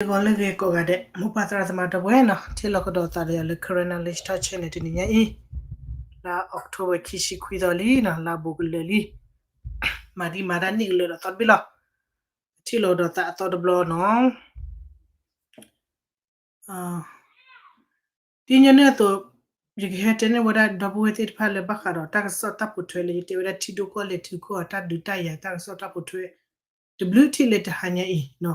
ဂီၤလၢအဂ့ၤကိးဂၤဒဲး မိၢ်ပၢ်သရၣ်သမါဒီပုၢ်ဝဲၢ်နီၤ, ထံၣ်လိာ်ကဒီးသးဒီးယၤလၢ Karen Knowledge Talk Channel တနံၤညါအံၤ, လါ October ခံဆံခွံသီလံနီၤ, လါဘူးကလၢာ်လံ, မၤဒံးမၤတၢ်နံၣ်ကလၢာ်ဒီးသီတဘ့ၣ်လီၤ. ထံၣ်လိာ်ကဒီးသးအသီတဘျီနီၤ. ဒ်ညီနုၢ်အသိး, ယကဟဲတဲန့ၢ်ဝဲဒၣ်ဒီပုၢ်ဝဲၢ်သ့ၣ်တဖၣ်လၢဘၣ်ဃးဒီးတၢ်ကစီၣ်တၢ်ပိာ်ထွဲလၢယတဲဝဲဒၣ်ထံဒိၣ်ကီၢ်လဲၢ်ထုကီၢ်အတၢ်ဒုးတၢ်ယၤတၢ်ကစီၣ်တၢ်ပိာ်ထွဲ တဘျုးထံၣ်လၢတဟါညါအံၤနီၤ,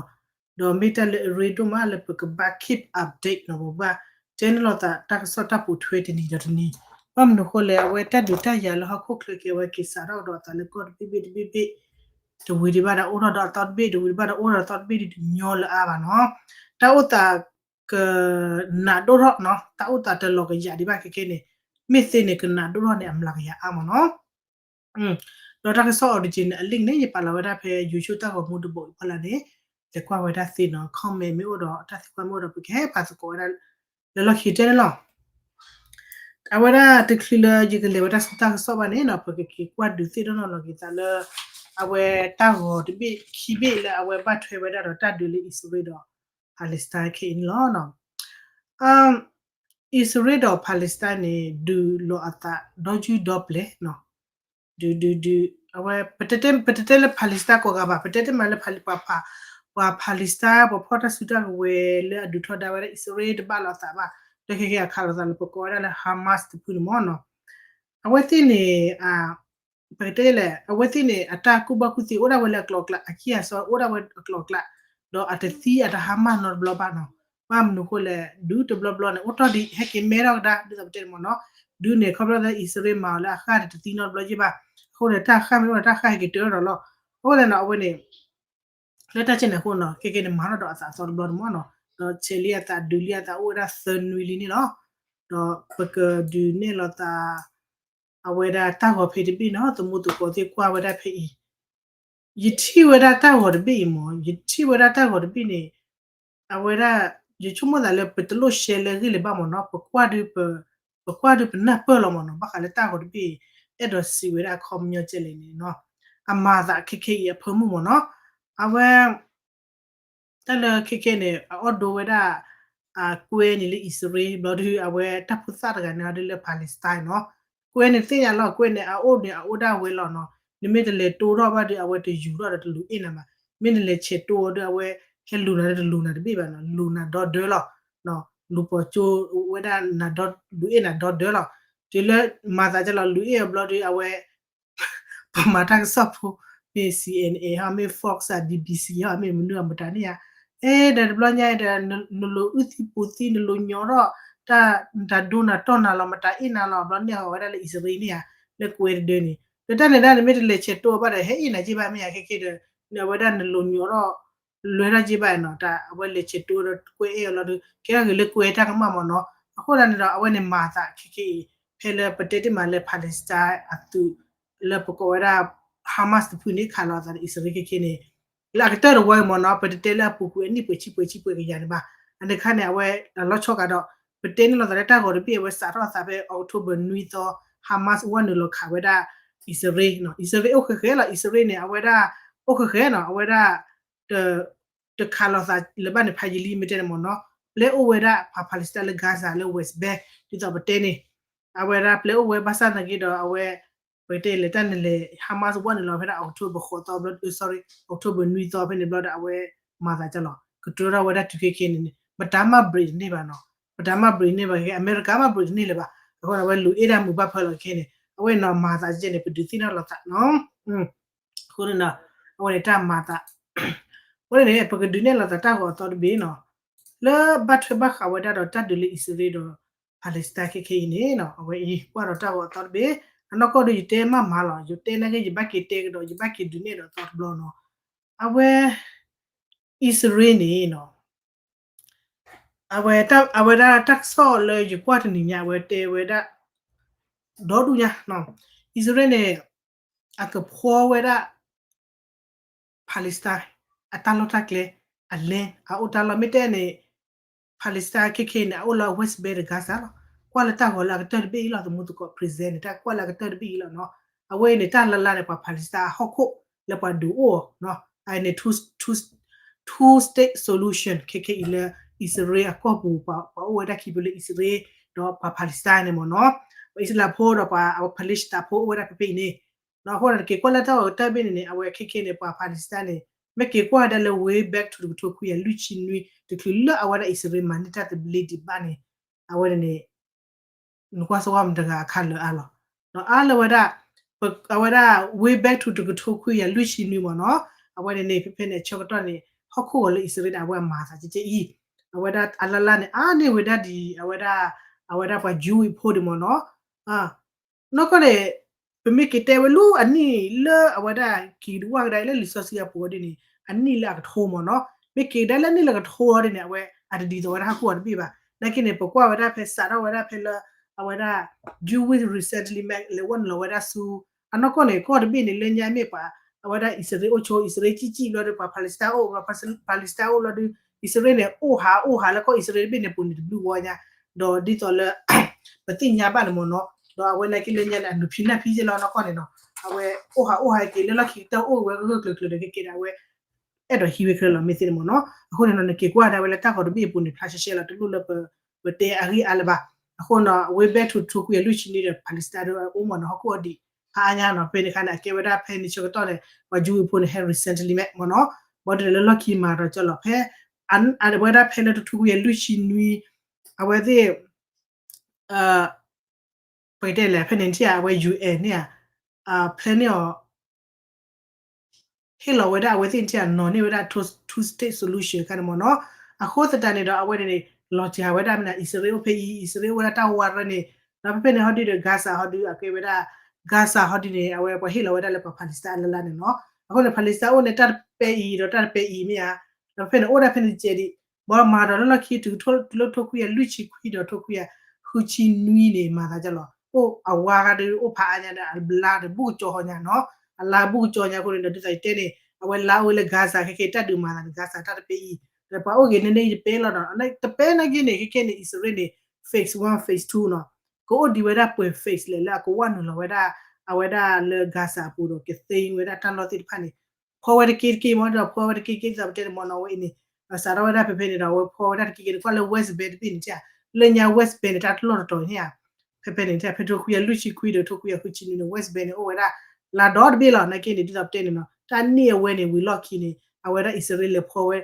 ဒီးမ့ၢ်တၢ်လၢအရ့ဒိၣ်မးလၢပကဘၣ် keep update နီၤ, ပဘၣ်တဲန့ၢ်လိာ်သးတၢ်ကစီၣ်တၢ်ပိာ်ထွဲတနံၤဒီးတနံၤ, ဘၣ်မနုၤဃိလဲၣ် အဝဲတၢ်ဒုးတၢ်ယၤလၢဟီၣ်ခိၣ်ချၢက့ၤ အဝဲက့ၤစးထီၣ်ကဒီးအသးလၢကီၢ်တဘ့ၣ်ဘ့ၣ်တဘ့ၣ်ဘ့ၣ်, တဝံၤဒံးဘၣ်ဒီးအိၣ်ထီၣ်ဒီးအသီတဘ့ၣ်, တဝံၤဒံးဘၣ်ဒီးအိၣ်ထီၣ်ဒီးအသီတဘ့ၣ်ဒံးတညီလၢအါဘၣ်နီၤ, တၢ်အိၣ်သး ကနးဒိၣ်ထီၣ်နီၤ, တၢ်အိၣ်သးတလီၤကယာ်ဒံးဘၣ်ခဲခဲန့ၣ်, မ့ၢ်သ့န့ၣ်ကနးဒိၣ်ထီၣ်န့ၣ် အမျးကယၤအါမးနီၤ. ဒီးတၢ်ကစီၣ် original အ link န့ၣ် ယပာ်လီၤဝဲဒၣ်ဖဲ YouTube တၢ်ဂီၤမူတဘိအံၤဖီလာ်န့ၣ်, လဲၤကွၢ်ဝဲဒၣ်သ့နီၤ, comment မ့ၢ်အိၣ်ဒီးတၢ်သံကွၢ်မ့ၢ်အိၣ်ဒီး ပကဟဲပာ်သကိးဝဲဒၣ် လၢလီၢ်ခံကတၢၢ်န့ၣ်လီၤ. အဝဲဒၣ်တချုးလၢယကလဲၤဝဲတၢ်ဆူတၢ်ကစီၣ်ဘၣ်န့ၣ်နီၤ, ပကက့ၤကွၢ်ဒုးသ့ၣ်နီၣ်နီၣ်လီၤက့ၤသးလၢ အဝဲတၢ်ဂီၤတဘ့ၣ်ခံဘ့ၣ်လၢအဝဲဘၣ်ထွဲဝဲဒၣ်ဒီးတၢ်ဒုးလၢအံၣ်စရ့လးဒီး Palestine ခဲအံၤန့ၣ်လီၤ. အံၣ်စရ့လးဒီး Palestine န့ၣ် ဒုးလိာ်အသးဒီယုၢ်ဒီပျဲၤနီၤ, ဒုးဒုးဒုး အဝဲ ပတတဲလၢ Palestine ကိးဂၤဘၣ်, ပတဲတမံၤလၢ ပှၤ Palestine ပှၤဖီၣ်တၢ်စုတၢ်ကဝဲၤလၢအဒုးထီဒါဝဲဒၣ်အံၣ်စရ့လးတဘၣ်လိာ်အသးဘၣ်, ဒီးခဲက့ၤအခးလိာ်သးလၢပကိးဝဲဒၣ်လၢ Hamas တဖုန့ၣ်မ့ၢ်နီၤ, အဝဲသ့ၣ်န့ၣ် ပကတဲလဲၣ် အဝဲသ့ၣ်န့ၣ် အတၢ်ကူၣ်ဘၣ်ကူၣ်သ့အိၣ်ဒၣ်ဝဲလၢအကျိၤအကျဲ, အခံအစီအိၣ်ဒၣ်ဝဲအကျိၤအကျဲ, ဒီးအတသံအတဟါမၢ်နီတဘျီဘၣ်နီၤ. ဘၣ်မနုၤဃိလဲၣ် ဒုးတဘျီဘျီန့ၣ် အိၣ်ထီၣ်ဒံး ဟဲက့ၤမဲထီၣ်ကဒါ ဒ်သိးပတဲန့ၣ်မ့ၢ်နီၤ, ဒုးန့ၣ် ခီဖျိလၢအံၣ်စရ့လးမၤအီၤလၢအဃၢ်န့ၣ် တသံနီတဘျီယ့ၢ်ဘၣ်, အဃိန့ၣ် တၢ်ဃၢ်မ့ၢ်အိၣ်ဒီးတၢ်ဃၢ်ဟဲက့ၤတၢၢ်ထီၣ်ဒီးလီၤ. အဃိန့ၣ်နီၤ အဝဲန့ၣ် လၢတၢ်ဆဲန့ၣ်အဃိနီၤ ခဲကဲန့ၣ် မၤထီၣ်ဒီးအသးအသီတဘျီန့ၣ်မ့ၢ်နီၤ, ဒီးဆဲးလံအသးဒုးလံအသးအိၣ်ဝဲဒၣ်သၢနွံလံန့ၣ်လီၤ. ဒီးပကဒုးနဲၣ်လိာ်သး အဝဲဒၣ်တၢ်ဂီၤဖဲတဘ့ၣ်နီၤ, သမူသကိးသ့ၣ်ကွၢ်ဝဲဒၣ်ဖဲအံၤ, ယထံၣ်ဝဲဒၣ်တၢ်ဂီၤတဘ့ၣ်အံၤမ့ၢ်, ယထံၣ်ဝဲဒၣ်တၢ်ဂီၤတဘ့ၣ်န့ၣ် အဝဲဒၣ် ယဆိကမိၣ်သးလၢပတလိၣ်ရှဲလဲၣ်ဂ့ၢ်လၢၤဘၣ်မ့ၢ်နီၤ, ပကွၢ်ဒုး ပကွၢ်ဒုးပနၢ်ပၢၢ်လီၤမ့ၢ်နီၤ, ဘၣ်ဃးလၢတၢ်ဂီၤတဘ့ၣ်အံၤ အဲၣ်ဒိးစံးဝဲဒၣ်အခီပညီကဲလဲၣ်န့ၣ်နီၤ, အမၤသးခဲခဲအံၤအဖၢမုၢ်မ့ၢ်နီၤ, အဝဲ တၢ်လၢခဲခဲန့ၣ် အအီၣ်ဒိဝဲဒၣ် ကွဲန့ၣ်လၢအံၣ်စရ့လး ဘျီဒုး အဝဲတၢ်ဖိသၣ်တဂၤန့ၣ် အီၤဒုးလၢ Palestine နီၤ, ကွဲန့ၣ်သ့ၣ်ညါလီၤ, ကွဲန့ၣ် အအိၣ်န့ၣ် အအိၣ်ဒၣ်ဝဲလီၤနီၤ, နမ့ၢ်တလဲၤတိၢ်ထီၣ်ဘၣ်ဒီး အဝဲတယူၤထီၣ်ဒီးတလူၤအ့ၣ်နၤဘၣ်, မ့ၢ်နလဲၤဆဲးတိၢ်အီၤဒီး အဝဲဟဲလူၤနၤဒီးတလူၤနၤတဘ့ၣ်ဘၣ်နီၤ, လူၤနၤဒီဒၢလီၤ, လူၤပိာ်ကၠိဝဲဒၣ်နၤဒီ လူၤအ့ၣ်နၤဒီဒၢလီၤ, တုၤလၢမၤသးဒ်လီၤ လူၤအ့ၣ်အီၤဘျီဒီး အဝဲ ပှၤမၤတၢ်ကစီၣ်ဖိ မ့ၢ် C N N ဟီ မ့ၢ် Fox ဧါ B B C ဟီ မ့ၢ်မနုၤအမတၤန့ၣ်ဧါ, အဲၣ်ဒိးတဘျီညါဒီး နလိၤအုၣ်သံပူၤသံ နလိၤညီထီၣ် တၢ် နတၢ်ဒိနၤတီၢ်နၤလီၤ မတၤအ့ၣ်နၤလီၤ ဘျီန့ၢ်အီၤဝဲဒၣ်လၢအံၣ်စရ့လးန့ၣ်ဧါ, လၢကွဲတဒၢန့ၣ်, လၢတၢ်န့ၣ်ဒၣ်န့ၣ် မ့ၢ်တလဲၤဆဲးတိၢ်အီၤဘၣ်ဒီး ဟဲအ့ၣ်နၤက့ဘၣ်မ့ၢ်ဧါ, ခဲခဲဒီး အဝဲဒၣ်နလိၤညီထီၣ် လွဲထီၣ်က့ဘၣ်နီၤ, တၢ်အဝဲလဲၤဆဲးတိၢ်ဒီးကွဲအ့ၣ်အီၤလီၤဒီး ကဲထီၣ်ဂ့ၤလၢကွဲတၢ်ကမၣ်မ့ၢ်နီၤ, အဃိသတးန့ၣ်ဒီး အဝဲန့ၣ်မၤသးခဲခဲအံၤ ဖဲလၢပတဲတ့ၢ်မးလၢ Palestine အသုး လၢပကိးဝဲဒၣ် Hamas တဖုန့ၣ် ခးလိာ်အသးဒီးအံၣ်စရ့လးခဲခဲန့ၣ်, လၢအကတၢၢ်တဝီအံၤမ့ၢ်နီၤ ပတတဲလၢအပူၤကွံာ်အနံၣ်ပှဲၤဆံပှဲၤဆံပှဲၤကယၤန့ၣ်ဘၣ်, အန့ၣ်အခါန့ၣ် အဝဲအလီၤဆီကဒီး ပတဲန့ၢ်လိာ်သးလၢတၢ်ဂီၤတဘ့ၣ်အဝဲစးထီၣ်အသးဖဲ October နွံသီ Hamas ဝဲနုာ်လီၤခးဝဲဒၣ် အံၣ်စရ့လးနီၤ, အံၣ်စရ့လးအိၣ်ဃဲဃဲလီၤ, အံၣ်စရ့လးန့ၣ် အဝဲဒၣ် အိၣ်ဃဲဃဲနီၤ, အဝဲဒၣ် တခးလိာ်သးလၢၤဘၣ်န့ၣ် ဖးယံာ်လံမ့ၢ်တဲန့ၣ်မ့ၢ်နီၤ, ပျဲအိၣ်ဝဲဒၣ်ပှၤ Palestine လၢ Gaza လၢ West Bank ဒ်သိးပတဲန့ၣ်, အဝဲဒၣ်ပျဲအိၣ်ဝဲဘၣ်ဆၣ်သနာ်က့ဒီး အဝဲ ပတဲလဲၤတၢ်န့ၣ်လဲၤ Hamas ဝဲနုာ်လီၤဖဲဒၣ် October ဃိးသီဘျီ sorry October နွံသီဖဲန့ၣ်ဘျီဒီး အဝဲမၤသးကလီၤ ကတြၢထီၣ်ဝဲဒၣ်တုၤခဲခဲန့ၣ်န့ၣ် မတၤမး break တန့ၢ်ဘၣ်နီၤ, မတၤမး break န့ၢ်ဘၣ်ခဲ အမဲရကၤမး break တန့ၢ်လၢၤဘၣ်, အဃိန့ၣ် အဝဲလူၤအ့ၣ်ဒၣ်မုာ်ဘၣ်ဖၢလီၤခဲန့ၣ် အဝဲနီၤမၤသးကဲန့ၣ် ပဒုးသ့ၣ်နီၣ်လိာ်သးနီၤ အဃိန့ၣ်ဒီး အဝဲန့ၣ်တၢ်မၤသး အဃိန့ၣ်န့ၣ် ပကဒုးနဲၣ်လိာ်သးတၢ်ဂီၤအသီတဘ့ၣ်နီၤ, လၢဘၣ်ထွဲဘၣ်ဃးဝဲဒၣ်ဒီးတၢ်ဒုးလၢအံၣ်စရ့လးဒီး Palestine ခဲခဲအံၤန့ၣ်နီၤ, အဝဲအံၤကွၢ်ဒီးတၢ်ဂီၤအသီတဘ့ၣ်, အနီၢ်ကီၢ်ဒီးယတဲမးမးလီၤ, ယတဲနာ်က့ ယဘၣ်က့ၤတဲကဒီး ယဘၣ်က့ၤဒုးနဲၣ်ဒီးအသီတဘျီနီၤ, အဝဲ အံၣ်စရ့လးန့ၣ်နီၤ အဝဲ အဝဲဒၣ်တၢ်ကစီၣ်လၢယကွၢ်တနံၤညါ အဝဲတဲဝဲဒၣ် ဒီဒူၣ်ညါ, အံၣ်စရ့လးန့ၣ် အကဖှီဝဲဒၣ် Palestine အတၢ်လီၢ်တၢ်ကျဲ အ land အအိၣ်တၢ်လီၢ် မ့ၢ်တဲန့ၣ် Palestine ခဲခဲအံၤန့ၣ် အအိၣ်လၢ West Bank ဒီး Gaza လီၤ. ကွၢ်လၢတၢ်ဂီၤလၢအကတၢၢ်တဘ့ၣ်အံၤလီၤ, သမူသကိး present န့ၣ် တၢ်ကွၢ်လၢအကတၢၢ်တဘ့ၣ်အံၤလီၤနီၤ. အဝဲအံၤန့ၣ် တၢ်လၢ်လၢ်န့ၣ် ပှၤ Palestine အဟီၣ်ခိၣ်လၢပှၤဒုးအိၣ်အီၤနီၤ, အန့ၣ် two, two, two state solution ခဲခဲအံၤလၢ အံၣ်စရ့လးအကီၢ်ပူၤ ပှၤအိၣ်ဝဲဒၣ်ခံဖုလၢအံၣ်စရ့လး ဒီးပှၤ Palestine န့ၣ်မ့ၢ်နီၤ, ပှၤအံၣ်စရ့လးဖိဒီးပှၤ ပှၤဖလ့ၡသးဖိအိၣ်ဝဲဒၣ်ဖဲဖဲအံၤန့ၣ်, ဒီးအဃိန့ၣ် တက့ၤကွၢ်လၢတၢ်ဂီၤတၢ်ဘ့ၣ်န့ၣ်န့ၣ် အဝဲခဲခဲန့ၣ် ပှၤ Palestine န့ၣ် မ့ၢ်က့ၤကွၢ်ဒၣ်လၢ way back to တကထိခွံကယၤလွံၢ်ဆံနွံ တချုးလၢအဝဲဒၣ်အံၣ်စရ့လးမၤန့ၢ်တၢ်သဘျ့ဒံးဘၣ်န့ၣ် အဝဲန့ၣ်န့ၣ် နကွၢ်စ့ၢ်ကီးမတၤတဂၤအခါလၢအါလီၤ. ဒီးအါလၢဝဲဒၣ် အဝဲဒၣ် way back to တကထိခွံကယၤလွံၢ်ဆံနွံမ့ၢ်နီၤ, အဝဲန့ၣ်န့ၣ် ဖဲဖဲန့ၣ် အဆၢကတီၢ်န့ၣ် ဟီၣ်ခိၣ်ဂီၤလၢအံၣ်စရ့လးန့ၣ် အဝဲအမၤသးကဲကဲအံၤ, အဝဲဒၣ်အလၢ်လၢ်န့ၣ် အါန့ၢ်ဝဲဒၣ်ဒ် အဝဲဒၣ် အဝဲဒၣ်ပှၤ Jewish ဖိဒံးမ့ၢ်နီၤ, နီၢ်ကီၢ်န့ၣ် ပမ့ၢ်က့ၤတဲဝဲလၢအနံၣ်လၢအဝဲဒၣ်က့ၤဒုးဝဲကဒါလၢလံာ်စီဆှံအပူၤဒ်န့ၣ် အနံၣ်လၢအကထိမ့ၢ်နီၤ, မ့ၢ်က့ၤကဒါလၢအနံၣ်လၢကထိဒ်န့ၣ် အဝဲအတဒ်သိးဝဲဒၣ်ဟီၣ်ခိၣ်ဂီၤတဘ့ၣ်ဘၣ်. နာ်က့န့ၣ် ပကွၢ်ဝဲဒၣ်ဖဲ စးထီၣ်ဝဲဒၣ်ဖဲလၢ အဝဲဒၣ် Jewish recently မ့ၢ်လဲၤဝဲနုာ်လီၤဝဲဒၣ်ဆူ အနီၢ်ကီၢ်န့ၣ် ကီၢ်တဘ့ၣ်န့ၣ် လၢညါမ့ၢ်ပှၤ အဝဲဒၣ်အံၣ်စရ့လးအိၣ်ဆိ အံၣ်စရ့လးကံၣ်ကံၣ်ဘျီဒီး ပှၤ Palestine အိၣ် Palestine အိၣ်ဘျီဒီး အံၣ်စရ့လးန့ၣ် အိၣ်ဟးအိၣ်ဟးလၢကီၢ်အံၣ်စရ့လးတဘ့ၣ်န့ၣ် ပူၤန့ၣ်တဘျုးဂီၢ်ညါ, ဒီးဒ်သိးလၢ ပသ့ၣ်ညါဘၣ်န့ၣ်မ့ၢ်နီၤ, ဒီးအဝဲနာ်က့လၢညါန့ၣ် အနုာ်ဖံးနၢ်ဖံးကဲလီၤနီၢ်ကီၢ်န့ၣ်နီၤ, အဝဲအိၣ်ဟးအိၣ်ဟးက့ၤလၢလီၢ်ခံကတၢၢ်အိၣ်ဝဲဂၢၢ်ဂၢၢ်ကျၢၤကျၢၤဒီးကက့ၤဒီးအဝဲ အဲၣ်ဒိးဟံးဝဲခဲလၢာ်လီၤမ့ၢ်သ့န့ၣ်မ့ၢ်နီၤ. အဃိန့ၣ်နီၤ နက့ၤကွၢ်ဒၣ်ဝဲလၢတၢ်ဂီၤတဘ့ၣ်အပူၤန့ၣ် ဖျါရှဲရှဲလီၤ တလိၣ်လၢပ ပတဲအဂ့ၢ်အါလၢၤဘၣ်. အဃိနီၤ way back to တကထိခွံကယၤလွံၢ်ဆံနွံဒီး Palestine ဒ်အိၣ်မ့ၢ်နီၤ ဟီၣ်ခိၣ်အီၤဒံး ဖးအါညါနီၤ ဖဲန့ၣ်အခါန့ၣ် အကဲဝဲဒၣ်ဖဲန့ၣ်ဆၢကတီၢ်န့ၣ် ပှၤ Jewish ဖိန့ၣ် ဟဲ recently မ့ၢ်နီၤ, ဘၣ်ဒီးလၢလီၢ်ခံမၤဒီးကၠီလီၤဖဲ အဝဲဒၣ်ဖဲလၢတကထိခွံကယၤလွံၢ်ဆံနွံ အဝဲသ့ၣ် ပကတဲလဲၣ် ဖဲန့ၣ်ထံၣ်ဧါ အဝဲ UN န့ၣ်ဧါ plan န့ၣ်အီၤ ဟ့ၣ်လီၤဝဲဒၣ်အဝဲသ့ၣ်ထံၣ်ဧါ နီၤန့ၢ်ဝဲဒၣ် two state solution ခါန့ၣ်မ့ၢ်နီၤ. အဃိသတးန့ၣ်ဒီး အဝဲန့ၣ်န့ၣ် လီၤစှၤဝဲဒၣ်မနုၤ အံၣ်စရ့လးအိၣ်ဖဲအံၤ အံၣ်စရ့လးအိၣ်ဝဲဒၣ်တၢ်ဝါရၢန့ၣ် ဒီးဖဲဖဲန့ၣ်ဟီဒုဒီး Gaza ဟီဒု အကဲဝဲဒၣ် Gaza ဟီဒုန့ၣ် အဝဲပှၤဟ့ၣ်လီၤဝဲဒၣ်လၢပှၤ Palestine အလၢ်လၢ်န့ၣ်နီၤ. အဃိန့ၣ် Palestine အိၣ်န့ၣ် တၢ်တပဲအံၤ ဒီးတၢ်တပဲအံၤမ့ၢ်ဧါ ဒီးဖဲန့ၣ် အိၣ်ဒၣ်ဖဲန့ၣ်တကဲးဒံး ဘၣ်မၤဒီးလၢလီၢ်ခံတုၤလၢထိခွံကယၤလွံၢ်ဆံခွံဒီးထိခွံကယၤဃုဆံနွံန့ၣ် မၤသးဒ်လီၤ. အိၣ်အဝါဂၤဒီး အိၣ်ဖးအါညါဒီး အဘျါဒီး ဘူးကကၠီဟီညါနီၤ. အလါဘူးကကၠီညါအဃိန့ၣ်ဒီး ဒ်သိးယတဲန့ၣ် အဝဲလါအိၣ်လၢ Gaza ခဲခဲတၢ်ဒုးမၤသးန့ၣ် Gaza တၢ်တပဲအံၤ ဒီးပှၤအိၣ်ဂ့ၤန့ၣ်န့ၣ်တပဲလီၤနီၤ. တပဲနာ်က့န့ၣ် ခဲခဲန့ၣ် အံၣ်စရ့လးန့ၣ် phase one phase two နီၤ. ကအိၣ်ဒံးဝဲဒၣ်ပှဲၤ phase လဲၣ်လၢအကဝဲနုာ်လီၤဝဲဒၣ် အဝဲဒၣ်လၢ Gaza အပူၤဒီး ကသ့ဝဲဒၣ်တၢ်လီၢ်သ့ၣ်တဖၣ်န့ၣ် ဖီဝဲတက့တက့မ့ၢ်ဒီး ဖီဝဲတက့တက့ ဒ်သိးပတဲန့ၣ်မ့ၢ်နီၤ ဝဲအံၤန့ၣ် ဒီးစးထီၣ်ဝဲဒၣ်ဖဲဖဲန့ၣ်ဒီး အဝဲဖီဝဲဒၣ်တက့က့န့ၣ် ကွၢ်လၢ West Bank တဘ့ၣ်န့ၣ် လၢညါ West Bank န့ၣ် တၢ်တလီၢ်တတီၤန့ၣ်ဧါ ဖဲဖဲန့ၣ် ဖဲထိခွံကယၤလွံၢ်ဆံခွံဒီးထိခွံကယၤဃုဆံနွံန့ၣ် West Bank န့ၣ် အိၣ်ဝဲဒၣ်လၢဒီတဘ့ၣ်လီၤ. နာ်က့န့ၣ် ဒ်သိးပတဲန့ၣ်နီၤ တၢ်န့ၢ်အဝဲန့ၣ် ဝံၤလီၢ်ခံန့ၣ် အဝဲဒၣ်အံၣ်စရ့လးလဲၤဖီဝဲ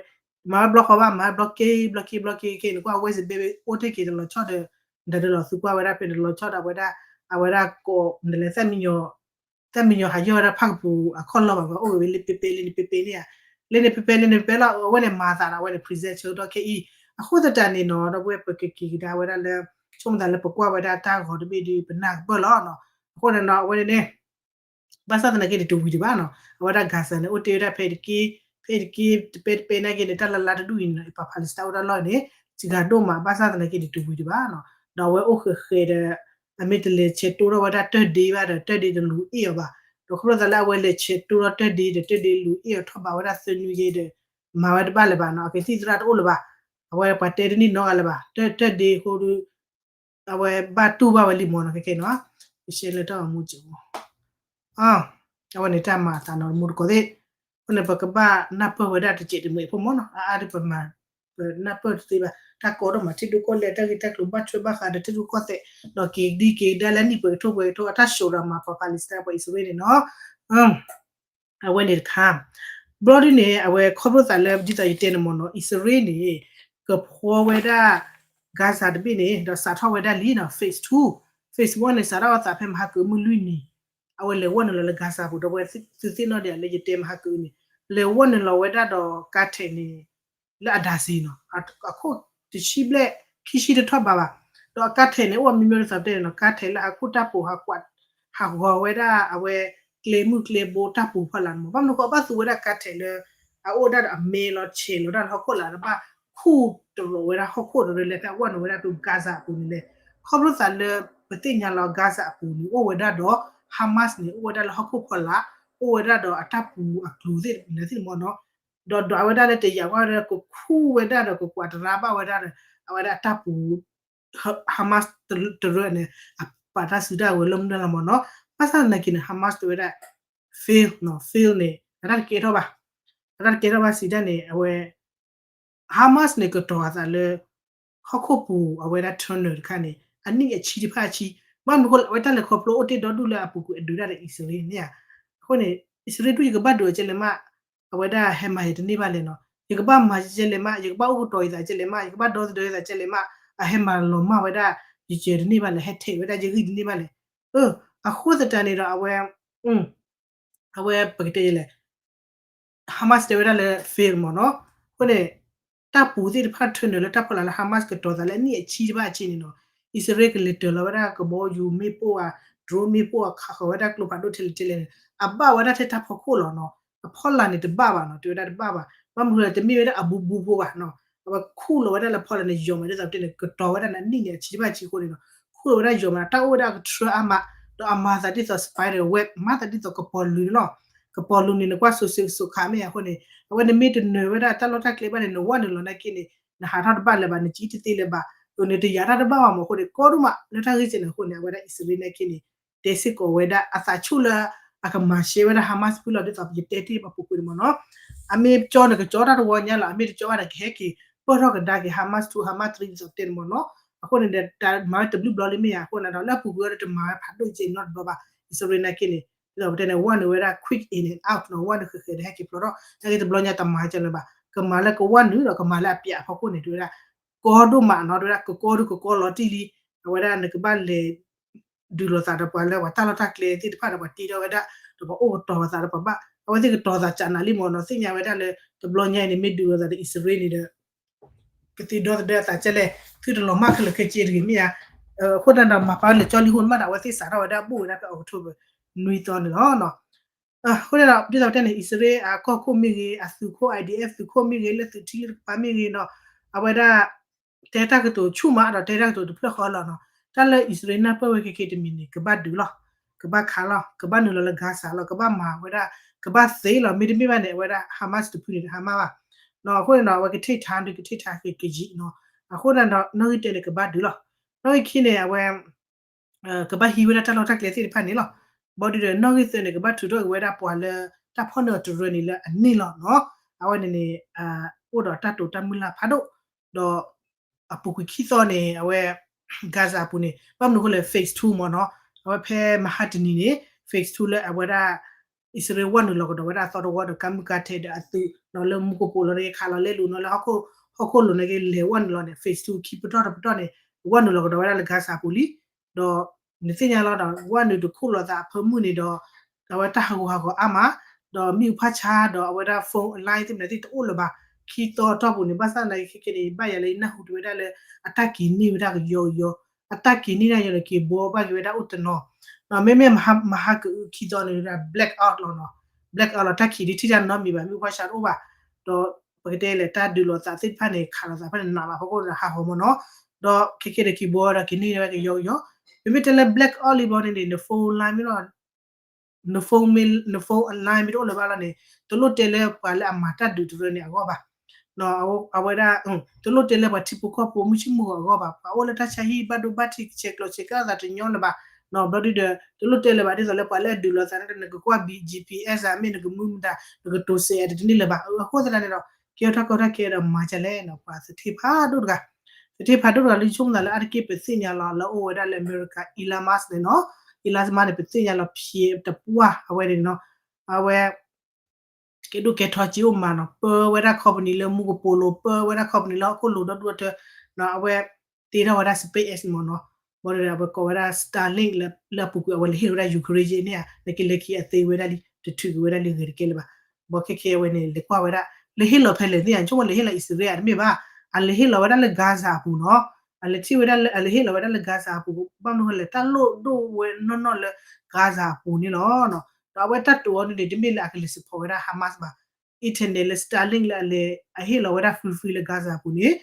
မၤဝဲဘျီဃီဘၣ် မၤဝဲဘျီက့ ဘျီက့ ဘျီက့ ခဲန့ၣ် ကွၢ် West Bank အိၣ်တ့ၢ်က့ၤတလီၤဆီဒီး ဒီးလီၤသူကွၢ်ဝဲဒၣ်ဖဲန့ၣ် တလီၤဆီဒီးအဝဲဒၣ် အဝဲဒၣ်ကိး နလဲၤ သၣ်မံညီၤဟးယီၢ်ဝဲဒၣ်ဖးကပူၤအခီၣ်လီၢ်ဘၣ် ပှၤအိၣ်ဂ့ၤဝဲလၢပ့ပ့လၢန့ၣ်ပ့ပ့န့ၣ်ဧါ လၢန့ၣ်ပ့ပ့လၢန့ၣ်ပ့ပ့လီၤ အဝဲန့ၣ်မၤသးဒီး အဝဲန့ၣ် present ဆၢကတီၢ်ခဲအံၤ အဃိသတးန့ၣ်နီၤ ဒီပုၢ်ဝဲၢ်ပကက့ၤကဒါဝဲဒၣ်လၢ ဆိကမိၣ်သးလၢပကွၢ်ဝဲဒၣ်တၢ်ဂီၤတဘ့ၣ်ဒီး ပနၢ်ကပၢၢ်လီၤနီၤ. အဃိန့ၣ်နီၤ အဝဲန့ၣ်န့ၣ် ဘၣ်ဆၣ်သနာ်က့န့ၣ် တဝံၤဒံးဘၣ်နီၤ အဝဲဒၣ် Gaza န့ၣ် အိၣ်တ့ၢ်ဝဲဒၣ်ဖဲတက့ ဖဲတက့ တပဲတပဲနာ်က့န့ၣ် တၢ်လၢလါတဒူၣ်အံၤန့ၣ် ပှၤ Palestine အိၣ်တၢ်လီၢ်န့ၣ် စှၤဒိၣ်မး ဘၣ်ဆၣ်သနာ်က့န့ၣ် တဝံၤဒံးဘၣ်နီၤ ဒီးအဝဲအိၣ်ဃဲးဃဲးဒီး အမ့ၢ်တလဲၤဆဲးတိၢ်ထီၣ်ဝဲဒၣ်တၢၢ်ဒ့ဘၣ်ဒီး တၢၢ်ဒ့တလူၤအ့ၣ်အီၤဘၣ် ဒီးခီဖျိသးလၢအဝဲလဲၤဆဲးတိၢ်ထီၣ်တၢၢ်ဒ့ဒီး တၢၢ်ဒ့လူၤအ့ၣ်အီၤထီၣ်ဘးဝဲဒၣ်သၢနွံယဲဒီး မၤဝဲတဘၣ်လၢၤဘၣ်နီၤ အကသံၣ်သရၣ်တအိၣ်လၢၤဘၣ် အဝဲပှၤတဲတန့ၢ်နီတဂၤလၢၤဘၣ် တၢၢ်ဒ့အဃိဒီး အဝဲဘၣ်တူၢ်ဘၣ်ဝဲလံမ့ၢ်နီၤ ခဲခဲနီၤ ကရှဲလၢတၢ်ဂီၤမူစဲးဖိ အဝဲန့ၣ်တၢ်မၤအသးနီၤ မူတကိးသ့ၣ် အဃိန့ၣ် ပကဘၣ်နၢ်ပၢၢ်ဝဲဒၣ်တစဲးတမှဲးဖိမ့ၢ်နီၤ အါအါဒီးပမၤ ပနၢ်ပၢၢ်တသ့ဘၣ် တၢ်ကီဒိၣ်မး ထံဒိၣ်ကီၢ်လဲၢ် တၢ်ဂ့ၢ်တၢ်ကျိၤဘၣ်ထွဲဘၣ်ဃးဒီးထံဒိၣ်ကီၢ်သဲး ဒီးက့ၤဒံက့ၤဒါလၢနံၣ်ပှဲၤကထိပှဲၤကထိ အတၢ်စိာ်ဒီးမၤပှၤ Palestine ပှၤအံၣ်စရ့လးန့ၣ်နီၤ အဝဲန့ၣ်တခါ ဘျီဒ်န့ၣ် အဝဲခီဖျိသးလၢဒ်သိးယတဲန့ၣ်မ့ၢ်နီၤ အံၣ်စရ့လးန့ၣ် ကဖီဝဲဒၣ် Gaza တဘ့ၣ်န့ၣ် ဒီးစးထီၣ်ဝဲဒၣ်လံနီၤ phase two phase one န့ၣ် စးထီၣ်အသးဖဲမဟါကမုၢ်လွံၢ်နံၤ အဝဲလဲၤဝဲနုာ်လီၤလၢ Gaza ပူၤ ဒီးဝဲသုသ့ၣ်နီၣ်ဒံးလၢယတဲမဟါကန့ၣ် လဲၤဝဲနုာ်လီၤဝဲဒၣ်ဒီးကါထဲးန့ၣ် လၢအဒါစ့နီၤ အခိၣ်တဆံဘျဲၣ်ခံဆံတထီၣ်ဘးဘၣ် ဒီးအကါထဲးန့ၣ် အိၣ်အမံၤမံၤဒ်သိးပတဲန့ၣ်နီၤ ကါထဲးလၢအခိၣ်တၢ်ပူၤဟးကွၢ် ဟးဂီၤဝဲဒၣ်အဝဲ ကျဲမုၢ်ကျဲဘိတၢ်ပူၤဖီလာ်န့ၣ်မ့ၢ် ဘၣ်မနုၤဃိဘၣ်သူဝဲဒၣ်ကါထဲးလၢ အအိၣ်ဒၣ်ဒီးအမဲလီၤဆဲးလီၤဒၣ်လၢဟီၣ်ခိၣ်လာ်ဒီးဘၣ်ခူၣ်တရိးဝဲဒၣ်ဟီၣ်ခိၣ်ဒီးလၢဖဲအဝဲနုာ်ဝဲဒၣ်ဖဲ Gaza အပူၤန့ၣ်လဲၣ် ခီဖျိသးလၢ ပသ့ၣ်ညါလီၤ Gaza အပူၤန့ၣ် အိၣ်ဝဲဒၣ်ဒီး Hamas န့ၣ် အိၣ်ဝဲဒၣ်လၢဟီၣ်ခိၣ်ဖီလာ် အိၣ်ဝဲဒၣ်ဒီးအတၢ်ပူၤအကျိၤသ့ၣ်န့ၣ်သ့ၣ်မ့ၢ်နီၤ ဒီးဒွးဝဲဒၣ်လၢတယာ်ဝဲဒီးကခူၣ်ဝဲဒၣ်ဒီးကကွၢ်တရါဘၣ်ဝဲဒၣ်ဒီး အဝဲဒၣ်အတၢ်ပူၤ Hamas တရၢန့ၣ် အပာ်တၢ်စုတၢ်ဝဲၤလီၤမနုၤလီၤမ့ၢ်နီၤ ဘၣ်ဆၣ်သနာ်က့န့ၣ် Hamas တဲဝဲဒၣ် fail နီၤ fail န့ၣ် အတၢ်တကဲထီၣ်ဘၣ် အတၢ်တကဲထီၣ်ဘၣ်စံးတၢ်န့ၣ် အဝဲ Hamas န့ၣ် ကတီၤအသးလၢ ဟီၣ်ခိၣ်ပူၤအဝဲဒၣ် tunnel တခါန့ၣ် အနံၣ်အဆံတဖၣ်အဆံ, ဘၣ်မနုၤအဃိလဲၣ် အဝဲတၢ်လဲၤခီဖျိအိၣ်တ့ၢ်ဒီဒူၣ်လၢအပူၤကွံာ်အဒုးတၢ်ဒီးအံၣ်စရ့လးန့ၣ်ဧါ. အဃိန့ၣ် အံၣ်စရ့လးဒူၣ် ယကဘၣ်ဒုးအီၤကဲလဲၣ်မး, အဝဲဒၣ်ဟဲမၤယၤတန့ၢ်ဘၣ်လဲၣ်နီၤ, ယကဘၣ်မၤကဲလဲၣ်မး, ယကဘၣ်အိၣ်ကတီၤယသးကဲလဲၣ်မး, ယကဘၣ်ဒီသဒၢယသးကဲလဲၣ်မး, အဟဲမၤလီၤမၢ်ဝဲဒၣ် ယယဲၤတန့ၢ်ဘၣ်လဲၣ်, ဟဲထဲးဝဲဒၣ်ယဂံၢ်တန့ၢ်ဘၣ်လဲၣ်. အဃိသတးန့ၣ်ဒီး အဝဲ အဝဲပကတဲလဲၣ် Hamas တဲဝဲဒၣ်လၢ fail မ့ၢ်နီၤ. အဃိန့ၣ် တၢ်ပူၤသ့ၣ်တဖၣ် tunnel လၢတၢ်ဖီလာ်လၢ Hamas ကတီၤသးလၢအနံၣ်အဆံတဖၣ်အဆံန့ၣ်နီၤ, အံၣ်စရ့လးကလဲၤတၢၤလီၤဝဲဒၣ်ကဘီယူၤမ့ၣ်ပိၢ်ဧါ, drone မ့ၣ်ပိၢ်ဧါ, ခးဃီၤဝဲဒၣ်ကျိဖးဒိၣ်ထဲလဲၣ်ထဲလဲၣ်န့ၣ် အဘၣ်ဝဲဒၣ်ထဲတၢ်ဖီခိၣ်လီၤနီၤ. အဖီလာ်န့ၣ်တဘၣ်ဘၣ်နီၤ, တဲဝဲဒၣ်တဘၣ်ဘၣ်. ဘၣ်မနုၤလဲၣ် တမ့ၢ်ဝဲဒၣ်အဘူးဘူးဖိဘၣ်နီၤ. အဝဲခူၣ်လီၤဝဲဒၣ်လၢဖီလာ်န့ၣ် ယီၤမးဒ်သိးပတဲန့ၣ် ကတီၤဝဲဒၣ်န့ၣ် အနံၣ်န့ၣ်အဆံတဖၣ်အဆံအဃိန့ၣ်နီၤ, ခူၣ်လီၤဝဲဒၣ်ယီၤမး တၢ်အိၣ်ဝဲဒၣ်အကထြၢအါမး, ဒီးအမၤသးဒ်သိး spider web မၤသးဒ်သိးကပီၤလူၤန့ၣ်လီၤ. ကပီၤလူၤန့ၣ် နကွၢ်စိၤဆ့ကစိၤခးမ့ၢ်ဧါ. အဃိန့ၣ် အဝဲနမ့ၢ်တနၢၤဝဲဒၣ်တၢ်လီၢ်တၢ်ကျဲဘၣ်န့ၣ် နဝဲနုာ်လီၤနာ်က့န့ၣ် နဟးထီၣ်တဘၣ်လၢၤဘၣ်, နစံၣ်တသ့လၢၤဘၣ်, အဃိန့ၣ် တယာ်တၢ်တဘၣ်ဘၣ်မ့ၢ်အဃိန့ၣ် ကီဒိၣ်မးလၢတၢ်ဂ့ၢ်စဲန့ၣ်အဃိန့ၣ် အဝဲဒၣ်အံၣ်စရ့လးနာ်က့န့ၣ် တဲစ့ၢ်ကီးဝဲဒၣ် အသးဆူၣ်လၢအကမၤရှဲဝဲဒၣ် Hamas ဖုလီၤ ဒ်သိးယတဲတ့ၢ်ပှၤပူၤကွံာ်န့ၣ်မ့ၢ်နီၤ. အမ့ၢ်ကၠီန့ၣ် ကကၠီတၢ်တဝီညါလီၤ, အမ့ၢ်တကၠီဘၣ်န့ၣ် ကဟဲက့ၤပၢၢ်ထီၣ်ကဒါက့ၤ Hamas two Hamas three ဒ်သိးပတဲန့ၣ်မ့ၢ်နီၤ. အဃိန့ၣ်ဒီး တမၤဝဲတဘျုးဘျီလံမ့ၢ်ဧါ. အဃိန့ၣ်ဒီး လၢအပူၤကွံာ်ဒီးတမၤဝဲဖးဒိၣ်ကဲနီတဘျီဘၣ်. အံၣ်စရ့လးနာ်က့န့ၣ် ဒ်သိးပတဲန့ၣ် ဝဲနုာ်ဝဲဒၣ် quick in and out နီၤ, ဝဲနုာ်ဃဲးဃဲးဒီးဟဲက့ၤဖျိးထီၣ် နာ်က့တဘျီညါတမၤကဲလၢၤဘၣ်. ကမၤလၢကဝဲနုာ်ဒီးကမၤလၢအပျးအဖီခိၣ်န့ၣ် တဲဝဲဒၣ် ကီဒိၣ်မးနီၤ, တဲဝဲဒၣ် ကကီဒိၣ်ကကီလီၤတံၢ်လံ. အဝဲဒၣ်နကဘၣ်လဲၤ ဒုးလိာ်သးဒီးပှၤလၢပှၤတၢ်လီၢ်တၢ်ကျဲသ့ၣ်တဖၣ်ဒီးပှၤတ့ထီၣ်ဝဲဒၣ် ဒီးပှၤအိၣ်ကတီၤသးဒီးပှၤဘၣ်, အဝဲသ့ၣ်ကတီၤသးကနးလံမ့ၢ်နီၤ. သ့ၣ်ညါဝဲဒၣ်လၢ တဘျီညါအံၤန့ၣ် မ့ၢ်ဒုးလိာ်သးဒီးအံၣ်စရ့လးန့ၣ်ဒီး ကသ့ဒီသဒၢအသးကဲလဲၣ်, သုတလီၤမၢ်ခဲလၢာ်ခဲဆ့တဂ့ၤမ့ၢ်ဧါ. အဃိသတးဒီး မၤပာ်လၢကၠီလံအဃိန့ၣ်မးဒီး အဝဲသ့ၣ်စးထီၣ်ဝဲဒၣ်ဘူၣ်ဝဲဒၣ်ဖဲ October နွံသီန့ၣ်လီၤ. အဃိန့ၣ်ဒီး ဒ်သိးပတဲန့ၣ် အံၣ်စရ့လးအကီၢ်ခိၣ်မ့ၢ်ဂ့ၤ, အသုးခိၣ် I D F သုးခိၣ်မ့ၢ်ဂ့ၤ, လၢသုးထံလၢတကပၤမ့ၢ်ဂ့ၤနီၤ, အဝဲဒၣ် တဲတၢ်ကတိၤဆူၣ်မးဒီးတဲတၢ်ကတိၤတဖျၢၣ်ဃီလီၤနီၤ. တၢ်လၢအံၣ်စရ့လးနၢ်ပၢၢ်ဝဲခဲက့ၤတမံၤန့ၣ် ကဘၣ်ဒုးလီၤ, ကဘၣ်ခးလီၤ, ကဘၣ်နုာ်လီၤလၢ Gaza လီၤ, ကဘၣ်မၤဝဲဒၣ်, ကဘၣ်သ့လီၤ. မ့တမ့ၢ်ဘၣ်န့ၣ် အဝဲဒၣ် Hamas တဖုန့ၣ် တဟါမၢ်ဘၣ်နီၤ. အဃိန့ၣ်ဒီး အဝဲကထံၣ်ထါဒုးကထံၣ်ထါက့ၤကယံာ်နီၤ. အဃိန့ၣ်ဒီး နီၣ်ဂံၢ်တၢန့ၣ် ကဘၣ်ဒုးလီၤ. နီၣ်ဂံၢ်ခံန့ၣ် အဝဲ ကဘၣ်ဟံးဝဲဒၣ်တၢ်လီၢ်တၢ်ကျဲသ့ၣ်တဖၣ်န့ၣ်လီၤ. ဘၣ်ဒုးဒီး နီၣ်ဂံၢ်သၢန့ၣ် ကဘၣ်ထုးထီၣ်က့ၤဝဲဒၣ်ပှၤလၢတၢ်ဖီၣ်န့ၢ်အီၤတရၢန့ၣ်လၢအန့ၣ်လီၤနီၤ. အဝဲန့ၣ်န့ၣ် အိၣ်ဒီးတၢ်တိာ်တၢ်မုၢ်လၢ်ဖးဒိၣ်, ဒီးအပူၤကွံာ်ခံသီန့ၣ် အဝဲ Gaza အပူၤန့ၣ် ဘၣ်မနုၤအဃိလဲၣ် phase two မ့ၢ်နီၤ, အဝဲဖဲမဟါတနံၤန့ၣ် phase two လၢအဝဲဒၣ် အံၣ်စရ့လးဝဲနုာ်လီၤကဒီးဝဲဒၣ်အသီတဝီဒီး ကါမုၢ်ကါထဲဒီးအသုးနီၤ လၢမူကပိာ်လီၤန့ၣ် ခးလီၤလဲလိာ်နီၤ လၢဟီၣ်ခိၣ်လိၤန့ၣ်က့ၤ လဲၤဝဲနုာ်လီၤန့ၣ် phase two ခံပတီၢ်တပတီၢ်န့ၣ် ဝဲနုာ်လီၤကဒီးဝဲဒၣ်လၢ Gaza အပူၤလံ. ဒီးနသ့ၣ်ညါလီၤဒီး ဝဲနုာ်တခူၣ်လိာ်သးအဖၢမုၢ်န့ၣ်ဒီး အဝဲတၢ်ဟးဂူာ်ဟးဂီၤအါမး, ဒီးမ့ၣ်အူဖးဆါဒီးအဝဲဒၣ် phone line သ့ၣ်မနုၤသ့ၣ်တအိၣ်လၢၤဘၣ်. ခံသီအတီၢ်ပူၤန့ၣ် ဘၣ်ဆၣ်သနာ်က့ခဲကနံၣ်အံၤ ဘၣ်ယၤလၢယနၢ်ဟူတဝဲဒၣ်လၢ အတၢ်က့ၤန့ၢ်ဝဲဒၣ်ကယီကယီ, အတၢ်က့ၤန့ၢ်ဒၣ်ယီဒီးက့ၤဘှီဘၣ်က့ၤဝဲဒၣ်အိၣ်တနီၤ မ့မ့ၢ်မဟါကအုခံသီန့ၣ် black out လီၤနီၤ, black out လီၤ တၢ်ခံးဒ်ထံၣ်တၢ်နီတမံၤဘၣ်, မ့ၣ်အူဖးဆါတအိၣ်ဘၣ်, ဒီးပကတဲလဲၣ် တၢ်ဒုးလိာ်သးသ့ၣ်တဖၣ်န့ၣ် ခးလိာ်သးဖဲန့ၣ် နးဘၣ်ဖီခိၣ်ဒီးဟးဂီၤမ့ၢ်နီၤ, ဒီးခဲကနံၣ်အံၤဒီးက့ၤန့ၢ်ဝဲကယီကယီ, မ့မ့ၢ်တဲလၢ black out လံဘျီန့ၣ်န့ၣ် န phone line မ့ၢ်လီၤ န phone မ့ၢ် န phone line မ့ၢ်တအိၣ်လၢၤဘၣ်လီၤန့ၣ် တလိၣ်တဲလၢပှၤလၢအမၤတၢ်ဒုးတရၢန့ၣ်အဂီၢ်ဘၣ်, အဝဲဒၣ် တလိၣ်တဲလၢပှၤထံဖိကီၢ်ဖိမုၢ်ဆ့ၣ်မုၢ်ဂီၤအဂီၢ်ဘၣ်, ပှၤအိၣ်လၢတၢ်ဆါဟံၣ်ဘၣ်ဒိဘၣ်ထံး ဆဲးကျိးဆဲးကျၢသးတညီလၢၤဘၣ်, ဘျီဒုဒီး တလိၣ်တဲလၢၤဘၣ် ဒ်သိးလၢပှၤလၢအဒုးလိာ်သးန့ၣ် နကကွၢ် G P S ဧါ မ့ၢ်နကမူမတၤ နကတိၤစဲးတန့ၢ်လၢၤဘၣ်, အဃိသတးန့ၣ်ဒီး ကဲထီၣ်ကီထီၣ်ခဲဒီးမၤဒ်လဲၣ်နီၤ ပှၤသထ့ဖးဒိၣ်တဂၤ သထ့ဖးဒိၣ်တဂၤလၢယဆိကမိၣ်သးလၢအါတက့ၢ်ပသ့ၣ်ညါလီၤ လၢအအိၣ်ဝဲဒၣ်လၢအမဲရကၤ Elon Musk န့ၣ်နီၤ, Elon Musk န့ၣ် ပသ့ၣ်ညါလီၤဖျဲးတပှၢ်အဝဲန့ၣ်နီၤ, အဝဲ ကဲဒိၣ်ကဲထီစ့အိၣ်မးနီၤ, ပၢဝဲဒၣ် company လၢမူကပိာ်လိၤ ပၢဝဲဒၣ် company လၢဟီၣ်ခိၣ်လိၤဒီဒူၣ်ဒီထၢနီၤ, အဝဲတ့ထီၣ်ဝဲဒၣ် SpaceX မ့ၢ်နီၤ, ဘၣ်ဒီးအဝဲကိးဝဲဒၣ် Starlink လၢအပူၤကွံာ် အဝဲလဲၤဟ့ၣ်ဝဲဒၣ် Ukraine န့ၣ်ဧါ, နကလဲၤခံအသ့ဝဲဒၣ်လံ တထုးက့ၤဝဲဒၣ်လံဂ့ၤတကဲလၢၤဘၣ်, ဘၣ်ခဲခဲအဝဲန့ၣ် လဲၤကွၢ်ဝဲဒၣ် လဲၤဟ့ၣ်လီၤဖဲလဲၣ်န့ၣ်ဧါ, ဆိကမိၣ်လဲၤဟ့ၣ်လီၤအံၣ်စရ့လးတမ့ၢ်ဘၣ်, အလဲၤဟ့ၣ်လီၤဝဲဒၣ်လၢ Gaza အပူၤနီၤ, အလဲၤထံၣ်ဝဲဒၣ်လၢ အလဲၤဟ့ၣ်လီၤဝဲဒၣ်လၢ Gaza အပူၤ, ဘၣ်မနုၤဃိလဲၣ် တၢ်လိၣ်ဒိၣ်ဝဲနီၢ်နီၢ်လၢ Gaza အပူၤန့ၣ်လီၤ. ဒီးအဝဲတၢ်တိာ်အီၤန့ၣ်န့ၣ် တမ့ၢ်လၢအကလဲၤ support ဝဲဒၣ် Hamas ဘၣ်, internet လၢ Starlink လၢအလဲၤအဟ့ၣ်လီၤဝဲဒၣ် free free လၢ Gaza အပူၤန့ၣ်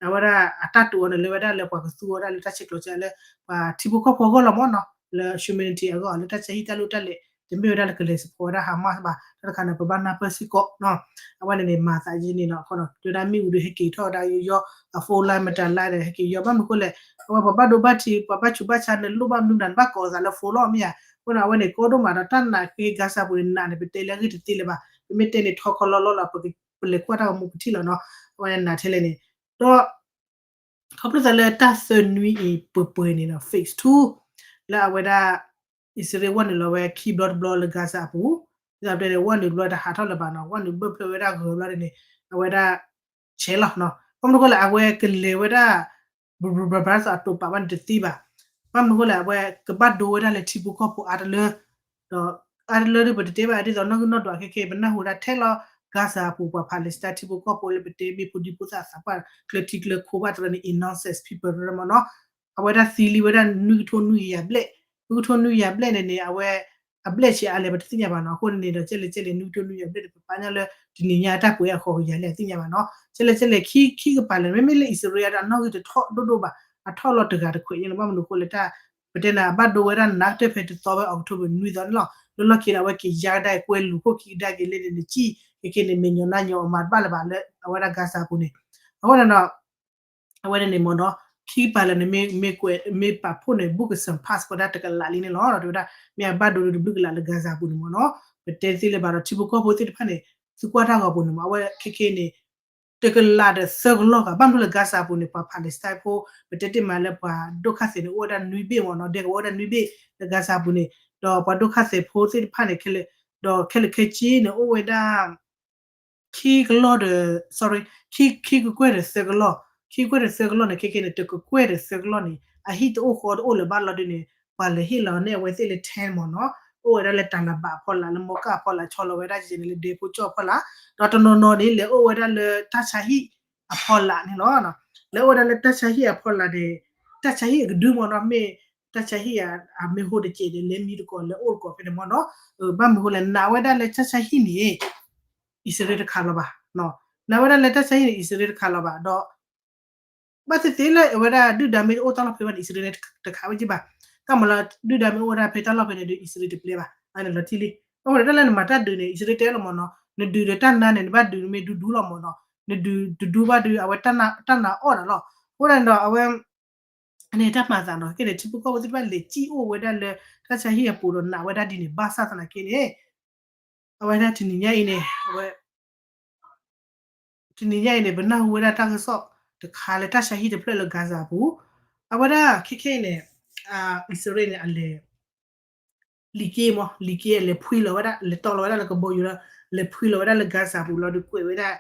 အဝဲဒၣ်အတၢ်တိာ်အီၤန့ၣ် လၢဝဲဒၣ်လၢပှၤကသူအီၤဒၣ်လၢတၢ်ဆဲးကျိးစဲးလၢ ပှၤထံဖိကီၢ်ဖိအဂီၢ်လီၤမ့ၢ်နီၤ, လၢ humanity အဂီၢ် လၢတၢ်ဆါဟံၣ်တၢ်လိၣ်တၢ်လဲၤ, တမ့ၢ်ဝဲဒၣ်လၢကလဲၤ support ဝဲဒၣ် Hamas ဘၣ်, တၢ်တခါန့ၣ် ပဘၣ်နၢ်ပၢၢ်စ့ၢ်ကီးနီၤ, အဝဲန့ၣ်န့ၣ် မၤသးယံာ်န့ၣ်နီၤ, အဃိဒီး တဲဝဲဒၣ်မ့ၣ်အူဒုးဟဲက့ၤထီၣ်ဝဲဒၣ်ယီယီ, အ phone line မတၤ line ဒီးဟဲက့ၤယီ, ဘၣ်မနုၤဃိလဲၣ်, အဝဲပှၤဘၣ်ဒိဘၣ်ထံး ပှၤဘၣ်ဆူးဘၣ်ဆါန့ၣ် လိၣ်ဘၣ်မနုၤမတၤန့ၣ် ဘၣ်ကိးအသးလၢ phone လီၤမ့ၢ်ဧါ, အဃိဒီးအဝဲန့ၣ် ကီဒိၣ်မးဒီး တၢ်နာ်က့ၤ Gaza ပူၤန့ၣ် နာ်န့ၣ် ပတဲလၢအဂ့ၢ်တသ့လၢၤဘၣ်, ပမ့ၢ်တဲန့ၣ်ထီခီလီလီလီၤ ပလဲၤကွၢ်တၢ်ဂီၤမူပထံၣ်လီၤနီၤ အဝဲနးထဲလဲၣ်န့ၣ် ဒီး ခီဖျိသးလၢတၢ်သၢနွံအံၤပှဲၤပှဲၤန့ၣ်ဒီး phase two လၢအဝဲဒၣ် အံၣ်စရ့လးဝဲနုာ်လီၤဝဲခံဘျီတဘျီလၢ Gaza အပူၤ ဒ်သိးပတဲန့ၣ် ဝဲနုာ်တဘျီတဟးထီၣ်လၢၤဘၣ်နီၤ ဝဲနုာ်ဘၢၣ်ဖျၢၣ်ဝဲဒၣ်ဂၢၤဘျီန့ၣ် အဝဲဒၣ် ဆဲးလီၤနီၤ ဘၣ်မနုၤဃိလဲၣ် အဝဲကလဲၤဝဲဒၣ် ဘြဘြဘြဘြသိးအတိာ်ပာ်ဘၣ်န့ၣ်တသ့ဘၣ် ဘၣ်မနုၤဃိလဲၣ် အဝဲကဘၣ်ဒိဝဲဒၣ်လၢထံဖိကီၢ်ဖိအါတလၢ ဒီး အါတလၢဒ်ပတတဲဘၣ်ဒ်သိးနီၢ်ဂံၢ်နီၢ်ဒွးခဲခဲ ပနၢ်ဟူဝဲဒၣ်ထဲလီၤ Gaza အပူၤ ပှၤ Palestine ထံဖိကီၢ်ဖိလၢပတဲမ့ၢ်ဖိဒံဖိသၣ်သးပှၢ် ကျၢၤထံကျၢၤခိဘၣ်တရၢန့ၣ် innocent people တရၢမ့ၢ်နီၤ အဝဲဒၣ်သံလံဝဲဒၣ်နွံကထိနွံကယၤဘျဲၣ် နွံကထိနွံကယၤဘျဲၣ်န့ၣ်န့ၣ် အဝဲ အဘျဲၣ်ဆံးအါလဲၣ် ပတသ့ၣ်ညါဘၣ်နီၤ အဃိန့ၣ်န့ၣ်ဒီး ကဲလဲၣ်ကဲလဲၣ် နွံကထိနွံကယၤဘျဲၣ်န့ၣ် ပပာ်ညါလၢတနံၤညါအတၢ်ပှဲၤအဃိးကယၤလဲၣ် အသ့ၣ်ညါဘၣ်နီၤ ကဲလဲၣ်ကဲလဲၣ် ခံ ခံကပၤလၢာ် မ့မ့ၢ်လၢအံၣ်စရ့လးဒီးအနီၢ်ဂံၢ်တထီၣ်ဒိၣ်ဒိၣ်ဘၣ် အထီၣ်လီၤတဂၤတခွဲးညါန့ၣ် ဘၣ်မနုၤဃိလၢတၢ် ပတဲနၤ အဘၣ်ဒိဝဲဒၣ်နးကတၢၢ်ဖဲတသီဝဲ October နွံသီန့ၣ်လီၤ လၢလီၢ်ခံလၢအဝဲက့ၤယါကဒါအံၤ ကွဲလူၤခိၣ်ခံကဒါက့ၤလဲၣ်န့ၣ် နစံၣ် ခဲခဲန့ၣ် မဲာ်ညီနါညီအမၤတဘၣ်လၢၤဘၣ်လၢအဝဲဒၣ် Gaza ပူၤန့ၣ် အဃိန့ၣ်ဒီး အဝဲန့ၣ်န့ၣ်မ့ၢ်နီၤ ခံကပၤလၢာ်န့ၣ် မ့ၢ်ကွဲး မ့ၢ်ပာ်ဖှိၣ်န့ၣ် book some passport ဒၣ်တကလးလံန့ၣ်လီၤ ဒီးတဲဝဲဒၣ် မ့ၢ်အဘၣ်ဒိဒိတဘျုးကလးလၢ Gaza ပူၤန့ၣ်မ့ၢ်နီၤ ပတဲသ့လၢၤဘၣ်ဒီး ထံဖိကီၢ်ဖိသ့ၣ်တဖၣ်န့ၣ် သုကွၢ်တၢ်ဂီၤပူၤန့ၣ်မ့ၢ် အဝဲခဲခဲန့ၣ် တကလးဒီးသၢကလီၢ်ဂၤ ဘၣ်မနုၤလၢ Gaza ပူၤန့ၣ် ပှၤ Palestine ဖိ ပတဲတ့ၢ်မးလၢပှၤဒိၣ်ခါသဲးန့ၣ် အိၣ်ဝဲဒၣ်နွံဘ့ၣ်မ့ၢ်နီၤ ဒဲကဝီၤအိၣ်ဝဲဒၣ်နွံဘ့ၣ်လၢ Gaza ပူၤန့ၣ် ဒီးပှၤဒိၣ်ခါသဲးဖိသ့ၣ်တဖၣ်န့ၣ် ခဲလၢာ် ဒီးခဲလၢာ်ခဲဆ့န့ၣ် အိၣ်ဝဲဒၣ် ခံကလီၢ်ဒီး sorry ခံ ခံကကွဲၢ်ဒီးသၢကလီၢ် ခံကကွဲၢ်ဒီးသၢကလီၢ်န့ၣ် ခဲခဲန့ၣ် တကကွဲၢ်ဒီးသၢကလီၢ်န့ၣ် အဟံၣ်တအိၣ်ဃီတအိၣ်လၢၤဘၣ်လီၤဒုန့ၣ် ပှၤလဲၤဟ့ၣ်လီၤန့ၢ်အဝဲသ့ၣ်လၢ tent မ့ၢ်နီၤ အိၣ်ဝဲဒၣ်လၢတၢ်လၤဘၣ်အဖီလာ် လၢမီကၣ်အဖီလာ် ဆီလီၤဝဲဒၣ်ကဲန့ၣ်လၢဒဲဖိကၠီၣ်အဖီလာ် ဒီးတနီၤနီၤန့ၣ် လဲၤအိၣ်ဝဲဒၣ်လၢတၢ်ဆါဟံၣ်အဖီလာ်န့ၣ်လီၤ လဲၤအိၣ်ဝဲဒၣ်လၢတၢ်ဆါဟံၣ်အဖီလာ်န့ၣ် တၢ်ဆါဟံၣ်အကဒုမ့ၢ်နီၤ မ့ၢ်တၢ်ဆါဟံၣ်အမ့ၢ်ဟိတစဲးဒီး လဲၤမံတကိးလဲၤအိၣ်တကိးဖဲန့ၣ်မ့ၢ်နီၤ ဘၣ်မနုၤဃိလဲၣ် နာ်ဝဲဒၣ်လၢတၢ်ဆါဟံၣ်န့ၣ် အံၣ်စရ့လးတခးလီၤဘၣ် နာ်ဝဲဒၣ်လၢတၢ်ဆါဟံၣ်န့ၣ် အံၣ်စရ့လးတခးလီၤဘၣ်ဒီး ဘၣ်သ့ၣ်သ့ၣ်လၢအဝဲဒၣ်ဒုၣ်ဒါမ့ၢ်အိၣ်တၢ်လီၢ်ဖဲဘၣ်န့ၣ် အံၣ်စရ့လးန့ၣ်တခးဝဲက့ဘၣ် တၢ်မၤလၢဒုၣ်ဒါမ့ၢ်အိၣ်ဝဲဒၣ်ဖဲတၢ်လီၢ်ဖဲန့ၣ်ဒီး အံၣ်စရ့လးတပျဲဘၣ် အန့ၣ်လီၤတံၢ်လံ အဃိန့ၣ် တၢ်လၢနမၤတၢ်ဒုးန့ၣ် အံၣ်စရ့လးတဲလီၤမ့ၢ်နီၤ နဒုးဒီးတၢ်နါန့ၣ် နဘၣ်ဒုးနမ့ၢ်ဒူဒူလီၤမ့ၢ်နီၤ နဒုးတဒူဘၣ်ဒီး အဝဲတၢ်နါအီၣ်ဒၣ်လီၤ အဃိန့ၣ်ဒီးအဝဲ အန့ၣ်တၢ်မၤသးနီၤ ကဲန့ၣ် ထံဖိကီၢ်ဖိသ့ၣ်တဖၣ်လဲၤစံၣ်အိၣ်ဝဲဒၣ်လၢ တၢ်ဆါဟံၣ်အပူၤဒီးနာ်ဝဲဒၣ်ဒ်န့ၣ် ဘၣ်ဆၣ်သနာ်က့န့ၣ် အဝဲဒၣ်တနံၤညါအံၤန့ၣ် အဝဲ တနံၤညါအံၤန့ၣ် ပနၢ်ဟူဝဲဒၣ်တၢ်ကစီၣ်တခါလၢတၢ်ဆါဟံၣ်တဖျၢၣ်လၢ Gaza အပူၤ အဝဲဒၣ်ခဲခဲအံၤန့ၣ် အံၣ်စရ့လးန့ၣ် အလဲၤ လံာ်က့မ့ၢ် လံာ်က့အလဲၤဖှံလီၤဝဲဒၣ် လဲၤတီလီၤဝဲဒၣ်လၢကဘီယူၤလီၤ လဲၤဖှံလီၤဝဲဒၣ်လၢ Gaza ပူၤလီၤဒီးကွဲးဝဲဒၣ်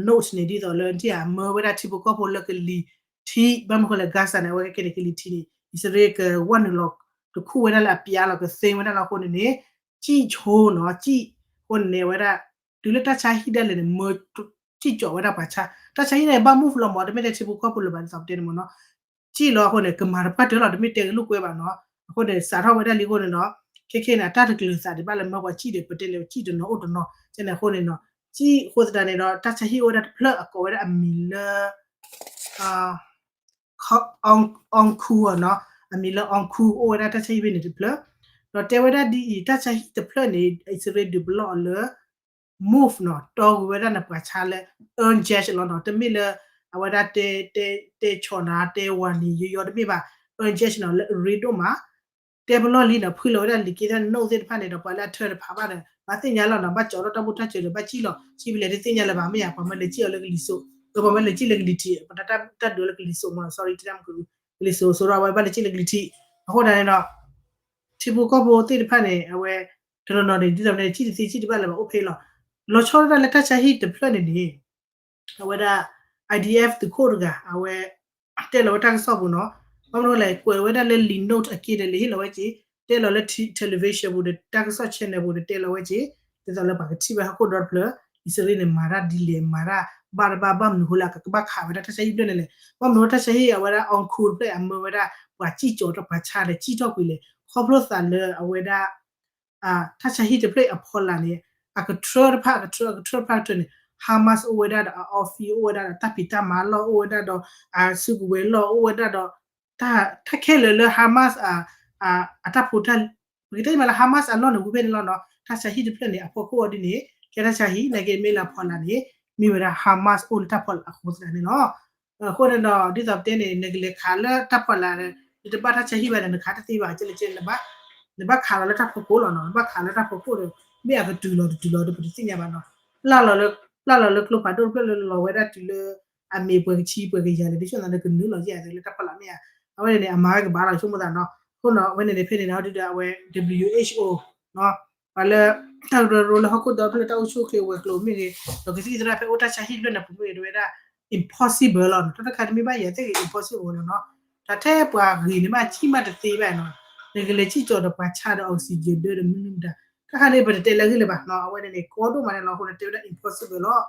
note န့ၣ် ဒ်သိးလၢ ဒ်အမၢဝဲဒၣ်ထံဖိကီၢ်ဖိလၢကလံၤထံး ဘၣ်မနုၤဃိလဲၣ် Gaza န့ၣ် အဝဲကဲန့ၣ်ကလံၤထံးန့ၣ် အံၣ်စရ့လးကဝဲနုာ်လီၤ တခူၣ်ဝဲဒၣ်လၢအပျါလီၤ ကသ့ဝဲဒၣ်လီၤအဃိန့ၣ်န့ၣ် စံၣ်ဆိနီၤ စံၣ် အဃိန့ၣ်န့ၣ် အဝဲဒၣ် တုၤလၢတၢ်ဆါဟံၣ်ဒၣ်လဲာ်န့ၣ် မၢ စံၣ်ကၠီးဝဲဒၣ်ပှၤဆါ တၢ်ဆါဟံၣ်န့ၣ် ဘၣ် move လီၤမ့ၢ် တမ့ၢ်ထဲထံဖိကီၢ်ဖိလၢၤဘၣ် ဒ်သိးပတဲန့ၣ်မ့ၢ်နီၤ စံၣ်လီၤအဃိန့ၣ် ကမၤတပှၢ်တၢၢ်လီၤ တမ့ၢ်တဲကလိာ်ကွဲဘၣ်နီၤ အဃိန့ၣ် စးထီၣ်ဝဲဒၣ်လံအဃိန့ၣ်ဒီး ခဲခဲန့ၣ် အတၢ်တကျၢၤသးဒံးဘၣ်လၢမၢပှၤစံၣ်ဒီး ပတဲလဲၣ် စံၣ်တနီၤအိၣ်တနီၤ ကဲန့ၣ်အဃိန့ၣ်နီၤ စံၣ်အဃိသတးန့ၣ်ဒီး တၢ်ဆါဟံၣ်အိၣ်ဝဲဒၣ်တဖျၢၣ်အကိးဝဲဒၣ်အမံၤလၢ Onku နီၤ အမံၤလၢ Onku အိၣ်ဝဲဒၣ်တၢ်ဆါဟံၣ်ဖဲန့ၣ်တဖျၢၣ် ဒီးတဲဝဲဒၣ်ဒ်အံၤ တၢ်ဆါဟံၣ်တဖျၢၣ်န့ၣ် အံၣ်စရ့လးဒုးပလီၢ်အီၤလၢ move နီၤ တီဂ့ၤဝဲဒၣ်နပှၤဆါလၢ earn cash လီၤနီၤ တမ့ၢ်လၢ အဝဲဒၣ်တဲ တဲ တဲဆီၣ်နၤ တဲဝၤနံၤယီယီတမ့ၢ်ဘၣ် earn cash နီၤ လၢအရ့ဒိၣ်မး တဲပလီၢ်လံနီၤ ဖှံလီၤဝဲဒၣ်လံာ်က့သ့ၣ် note သ့ၣ်တဖၣ်န့ၣ်ဒီး ပှၤလၢအထၢတဖးဘၣ်ဒီး ဘၣ်သ့ၣ်ညါလီၤနီၤ ဘၣ်ကၠီထီၣ်တၢ်ဘူၣ်တၢ်စၢၤဒီး ဘၣ်စံၣ်လီၤ စံၣ်ဖဲလဲၣ်တသ့ၣ်ညါလၢၤဘၣ် မ့ၢ်ယါ ပှၤမၢလဲၤစံၣ်အီၤလၢကလံၤစိး ပှၤမၢလဲၤစံၣ်လၢကလံၤထံး ပှၤတၢ်ဒုးလၢကလံၤစိးမ့ၢ် sorry ကလံၤစိး ဆိုတော့ အဝဲဘၣ်လဲၤစံၣ်လၢကလံၤထံး အဃိဒၣ်န့ၣ်ဒီး ထံဖိကီၢ်ဖိသ့ၣ်တဖၣ်န့ၣ် အဝဲ တနီၤနီၤန့ၣ် ဒ်သိးပတဲ စံၣ်တသ့စံၣ်တဘၣ်လၢၤဘၣ်အိၣ်ဖဲလီၤ လီၤဆီဒၣ်တၢ်လၢတၢ်ဆါဟံၣ်တဖျၢၣ်န့ၣ်န့ၣ် အဝဲဒၣ် IDF သုးခိၣ်တဂၤ အဝဲ တဲလီၤဝဲတၢ်ကစီၣ်ပူၤနီၤ ဘၣ်မနုၤလဲၣ် ကွဲးဝဲဒၣ်လၢလံာ် note အက့ဒီး လဲၤဟ့ၣ်လီၤဝဲက့ၤ တဲလီၤလၢ television ပူၤဒီး တၢ်ကစီၣ် channel ပူၤဒီး တဲလီၤဝဲက့ၤ ဒ်သိးလၢပှၤကထံၣ်ဝဲဟီၣ်ခိၣ်ဒီတဖျၢၣ် အံၣ်စရ့လးန့ၣ် မၤတၢ်ဒ်လဲၣ် မၤတၢ်ဘၣ်တဘၣ် ဘၣ်မနုၤဃိလၢ ကဘၣ်ခးဝဲဒၣ်တၢ်ဆါဟံၣ်တဖျၢၣ်န့ၣ်လဲၣ် ဘၣ်မနုၤတၢ်ဆါဟံၣ်အဝဲဒၣ် Onku တဖျၢၣ် အမၢဝဲဒၣ် ပှၤစံၣ်ကၠီထီၣ်ပှၤဆါဒီး စံၣ်ထီၣ်ကွံာ်လဲၣ် ခီဖျိသးလၢအဝဲဒၣ် တၢ်ဆါဟံၣ်တဖျၢၣ်အဖီလာ်န့ၣ် အကထြၢတဖၣ် အကထြၢ အကထြၢတဖၣ်ကထြၢန့ၣ် Hamas အိၣ်ဝဲဒၣ်ဒီးအ office အိၣ်ဝဲဒၣ်ဒီးတၢ်ဖံးတၢ်မၤလီၢ် အိၣ်ဝဲဒၣ်ဒီးအစုကဝဲၤလီၢ် အိၣ်ဝဲဒၣ်ဒီး တၢ်ခဲလၢာ်လၢ Hamas အတၢ်ဖိတၢ် ပကတဲမ့ၢ်လၢ Hamas အလီၢ်န့ၣ် ဝံၤဖဲန့ၣ်လီၤနီၤ တၢ်ဆါဟံၣ်တဖျၢၣ်န့ၣ် အဖီခိၣ်အီၤဒ်န့ၣ် ကဲတၢ်ဆါဟံၣ် နာ်က့မ့ၢ်လၢအဖီလာ်န့ၣ် မ့ၢ်ဝဲဒၣ် Hamas အိၣ်လၢတၢ်ဖီလာ်အဃိသတးန့ၣ်လီၤ အဃိန့ၣ်ဒီး ဒ်သိးပတဲန့ၣ် နကလဲၤခးလၢတၢ်ဖီလာ်ဒီး နတဘၣ်တၢ်ဆါဟံၣ်ဘၣ်ဒီး နခးတသ့ဘၣ် ကဲလၢကဲ နဘၣ်ခးလီၤလၢတၢ်ဖီခိၣ်လီၤနီၤ နဘၣ်ခးလၢတၢ်ဖီခိၣ်ဒီး မ့ၢ်အကတုၤလီၤတတုၤလီၤဒီး ပတသ့ၣ်ညါဘၣ်နီၤ ပျၢ်လီၤလၢကျိဖးဒိၣ်တဖျၢၣ်လၢလီၤဝဲဒၣ်တုၤလၢ အမ့ၢ်ပှဲၤကဆံပှဲၤကယၤန့ၣ် ဒ်သိးန့ၣ်ကနုာ်လီၤယဲၢ်သုလၢတၢ်ဖီလာ်မ့ၢ်ဧါ, အဝဲန့ၣ်န့ၣ် အမၤဝဲကဘၣ်လီၤဆိကမိၣ်သးနီၤ, အဃိနီၤ အဝဲန့ၣ်န့ၣ်ဖဲန့ၣ်န့ၣ် ဟီဒုဒီးအဝဲ WHO နီၤ, ပှၤလၢ တၢ်ကရၢကရိလၢဟီၣ်ခိၣ်ဒီဖျၢၣ်တၢ်အိၣ်ဆူၣ်အိၣ်ချ့ဝဲၤကျိၤမ့ၢ်ဂ့ၤ, ဒီးကသံၣ်သရၣ်ဖဲအိၣ်တၢ်ဆါဟံၣ်ဖျၢၣ်န့ၣ် ပူၤမ့ၢ်ဂ့ၤ တဝဲဒၣ် impossible လီၤနီၤ, တၢ်တခါတမ့ၢ်ဘၣ်ယဲၢ်သ့ၣ်ဂ့ၤ impossible လီၤနီၤ, တၢ်ထဲပှၤဂ့ၤန့ၣ်ဘၣ် ကံၣ်မးတသ့ဘၣ်နီၤ, နကလဲၤကံၣ်ကၠီၤဒီးပှၤဆါဒီး oxygen ဒၢဒီးမနုၤမတၤ, တၢ်ခါန့ၣ် ပတတဲလၢဂ့ၢ်လၢၤဘၣ်နီၤ, အဝဲန့ၣ်န့ၣ် ကီဒိၣ်မးန့ၣ်လီၤ, အဃိန့ၣ်တဲဝဲဒၣ် impossible လီၤ,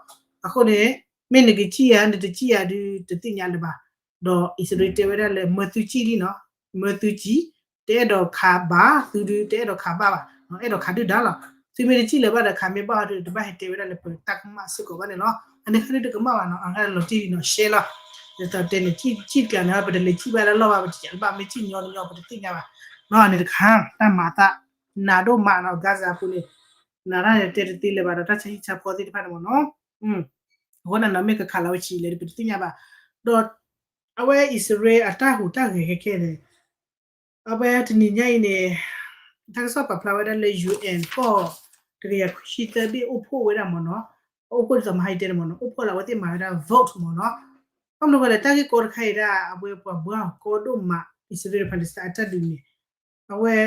အဃိန့ၣ် မ့ၢ်နကကံၣ်ဧါ နတကံၣ်ဧါဒုး တသ့ၣ်ညါလၢၤဘၣ်, ဒီးအံၣ်စရ့လးတဲဝဲဒၣ်လၢ မၢသုကံၣ်လံနီၤ, မၢသုကံၣ်, တအဲၣ်ဒိးခးဘၣ်, သုဒုးတအဲၣ်ဒိးခးဘၣ်ဘၣ်, အဲၣ်ဒိးခးဒုၣ်ဒါလီၤ, သုမ့ၢ်တကံၣ်လၢၤဘၣ်ဒီး ခးမ့ၢ်ဘၣ်အီၤဒုး တဘၣ်ဟဲတဲဝဲဒၣ်လၢပတၢ်ကမၣ်စ့ၢ်ကီးဘၣ်န့ၣ်လီၤ, အန့ၣ်ခါဒုးတကမၣ်ဘၣ်နီၤ, အလီၤတံၢ်လံနီၤ ရှဲလီၤ, ဒ်သိးတဲန့ၣ် ကံၣ်တကျါန့ၣ် ပတလဲၤကံၣ်ဘၣ်လၢလီၢ်ဘၣ်, ပတကးဘၣ် မ့ၢ်ကံၣ်ညီတညီ ပတသ့ၣ်ညါဘၣ်, နီၤန့ၣ်တခါ, တၢ်မၤအသး နးဒိၣ်မးနီၤ Gaza အပူၤန့ၣ်, နၤတၢ်န့ၣ်တဲတသ့လၢၤဘၣ်ဒီး တၢ်ဆါဟံၣ်ဆါဖီသ့ၣ်တဖၣ်န့ၣ်မ့ၢ်နီၤ, အဃိန့ၣ်နီၤ မ့ၢ်ကခးလီၤဝဲဆံးလဲၣ် ပတသ့ၣ်ညါဘၣ်, ဒီး အဝဲအံၣ်စရ့လးအတၢ်ဟူးတၢ်ဂဲၤခဲခဲန့ၣ်, အဝဲတနံၤညါအံၤန့ၣ်, တၢ်ကစီၣ်ပာ်ဖျါဝဲဒၣ်လၢ UN ကီၢ် တကယၤခွံဆံသၢဘ့ၣ်အိၣ်ဖှိၣ်ဝဲဒၣ်မ့ၢ်နီၤ, အိၣ်ဖှိၣ်ဒ်သိးမဟါအံၤတဲန့ၣ်မ့ၢ်နီၤ, အိၣ်ဖှိၣ်လၢအဝဲသ့ၣ်မၤဝဲဒၣ် vote မ့ၢ်နီၤ, ဘၣ်မနုၤဃိလဲၣ် တၢ်ဂ့ၢ်ကီတခါအံၤဒၣ် အဝဲပှၤဘှီအီၤကီဒိၣ်မး အံၣ်စရ့လးဒီး Palestine အတၢ်ဒုးန့ၣ်, အဝဲ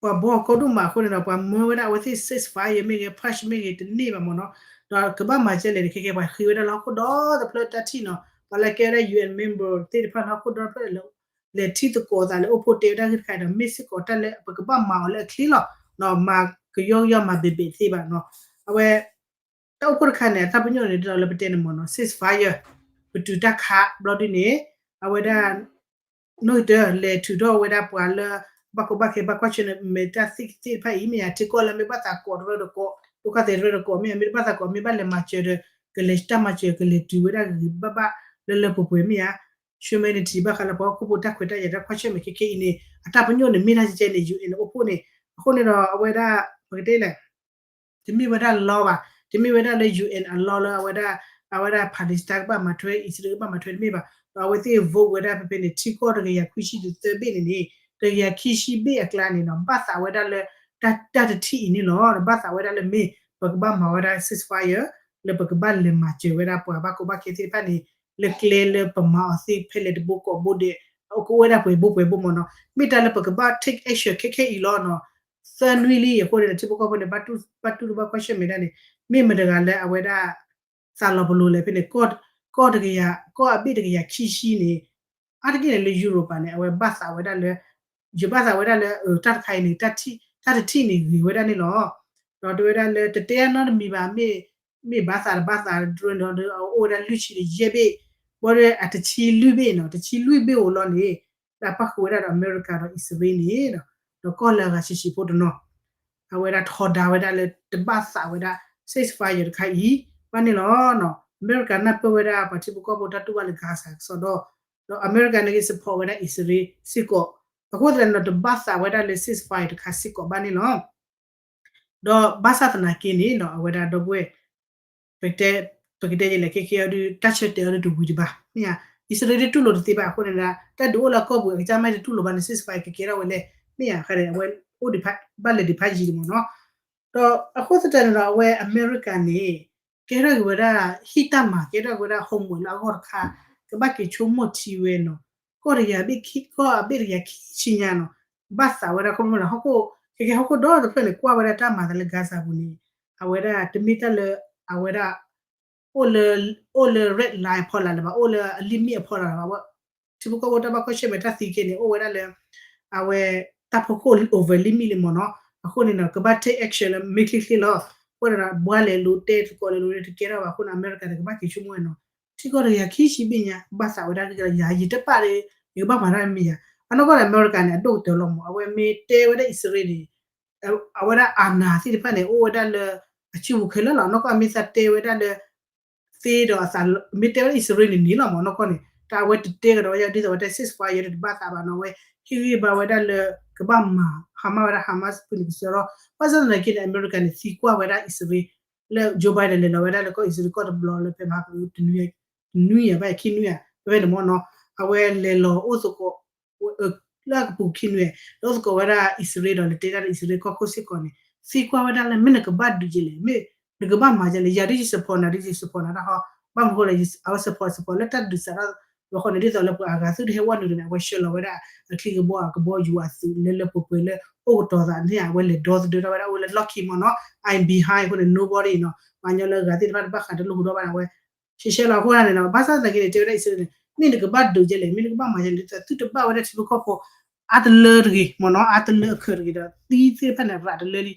ပှၤဘှီအီၤကီဒိၣ်မးအဃိန့ၣ်ဒီး ပှၤမၢဝဲဒၣ်အဝဲသ့ၣ် ceasefire မ့ၢ်ဂ့ၤ pause မ့ၢ်ဂ့ၤ တန့ၢ်ဘၣ်မ့ၢ်နီၤ, ဒီးကဘၣ်မၤကဲလဲၣ်န့ၣ် ခဲကဲပှၤဃ့ဝဲဒၣ်လၢဟီၣ်ခိၣ်ဒီတဖျၢၣ်တၢ်ထံၣ်နီၤ, ပှၤလၢကဲဝဲဒၣ် UN member သ့ၣ်တဖၣ်လၢဟီၣ်ခိၣ်ဒီတဖျၢၣ် လဲၤထံသကိးသးလၢအိၣ်ဖှိၣ်တဲဝဲဒၣ်ဂ့ၢ်တခါအံၤဒီး မ့ၢ်စ့ၢ်ကီးတၢ်လၢပကဘၣ်မၤအီၤလၢအချ့လီၤ, မၤကယီကယီမၤဘ့ၣ်ဘ့ၣ်သ့ဘၣ်နီၤ, အဝဲ တၢ်အိၣ်ဖှိၣ်တခါန့ၣ် အတၢ်ပညိၣ်န့ၣ် ဒ်သိးလၢပတဲန့ၣ်မ့ၢ်နီၤ ceasefire ပတုာ်တၢ်ခးဘျီဒ်န့ၣ်, အဝဲဒၣ် နီၣ်ဂံၢ်တၢ လဲၤထုးထီၣ်ဝဲဒၣ်ပှၤလၢ ဘၣ်ကီဘၣ်ခဲဘၣ်ကွၢ်ဆၢၣ်မဲာ်တၢ်သ့ၣ်တဖၣ်အံၤ မ့ၢ်ယါ ထံကီၢ်လၢမ့ၢ်ဘၣ်သးကိးတရၢဒီးကိး, ဒုက္ခသည်တရၢဒီးကိး မ့ၢ်ယါ မ့ၢ်တဘၣ်သးကိး မ့ၢ်ဘၣ်လဲၤမၤစၢၤဒီး ကလဲၤတၢ်မၤစၢၤ ကလဲၤတုၤဝဲဒၣ်ဂ့ၤဂ့ၤဘၣ်ဘၣ်လၢလၢပှဲၤပှဲၤ မ့ၢ်ယါ humanity ဘၣ်ဃးလၢပှၤဟီၣ်ခိၣ်ဖိတၢ်ခွဲးတၢ်ယာ်တၢ်ကွၢ်ဆၢၣ်မဲာ်ခဲခဲအံၤန့ၣ် အတၢ်ပညိၣ်န့ၣ် မ့ၢ်တၢ်ကဲန့ၣ် UN အိၣ်ဖှိၣ်န့ၣ် အဃိန့ၣ်ဒီး အဝဲဒၣ် ပကတဲလဲၣ် တမ့ၢ်ဝဲဒၣ် law ဘၣ်, တမ့ၢ်ဝဲဒၣ်လၢ UN အ law လၢအဝဲဒၣ်, အဝဲဒၣ် Palestine ကဘၣ်မၤထွဲ အံၣ်စရ့လး ကဘၣ်မၤထွဲတမ့ၢ်ဘၣ်, ဒီးအဝဲသ့ၣ် vote ဝဲဒၣ်ဖဲဖဲန့ၣ် ထံကီၢ်တကယၤခွံဆံသၢဘ့ၣ်န့ၣ်န့ၣ်, တကယၤခံဆံဘ့ၣ်အကျါန့ၣ်ဒီး ဘၣ်သးဝဲဒၣ်လၢ တၢ်တထံၣ်အံၤန့ၣ်လီၤ. ဘၣ်သးဝဲဒၣ်လၢမ့ၢ် ပကဘၣ်မၤဝဲဒၣ် ceasefire လၢပကဘၣ်လဲၤမၤစၢၤဝဲဒၣ်ပှၤဘၣ်ကီဘၣ်ခဲသ့ၣ်တဖၣ်န့ၣ် လၢကျဲလၢပမၤအီၤသ့ဖဲလဲၣ်တဘိကိးဘိဒဲး ကအိၣ်ဝဲဒၣ်ပှဲၤဘိပှဲၤဘိမ့ၢ်နီၤ, မ့ၢ်တၢ်လၢပကဘၣ် take action ခဲခဲအံၤလီၤနီၤ. သၢနွံလံအဃိန့ၣ် ထံဖိကီၢ်ဖိန့ၣ် ဘၣ်တူၢ်ဘၣ်ကွၢ်ဆၢၣ်မဲာ်ဒၣ်န့ၣ် မ့ၢ်မတၤတဂၤလၢအဝဲဒၣ် သးလီၤပလိာ်လဲၣ်ဖဲန့ၣ် ကီၢ်တကယၤ ကီၢ်အဘ့ၣ်တကယၤခံဆံန့ၣ် အါတက့ၢ်န့ၣ်လၢ Europe န့ၣ် အဝဲဘၣ်သးဝဲဒၣ်လၢ ယဘၣ်သးဝဲဒၣ်လၢ တၢ်တခါအံၤန့ၣ် တၢ်တထံၣ်န့ၣ်ဂ့ၤဝဲဒၣ်န့ၣ်လီၤ. ဒီးတဲဝဲဒၣ်လၢ တတဲနီတမံၤဘၣ် မ့ၢ် မ့ၢ်ဘၣ်သးတဘၣ်သးတရၢနီၤ ဒီးအအိၣ်ဝဲဒၣ်လွံၢ်ဆံတယဲၢ်ဘ့ၣ် ဘၣ်ဒီးအတဆံလွံၢ်ဘ့ၣ်နီၤ တဆံလွံၢ်ဘ့ၣ်အိၣ်လီၤန့ၣ် လၢအပၣ်ဃုာ်ဝဲဒၣ်ဒီးအမဲရကၤဒီးအံၣ်စရ့လးန့ၣ် ဒီးကီၢ်လၢအဂၤဆံးဆံးဖိတနီၤ အဝဲဒၣ်ထီဒါဝဲဒၣ်လၢတဘၣ်သးဝဲဒၣ် ceasefire တခါအံၤ ဘၣ်န့ၣ်လီၤ. အမဲရကၤနၢ်ပၢၢ်ဝဲဒၣ်ပှၤထံဖိကီၢ်ဖိတၢ်တူၢ်ဘၣ်လၢ Gaza ကစီဒီ ဒီးအမဲရကၤန့ၣ်ဂ့ၤ support ဝဲဒၣ်အံၣ်စရ့လးစ့ၢ်ကီး အဃိသတးန့ၣ်ဒီးတဘၣ်သးဝဲဒၣ်လၢ ceasefire တခါစ့ၢ်ကီးဘၣ်န့ၣ်လီၤ. ဒီးဘၣ်ဆၣ်သနာ်က့န့ၣ်နီၤ အဝဲဒၣ်ဒီပုၢ်ဝဲၢ် ပကတဲ ပကတဲယဲလဲၣ်ခဲခဲအံၤဒီး တၢ်ဆၢတဲာ်အီၤဒီးတဝံၤတဘၣ် မ့ၢ်ဧါ. အံၣ်စရ့လးတတူၢ်လိာ်တသ့ဘၣ်အဃိန့ၣ်ဒီး တၢ်ဒုးအိၣ်လၢအကီၢ်ပူၤ အကစၢ်မ့ၢ်တတူၢ်လိာ်ဘၣ်န့ၣ် ceasefire ကကဲထီၣ်ဝဲလဲၣ် မ့ၢ်ဧါ. အဝဲအိၣ်ဒံး ဘၣ်လဲၤဒံးဖးယံၤဒံးမ့ၢ်နီၤ. ဒီးအဃိသတးန့ၣ်ဒီး အဝဲအမဲရကၤန့ၣ် ကဲထီၣ်က့ၤဝဲဒၣ် ဟံၣ်တၢ်မၤ ကဲထီၣ်က့ၤဝဲဒၣ် homework လၢအဂီၢ်တခါ ကဘၣ်က့ၤဆိကမိၣ်ထံဝဲနီၤ ကီၢ်တကယၤဘ့ၣ်ခံ ကီၢ်အဘ့ၣ်တကယၤခံဆံညါနီၤ ဘၣ်သးဝဲဒၣ်ခီဖျိလၢဟီၣ်ခိၣ် ခဲကဲဟီၣ်ခိၣ်ဒီတဖျၢၣ်န့ၣ် ကွၢ်ဝဲဒၣ်တၢ်မၤသးလၢ Gaza ပူၤန့ၣ် အဝဲဒၣ်တမ့ၢ်တၢ်လၢ အဝဲဒၣ် အိၣ်လၢ အိၣ်လၢ red line အဖီလာ်လၢၤဘၣ် အိၣ်လၢအ limit အဖီလာ်လၢၤဘၣ် ထံဖိကီၢ်ဖိတၢ်ဘၣ်ကွၢ်ဆၢၣ်မဲာ်တၢ်သံခဲန့ၣ် အိၣ်ဝဲဒၣ်လၢ အဝဲ တၢ်ဖီခိၣ် over limit လံမ့ၢ်နီၤ. အဃိန့ၣ်ဒီး ကဘၣ် take action လၢမ့ၢ်ချ့ချ့လီၤ. အဃိန့ၣ်ဒီး ဘှါလဲၤလိၤတဲသကိးလဲၤလိၤန့ၣ် တကဲထီၣ်ဘၣ်အဃိန့ၣ် အမဲရကၤန့ၣ် ကဘၣ်က့ၤဆိကမိၣ်ဝဲနီၤ ထံကီၢ်တကယၤခံဆံဘ့ၣ်ညါ ဘၣ်သးဝဲဒၣ်ကယၤ ယတပာ်ဒီး ယကဘၣ်မၤတၢ်မံၤယၤ အနီၢ်ကီၢ်န့ၣ် အမဲရကၤန့ၣ် အဒိၣ်ကတၢၢ်လီၤမ့ၢ် အဝဲမ့ၢ်တဲဝဲဒၣ်အံၣ်စရ့လးန့ၣ် အဝဲဒၣ် အာဏာ သ့ၣ်တဖၣ်န့ၣ် အိၣ်ဝဲဒၣ်လၢ အစုပူၤခဲလၢာ်လီၤ. အနီၢ်ကီၢ်မ့ၢ်သးတဲဝဲဒၣ်လၢ သ့ဒီးအသး မ့ၢ်တဲဝဲဒၣ်အံၣ်စရ့လးန့ၣ်န့ၣ်လီၤမ့ၢ် အနီၢ်ကီၢ်န့ၣ် တၢ်အဝဲတတဲကဒီးဝဲဒၣ်ဒ်သိးဝဲတဲ ceasefire တဘၣ်သးဘၣ်နီၤ အဝဲ ဟ့ၣ်ဂံၢ်ဘါဝဲဒၣ်လၢ ကဘၣ်မၤ ဟါမၢ်ဝဲဒၣ် Hamas ဖုန့ၣ်ကစၢ်ဒီး ဘၣ်ဆၣ်သနာ်က့န့ၣ် အမဲရကၤန့ၣ် သံကွၢ်ဝဲဒၣ်အံၣ်စရ့လး လၢ Joe Biden လဲၤလီၤဝဲဒၣ်လၢကီၢ်အံၣ်စရ့လးကီၢ်တဘျီလၢဖဲမဟါက တနွံယၤဘၣ် ခံနွံယၤ ဖဲဖဲန့ၣ်မ့ၢ်နီၤ အဝဲလဲၤလီၤအိၣ်သကိး လၢအကပူၤခံနွံ ဒီးသကိးဝဲဒၣ်အံၣ်စရ့လးဒီး လဲၤတဲဒၣ်ဒီးအံၣ်စရ့လးကီၢ်ခိၣ်စ့ၢ်ကီးန့ၣ် သံကွၢ်ဝဲဒၣ်လၢ မ့ၢ်နကဘၣ်ဒုးက့ၤလဲၣ် မ့ၢ် နကဘၣ်မၤဒ်လဲၣ်, ယၤဒ်ယ support နၤ ဒ်ယ support နၤတၢ်ဟီ, ဘၣ်မနုၤဃိလဲၣ်, အဝဲ support support လၢတၢ်ဒုးစးထီၣ်ဘၣ်ဃီန့ၣ် ဒ်သိးလၢပှၤအဂၤသုတဟဲဝဲနုာ်န့ၣ် အဝဲဆှၢလီၤဝဲဒၣ် အချံကဘီအကဘီယူၤအသုးလၢလၢပှဲၤပှဲၤလၢ အိၣ်ကတီၤသးန့ၣ် အဝဲလဲၤဒီသဒၢထီၣ်ဝဲဒၣ် အိၣ်လၢ Lockheed မ့ၢ်နီၤ, I'm behind အဃိန့ၣ် nobody နီၤ, ပှၤကညီလၢအဂၤသ့ၣ်တဖၣ်တဘၣ်ဃးတလိၣ်ဟူးဒီးဘၣ်န့ၣ် အဝဲ ရှဲရှဲလီၤအဃိန့ၣ်နီၤ, ဘၣ်ဆၣ်သနာ်က့န့ၣ် တဲဝဲဒၣ်အံၣ်စရ့လးန့ၣ် မ့ၢ်နကဘၣ်ဒုးဒ်လဲၣ်, မ့ၢ်နကဘၣ်မၤဒ်လဲၣ်, ဒ်သိးသုတဘၣ်ဝဲဒၣ်ထံဖိကီၢ်ဖိ အါတလၢတဂ့ၤမ့ၢ်နီၤ, အါတလၢအခၢးတဂ့ၤဒီး သံသ့ၣ်တဖၣ်န့ၣ် ရးတလၢလံ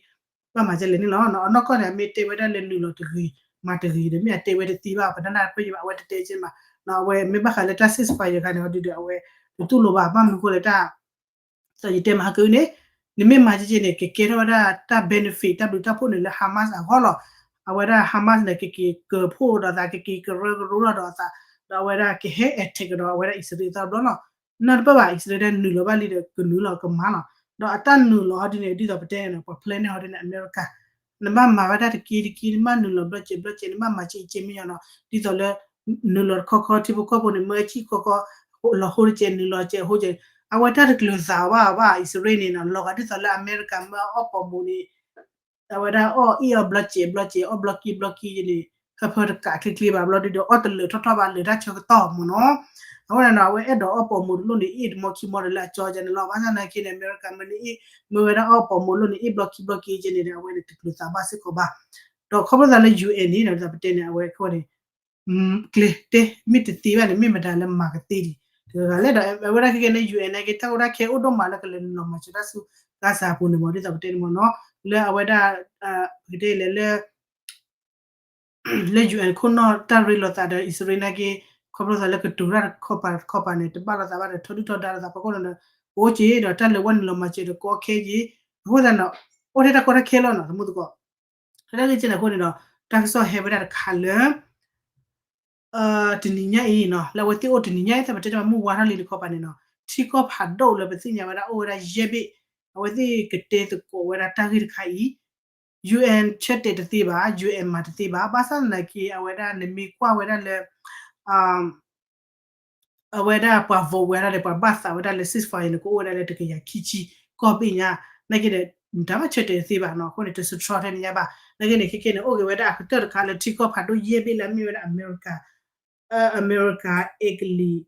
ဘၣ်မၤဒ်လဲၣ်န့ၣ်လီၤ. အနီၢ်ကီၢ်န့ၣ် အမ့ၢ်တဲဝဲဒၣ်လၢနုာ်လီၤတဂ့ၤ မၤတဂ့ၤဒီး မ့ၢ်အတဲဝဲတသ့ဘၣ် ပတနၢ်ပၢၢ်ယဘၣ် အဝဲတတဲက့မး, အဝဲမ့ၢ်ဘၣ်ဃးလၢတၢ် ceasefire ခါန့ၣ် အီၤဒုးဒီး အဝဲ တတူၢ်လိာ်ဘၣ် ဘၣ်မနုၤဃိလဲၣ်တၢ် ဒီးယတဲမးဟးကန့ၣ် နမ့ၢ်မၤက့က့န့ၣ် ကကဲထီၣ်ဝဲဒၣ်တၢ် benefit တၢ်ဘျုးတၢ်ဖှိၣ်န့ၣ်လၢ Hamas အဂီၢ်လီၤ. အဝဲဒၣ် Hamas န့ၣ် ကက့ၤကၢၤဖှိၣ်ဒီးသး ကက့ၤကရၢကရိလီၤဒီးအသး ဒီးအဝဲဒၣ်ကဟဲ attack ကဒီးအဝဲဒၣ်အံၣ်စရ့လးအသီတဘျီလီၤ. နၢ်တပၢၢ်ဘၣ် အံၣ်စရ့လးဒၣ်နုာ်လီၤဘၣ်လံဒီးကနုာ်လီၤကမၤလီၤ. ဒီးအတၢ်နုာ်လီၤဟီဒ်န့ၣ် ဒ်သိးပတဲန့ၣ် ပှၤ plan န့ၢ်ဟီဒ်န့ၣ် အမဲရကၤ နဘၣ်မၤဝဲဒၣ်တက့တက့ နဘၣ်နုာ်လီၤဘျီစဲးဘျီစဲး နဘၣ်မၤက့က့မ့ၢ်ယီၤနီၤ ဒ်သိးလၢ နုာ်လီၤတခီခီ ထံဖိကီၢ်ဖိန့ၣ် မၢကံၣ်ခီခီ လီၤဟိတကဲး နုာ်လီၤကဲးဟိကဲး အဝဲတၢ်တကျၢၤသးဘၣ်ဘၣ် အံၣ်စရ့လးန့ၣ်နီၤ လီၤဂာ်ဒ်သိးလၢအမဲရကၤမၢအီၣ်ပိာ်မိၢ်န့ၣ် အဝဲဒၣ်အီၣ်အ့ၣ်အီဘျီစဲးဘျီစဲး အီၣ်ဘျီကံၣ်ဘျီကံၣ်န့ၣ် ဟၢဖၢတကးချ့ချ့ဘၣ်ဘျီဒုဒီး အီၣ်တလၢာ်ထီၣ်ထီၣ်ဘၣ် လၢာ်တၢ်ဆၢကတီၢ်မ့ၢ်နီၤ. အဃိန့ၣ်နီၤ အဝဲအဲၣ်ဒိးအီၣ်ပိာ်မိၢ်တလိၣ်န့ၣ် အ့ၣ်တမီခံမီဒီးလၢအကၠီကဲန့ၣ်လီၤ. ဘၣ်ဆၣ်သနာ်က့န့ၣ် အမဲရကၤမၢန့ၣ်အ့ၣ် မၢဝဲဒၣ်အီၣ်ပိာ်မိၢ်လိၣ်န့ၣ် အ့ၣ်ဘျီခံဘျီကံၣ်ကဲန့ၣ်ဒီး အဝဲန့ၣ်တကျၢၤသးဘၣ်စ့ၢ်ကီးဘၣ်. ဒီးခီဖျိသးလၢ UN န့ၣ်နီၤ ဒ်သိးပတဲန့ၣ် အဝဲအဃိန့ၣ် ကျဲတဲ မ့ၢ်တသ့ဘၣ်န့ၣ် မ့ၢ်မတၤလၢမၤကသ့ဒံး တဂၤလဲၣ်ဒီး အဝဲဒၣ်ခဲကဲန့ၣ် UN န့ၣ်က့ တၢ်အိၣ်တၢ်ခဲအိၣ်ဒိၣ်မးလၢကလဲၤနုာ်လီၤမၤစၢၤတၢ်ဆူ Gaza အပူၤန့ၣ်မ့ၢ် ဒ်သိးပတဲန့ၣ်မ့ၢ်နီၤ လၢအဝဲဒၣ် ပကတဲလဲၣ်လၢ လၢ UN ခိၣ်နၢ်တၢ်ရ့လိာ်သးဒီးအံၣ်စရ့လးန့ၣ်က့ ခီဖျိသးလၢကတိၤတၢ်တခီပၤတခီပၤန့ၣ် တဘၣ်လိာ်သးဘၣ်ဒီး ထီဒုၣ်ထီဒါလိာ်သးဖီခိၣ်န့ၣ်ဒီး အိၣ်က့ၤဒီးတၢ်လဲၤဝဲနုာ်လီၤမၤစၢၤဒီးကီခဲက့ၤ အဃိသတးန့ၣ် အိၣ်ထဲတၢ်ကီတၢ်ခဲလီၤနီၤ သမုသကိး တၢ်ဂ့ၢ်ကဲန့ၣ်အဃိန့ၣ်ဒီး တၢ်ကစီၣ်ဟဲဝဲဒၣ်တခါလၢ တနံၤညါအံၤနီၤ လၢအဝဲသ့ၣ်အိၣ်တနံၤညါအံၤ တၢ်ပတဲတၢ်မုၢ်ဝါထီၣ်လံတခီပၤန့ၣ်နီၤ ထံကီၢ်ဖးဒိၣ်လၢပသ့ၣ်ညါဝဲဒၣ်အိၣ်ဝဲဒၣ်ယဲၢ်ဘ့ၣ် အဝဲသ့ၣ်ကတဲသကိးဝဲဒၣ်တၢ်ဂ့ၢ်တခါအံၤ UN ဆၢတဲာ်တသ့ဘၣ် UN မၤတသ့ဘၣ် ဘၣ်ဆၣ်သနာ်က့ အဝဲဒၣ်နမ့ၢ်ကွၢ်ဝဲဒၣ်လၢ အဝဲဒၣ်ပှၤ vote ဝဲဒၣ်ဒီး ပှၤဘၣ်သးဝဲဒၣ်လၢ ceasefire န့ၣ် ကအိၣ်ဝဲဒၣ်လၢတကယၤခံဆံကီၢ်ဘ့ၣ်ညါ နာ်က့ဒီး တၢ်ဘၣ်ဆၢတဲာ်တသ့ဘၣ်နီၤ အဃိန့ၣ် တ strong ထဲန့ၣ်ညါဘၣ် နာ်က့န့ၣ် ခဲကဲန့ၣ် အိၣ်က့ၤဝဲဒၣ်အကတၢၢ်တခါလၢထံကီၢ်ဖးဒိၣ်ယဲၢ်ဘ့ၣ်လၢအမ့ၢ်ဝဲဒၣ် အမဲရကၤ အမဲရကၤ အ့ကလံး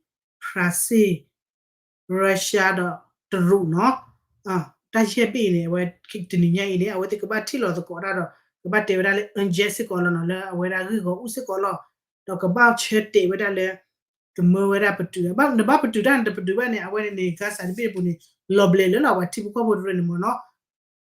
ဖရၣ်စ့ၣ် Russia ဒီးတရူးနီၤ တၢ်ယဲၢ်ဘ့ၣ်အံၤန့ၣ် အဝဲတနံၤညါအံၤန့ၣ် အဝဲသ့ၣ်ကဘၣ်ထံၣ်လီၤသကိးတၢ်ဒီး ကဘၣ်တဲဝဲဒၣ်လၢ urgent စ့ၢ်ကီးလီၤနီၤ လၢအဝဲဒၣ်ဂ့ၢ်ဂီၤအူစ့ၢ်ကီးလီၤ ဒီးကဘၣ်ဆၢတဲာ်ဝဲဒၣ်လၢ ကမၢဝဲဒၣ်ပတုာ် နဘၣ်ပတုာ်တၢ်န့ၣ် တပတုာ်ဘၣ်န့ၣ် အဝဲန့ၣ်န့ၣ် Gaza တဘ့ၣ်တပူၤန့ၣ် လီၤဘျဲးလၢလီၤ ပှၤထံဖိကီၢ်ဖိတရၢန့ၣ်မ့ၢ်နီၤ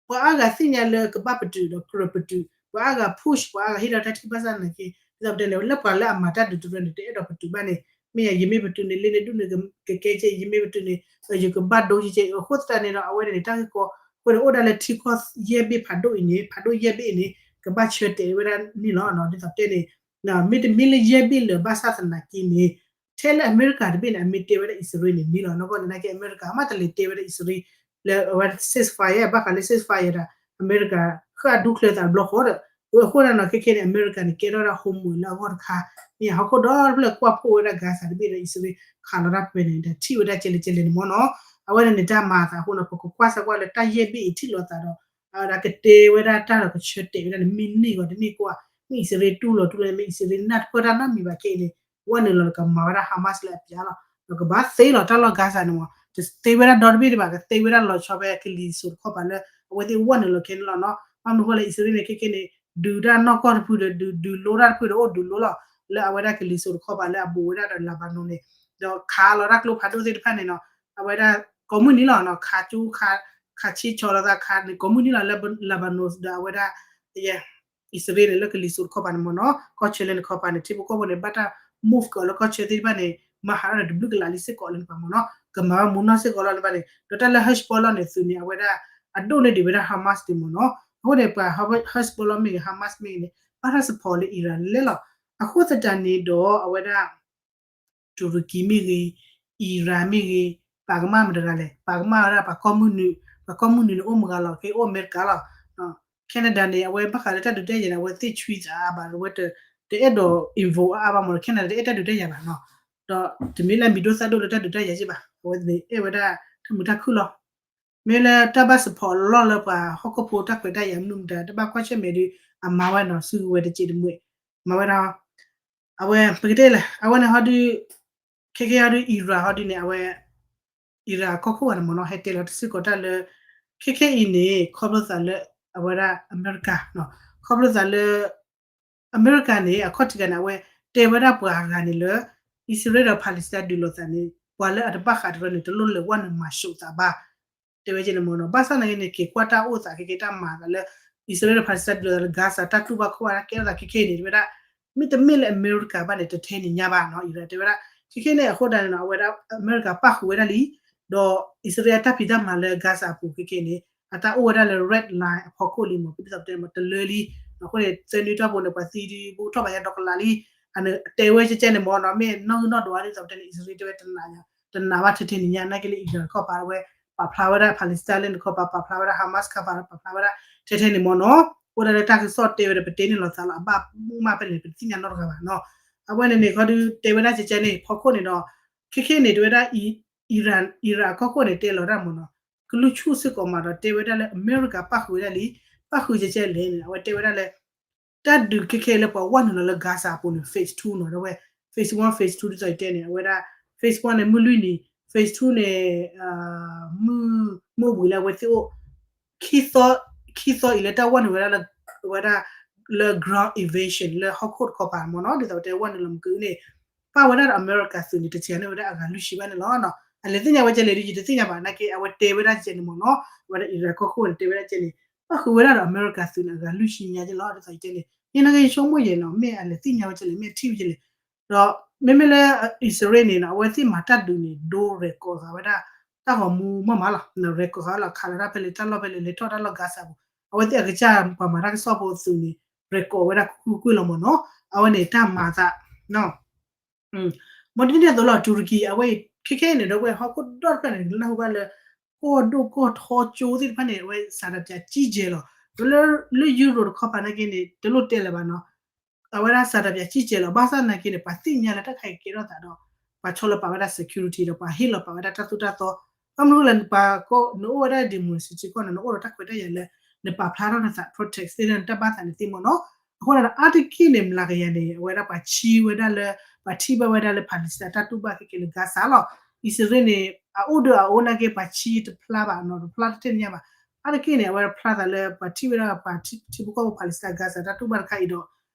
ပှၤအါဂၤသ့ၣ်ညါလၢကဘၣ်ပတုာ်ဒီးကြၢးပတုာ် ပှၤအါဂၤ push ပှၤအါဂၤဟ့ၣ်ဒီးတၢ်ထံၣ်ဘၣ်ဆၣ်သနာ်က့ ဒ်သိးပတဲန့ၣ် လၢပှၤလၢအမၤတၢ်ဒုးတရၢန့ၣ် တအဲၣ်ဒိးပတုာ်ဘၣ်န့ၣ် မ့ၢ်ယၤ ယမ့ၢ်ပတုာ်န့ၣ် လ့န့ၣ်ဒူၣ်န့ၣ် ကကဲကဲ ယမ့ၢ်ပတုာ်န့ၣ် ယကဘၣ်ဒိကဲကဲ အဃိသတးန့ၣ်ဒီး အဝဲန့ၣ်န့ၣ် တၢ်ဂ့ၢ်ကီ အဃိန့ၣ် အိၣ်ဒၣ်လၢထံကီၢ်ယဲၢ်ဘ့ၣ်ဖးဒိၣ်အံၤန့ၣ် ဖးဒိၣ်ယဲၢ်ဘ့ၣ်အံၤန့ၣ် ကဘၣ်ဆၢတဲာ်ဝဲဒၣ်န့ၣ်လီၤ. ဒ်သိးပတဲန့ၣ် မ့တမ့ၢ်လၢယဲၢ်ဘ့ၣ်လၢၤဘၣ်ဆၣ်သနာ်က့န့ၣ် ထဲလၢအမဲရကၤတဘ့ၣ်န့ၣ် အမ့ၢ်တဲဝဲဒၣ်အံၣ်စရ့လးန့ၣ်န့ၣ်လီၤ. နီၢ်ကီၢ်န့ၣ် နာ်က့အမဲရကၤမ့ၢ်တလဲၤတဲဝဲဒၣ်အံၣ်စရ့လး လၢအဝဲ ceasefire ဘၣ်ဃးလၢ ceasefire ဒီး အမဲရကၤ ဃၣ်ဒူချၢသးတဘျီဃီဒီး အဃိသတးန့ၣ် ခဲကဲန့ၣ် အမဲရကၤန့ၣ် ကဲထီၣ်ဝဲဒၣ် homework လၢအဂီၢ်တခါ မ့ၢ်ဟီၣ်ခိၣ်ဒီဖျၢၣ်ကွၢ်ဖှိၣ်ဝဲဒၣ် Gaza တဘ့ၣ်ဒီးအံၣ်စရ့လး ခးလီၤတၢ်ပှဲၤန့ၣ် ဒီးထံၣ်ဝဲဒၣ်ကဲလဲၣ်ကဲလဲၣ်န့ၣ်မ့ၢ်နီၤ အဝဲန့ၣ်န့ၣ် တၢ်မၤအသးအဃိန့ၣ် ပကကွၢ်စၢၤကွၢ်လၢတၢ်ယဲၢ်ဘ့ၣ်အံၤထံၣ်လိာ်သးဒီး အဝဲဒၣ်ကတဲဝဲဒၣ်တၢ်ဒီးကဆၢတဲာ်ဝဲဒၣ်န့ၣ် မ့ၢ်န့ၢ်ဂီၤတန့ၢ်ကွၢ် မ့ၢ်အံၣ်စရ့လးတူၢ်လိာ်တူၢ်လိာ် မ့ၢ်အံၣ်စရ့လးနၢ်တပၢၢ်တၢ်နီတမံၤဘၣ်ခဲအံၤန့ၣ် ဝဲနုာ်လီၤဒီးကမၤဝဲဒၣ် Hamas လၢအပျးလီၤ ဒီးကဘၣ်သ့လီၤတၢ်လီၢ် Gaza န့ၣ်မ့ၢ် တသ့ဝဲဒၣ်ဒီတဘ့ၣ်ဒံးဘၣ် ကသ့ဝဲဒၣ်လီၤဆီဖဲကလံၤစိးတခီပၤလၢ အဝဲသ့ၣ်ဝဲနုာ်လီၤခဲန့ၣ်လီၤနီၤ ဘၣ်မနုၤဃိလၢအံၣ်စရ့လးန့ၣ် ခဲကဲန့ၣ် ဒုးတၢ်နီၢ်ကီၢ်တဖုဒီး ဒုး ဒုးလိတၢ်တဖုဒီး အိၣ်ဒုးလိလီၤ လၢအဝဲဒၣ်ကလံၤစိးတခီပၤလၢအဘူးဝဲဒၣ်ဒီး Lebanon န့ၣ် ဒီးခးလီၤတၢ်ကျိဖးဒိၣ်သ့ၣ်တဖၣ်န့ၣ်နီၤ အဝဲဒၣ်ကိးမုၢ်နံၤလီၤနီၤ ခးကၠူ ခးဆ့ဆီလိာ်သးခးန့ၣ် ကိးမုၢ်နံၤလီၤလၢ Lebanon ဒီးအဝဲဒၣ် အံၣ်စရ့လးန့ၣ် လၢကလံၤစိးတခီပၤန့ၣ်မ့ၢ်နီၤ ကီၢ်ဆၢလၢန့ၣ်တခီပၤန့ၣ် ထံဖိကီၢ်ဖိန့ၣ် ဘၣ်တၢ် move ကီးလၢကီၢ်ဆၢသ့ၣ်တဖၣ်န့ၣ် မၤဟးထီၣ်န့ၣ် တဘျုးကလးလံစ့ၢ်ကီးလၢန့ၣ်ပၤမ့ၢ်နီၤ ကမၤဝဲမူနီၢ်စ့ၢ်ကီးလီၤန့ၣ်ဘၣ်န့ၣ် ဒီးတၢ်လၢ Hezbollah န့ၣ်သုးန့ၣ် အဝဲဒၣ် အဒိၣ်န့ၢ်ဒံးဝဲဒၣ် Hamas န့ၣ်မ့ၢ်နီၤ အဃိန့ၣ် ပှၤ Hezbollah မ့ၢ်ဂ့ၤ Hamas မ့ၢ်ဂ့ၤန့ၣ် ဘၣ်တၢ် support လၢ Iran လဲၣ်လီၤ အဃိသတးန့ၣ်ဒီး အဝဲဒၣ် တူရကံမ့ၢ်ဂ့ၤ, အံရၣ်မ့ၢ်ဂ့ၤ, ပာ်ကမၣ်မတၤတဂၤလဲၣ်, ပာ်ကမၣ်ဝဲဒၣ်ပှၤကီၢ်မုၢ်နုာ်, ပှၤကီၢ်မုၢ်နုာ်န့ၣ်အိၣ်မုၢ်ဂၤလီၤ, ကအိၣ်အမဲရကၤလီၤ. Canada န့ၣ် အဝဲဘၣ်ဃးလၢတၢ်ဒုးတၢ်ယၤန့ၣ် အဝဲသ့ၣ်ဆွံသးဘၣ်, အဝဲတအဲၣ်ဒိး involve အါအါဘၣ်မး, Canada တအဲၣ်တၢ်ဒုးတၢ်ယၤဘၣ်နီၤ, ဒီးတမ့ၢ်လၢအမံၤဒိၣ်သၣ်ဒိၣ်လၢတၢ်ဒုးတၢ်ယၤက့ဘၣ်, အဝဲသ့ၣ်န့ၣ်အဲၣ်ဝဲဒၣ်တၢ်မုာ်တၢ်ခုၣ်လီၤ. မ့ၢ်လၢတၢ်ဘၣ် support အလီၢ်လၢပှၤဟီၣ်ခိၣ်ဖိတၢ်ခွဲးတၢ်ယာ်မနုၤမတၤ တဘၣ်ကွၢ်ဆၢၣ်မဲာ်ဒီး အမၤဝဲနီၤ စုကဝဲၤတစဲးတမှဲာ် မၤဝဲဒၣ် အဝဲ ပကတဲလဲၣ် အဝဲန့ၣ်ဟီဒုး ခဲခဲဟီဒုး Iran ဟီဒုးန့ၣ် အဝဲ Iran အကီၢ်ခိၣ်ဂၤန့ၣ်မ့ၢ်နီၤ ဟဲတဲလီၤတစုကီးတၢ်လၢ ခဲခဲအံၤန့ၣ် ခီဖျိသးလၢ အဝဲဒၣ်အမဲရကၤ ခီဖျိသးလၢ အမဲရကၤန့ၣ် အခီၣ်ထံးဂၤန့ၣ် အဝဲတဲဝဲဒၣ်ပှၤအဂၤန့ၣ်လၢ အံၣ်စရ့လးဒီး Palestine ဒုးလိာ်သးန့ၣ် ပှၤလၢအတဘၣ်ဃးတရၢန့ၣ် တလိၣ်လဲၤဝဲနုာ်မၤၡိးသးဘၣ် တဲဝဲကဲန့ၣ်မ့ၢ်နီၤ ဘၣ်ဆၣ်သနာ်က့န့ၣ် က့ၤကွၢ်တၢ်အိၣ်သးခဲကဲတၢ်မၤသးလၢ အံၣ်စရ့လးဒီး Palestine ဒုးလိာ်သးလၢ Gaza တၢ်တူၢ်ဘၣ်ခီၣ်ဘၣ်တၢ်ကဲထီၣ်သးခဲခဲအံၤန့ၣ် တဲဝဲဒၣ် မ့တမ့ၢ်လၢအမဲရကၤဘၣ်န့ၣ် တထဲန့ၣ်ညါဘၣ်နီၤ အံၤတဲဝဲဒၣ် ခဲခဲန့ၣ် အဃိသတးန့ၣ်နီၤ အဝဲဒၣ်အမဲရကၤပၣ်ဃုာ်ဝဲဒၣ်လံ ဒီးအံၣ်စရ့လးအတၢ်ဖံးတၢ်မၤလၢ Gaza အပူၤခဲခဲန့ၣ် အတၢ်အိၣ်ဝဲဒၣ်လၢ red line အဖီခိၣ်လံမ့ၢ် ပဒ်သိးပတဲမ့ၢ်တလၢလံ အဃိန့ၣ် သၢနွံတီၢ်ပူၤန့ၣ် ပှၤသံဒုးဘူးကထီၣ်ဘၣ်ညါဒီကလးလံ အတဲဝဲကဲကဲန့ၣ်မ့ၢ်နီၤ မ့ၢ်နီၢ်ဂံၢ်နီၢ်ဒွးဒ်သိးပတဲန့ၣ် အံၣ်စရ့လးတဲဝဲတနာ် တနာ်ဘၣ်ထဲထဲန့ၣ်ညါ နာ်က့လၢ Iran တခီပၤဝဲ ပာ်ဖျါဝဲဒၣ် Palestine လၢနခီပၤ ပာ်ဖျါဝဲဒၣ် Hamas ခီပၤ ပာ်ဖျါဝဲဒၣ် ထဲထဲန့ၣ်မ့ၢ်နီၤ အိၣ်ဒၣ်လၢတၢ်ကစီၣ်တဲဝဲဒီး ပတဲန့ၢ်လီၤသးလီၤ အဘၣ်မူဘၣ်ဖဲလဲၣ် ပတသ့ၣ်ညါနီတဂၤဘၣ်နီၤ အဝဲန့ၣ်န့ၣ် ခီဒုးတဲဝဲဒၣ်ကဲကဲန့ၣ် ဖီခိၣ်န့ၣ်ဒီး ခဲခဲန့ၣ် တဲဝဲဒၣ် Iran Iran အကီၢ်ခိၣ်န့ၣ် တဲလီၤတၢ်မ့ၢ်နီၤ ကလုၢ်ဆူၣ်စ့ၢ်ကီးမးဒီး တဲဝဲဒၣ်လၢအမဲရကၤပၣ်ဃုာ်ဝဲဒၣ်လံ ပၣ်ဃုာ်ကဲကဲလဲၣ်န့ၣ် အဝဲတဲဝဲဒၣ်လၢ တၢ်ဒုးခဲခဲလၢပှၤဝဲနုာ်လီၤလၢ Gaza အပူၤန့ၣ် phase two နီၤ ဒီးဝဲ phase one phase two ဒ်သိးယတဲန့ၣ် အဝဲဒၣ် phase one န့ၣ် မုၢ်လွံၢ်နံၤ phase two န့ၣ် မုၢ် မုၢ်ဝံၤလၢအဝဲသ့ၣ်အိၣ် ခံသီ ခံသီအံၤလၢတၢ်ဝဲနုာ်ဝဲဒၣ်လၢ ဝဲဒၣ် လၢ ground invasion လၢဟီၣ်ခိၣ်တခီပၤမ့ၢ်နီၤ ဒ်သိးပတဲဝဲနုာ်လီၤမုၢ်ကုန့ၣ် ပၣ်ဝဲဒၣ်ဒီးအမဲရကၤသုးန့ၣ် တစှၤန့ၢ်ဝဲဒၣ်အဂၤလွံၢ်ဆံဘၣ်န့ၣ်လီၤ. အလဲၤသ့ၣ်ညါဝဲကဲလဲၣ်ဒ်ယတသ့ၣ်ညါဘၣ် နာ်က့ အဝဲတဲဝဲဒၣ်ကဲန့ၣ်မ့ၢ်နီၤ အဝဲဒၣ် Iran ကီၢ်ခိၣ်န့ၣ် တဲဝဲဒၣ်ကဲန့ၣ် ပၣ်ဃုာ်ဝဲဒၣ်ဒီးအမဲရကၤသုးန့ၣ် အဂၤလွံၢ်ဆံညါကဲလီၤ ဒ်သိးယတဲန့ၣ် ယနာ်က့ယဆိကမိၣ်ယဲၢ်နီၤ မ့ၢ်အလဲၤသ့ၣ်ညါဝဲကဲလဲၣ် မ့ၢ်အထံၣ်ဝဲကဲလဲၣ် ဒီးမ့မ့ၢ်လၢအံၣ်စရ့လးန့ၣ်နီၤ အဝဲသ့ၣ်မၤတၢ်ဒုးန့ၣ် ဒိ record ဃာ်ဝဲဒၣ် တၢ်ဂီၤမူမးမးလီၤ record ဃာ်လီၤ ခးလီၤတၢ်ဖဲလဲၣ် တၢ်လီၢ်ဖဲလဲၣ် လဲၤထီၣ်တၢ်လီၢ် Gaza ပူၤ အဝဲသ့ၣ်အကစၢ်ပှၤမၤတၢ်ကစီၣ်ဖိသုးန့ၣ် record ဝဲဒၣ်ကွ့ၢ်ကွ့ၢ်လီၤမ့ၢ်နီၤ အဝဲန့ၣ်တၢ်မၤသး မ့ၢ်ဒ်န့ၣ်အသိးလီၤ တူရကံ အဝဲအံၤ ခဲခဲအံၤန့ၣ် ဒီပုၢ်ဝဲၢ်ဟီၣ်ခိၣ်ဒီတဖျၢၣ်န့ၣ် နၢ်ဟူဘၣ်လၢ ကီၢ်ဒိၣ်ကီၢ်ထီကၠိသ့ၣ်တဖၣ်န့ၣ် အဝဲ ဆန္ဒပြကြီးကျယ် လီၤ လၢ လၢ Europe တခီပၤနာ်က့န့ၣ် တလိၣ်တဲလၢၤဘၣ်နီၤ အဝဲဒၣ် ဆန္ဒပြကြီးကျယ် လီၤ ဘၣ်ဆၣ်သနာ်က့န့ၣ် ပှၤသ့ၣ်ညါလၢတၢ်ခါအံၤကဲထီၣ်သးဒီး ပှၤဆီလီၤပာ်ဝဲဒၣ် security ဒီးပှၤဟ့ၣ်လီၤပာ်ဝဲဒၣ်တၢ်သိၣ်တၢ်သီ ဘၣ်မနုၤလဲၣ် ပှၤကီၢ် နအိၣ်ဝဲဒၣ် democracy ကီၢ်န့ၣ် နအိၣ်ဒီးတၢ်ခွဲးတၢ်ယာ်လၢ နပာ်ဖျါထီၣ်နသး protest သ့ၣ်လၢနတၢ်ဘၣ်သးန့ၣ်သ့မ့ၢ်နီၤ အဃိန့ၣ်ဒီး အါတက့ၢ်န့ၣ် မလၤကယၤန့ၣ် အဝဲဒၣ်ပှၤဆံးဝဲဒၣ်လၢ ပှၤထံၣ်ဘၣ်ဝဲဒၣ်လၢ Palestine တၢ်တူၢ်ဘၣ်ခဲကဲလၢ Gaza လီၤ အံၣ်စရ့လးန့ၣ် အအိၣ်ဒီးအအိၣ်နာ်က့ ပှၤဆံးတဖျါဘၣ်နီၤ တဖျါတထဲန့ၣ်ညါဘၣ် အါတက့ၢ်န့ၣ် အဝဲဒၣ်ဖျါသးလၢ ပှၤထံၣ်ဝဲဒၣ်ပှၤထံဖိကီၢ်ဖိ Palestine Gaza တၢ်တူၢ်ဘၣ်တခါအံၤဒီး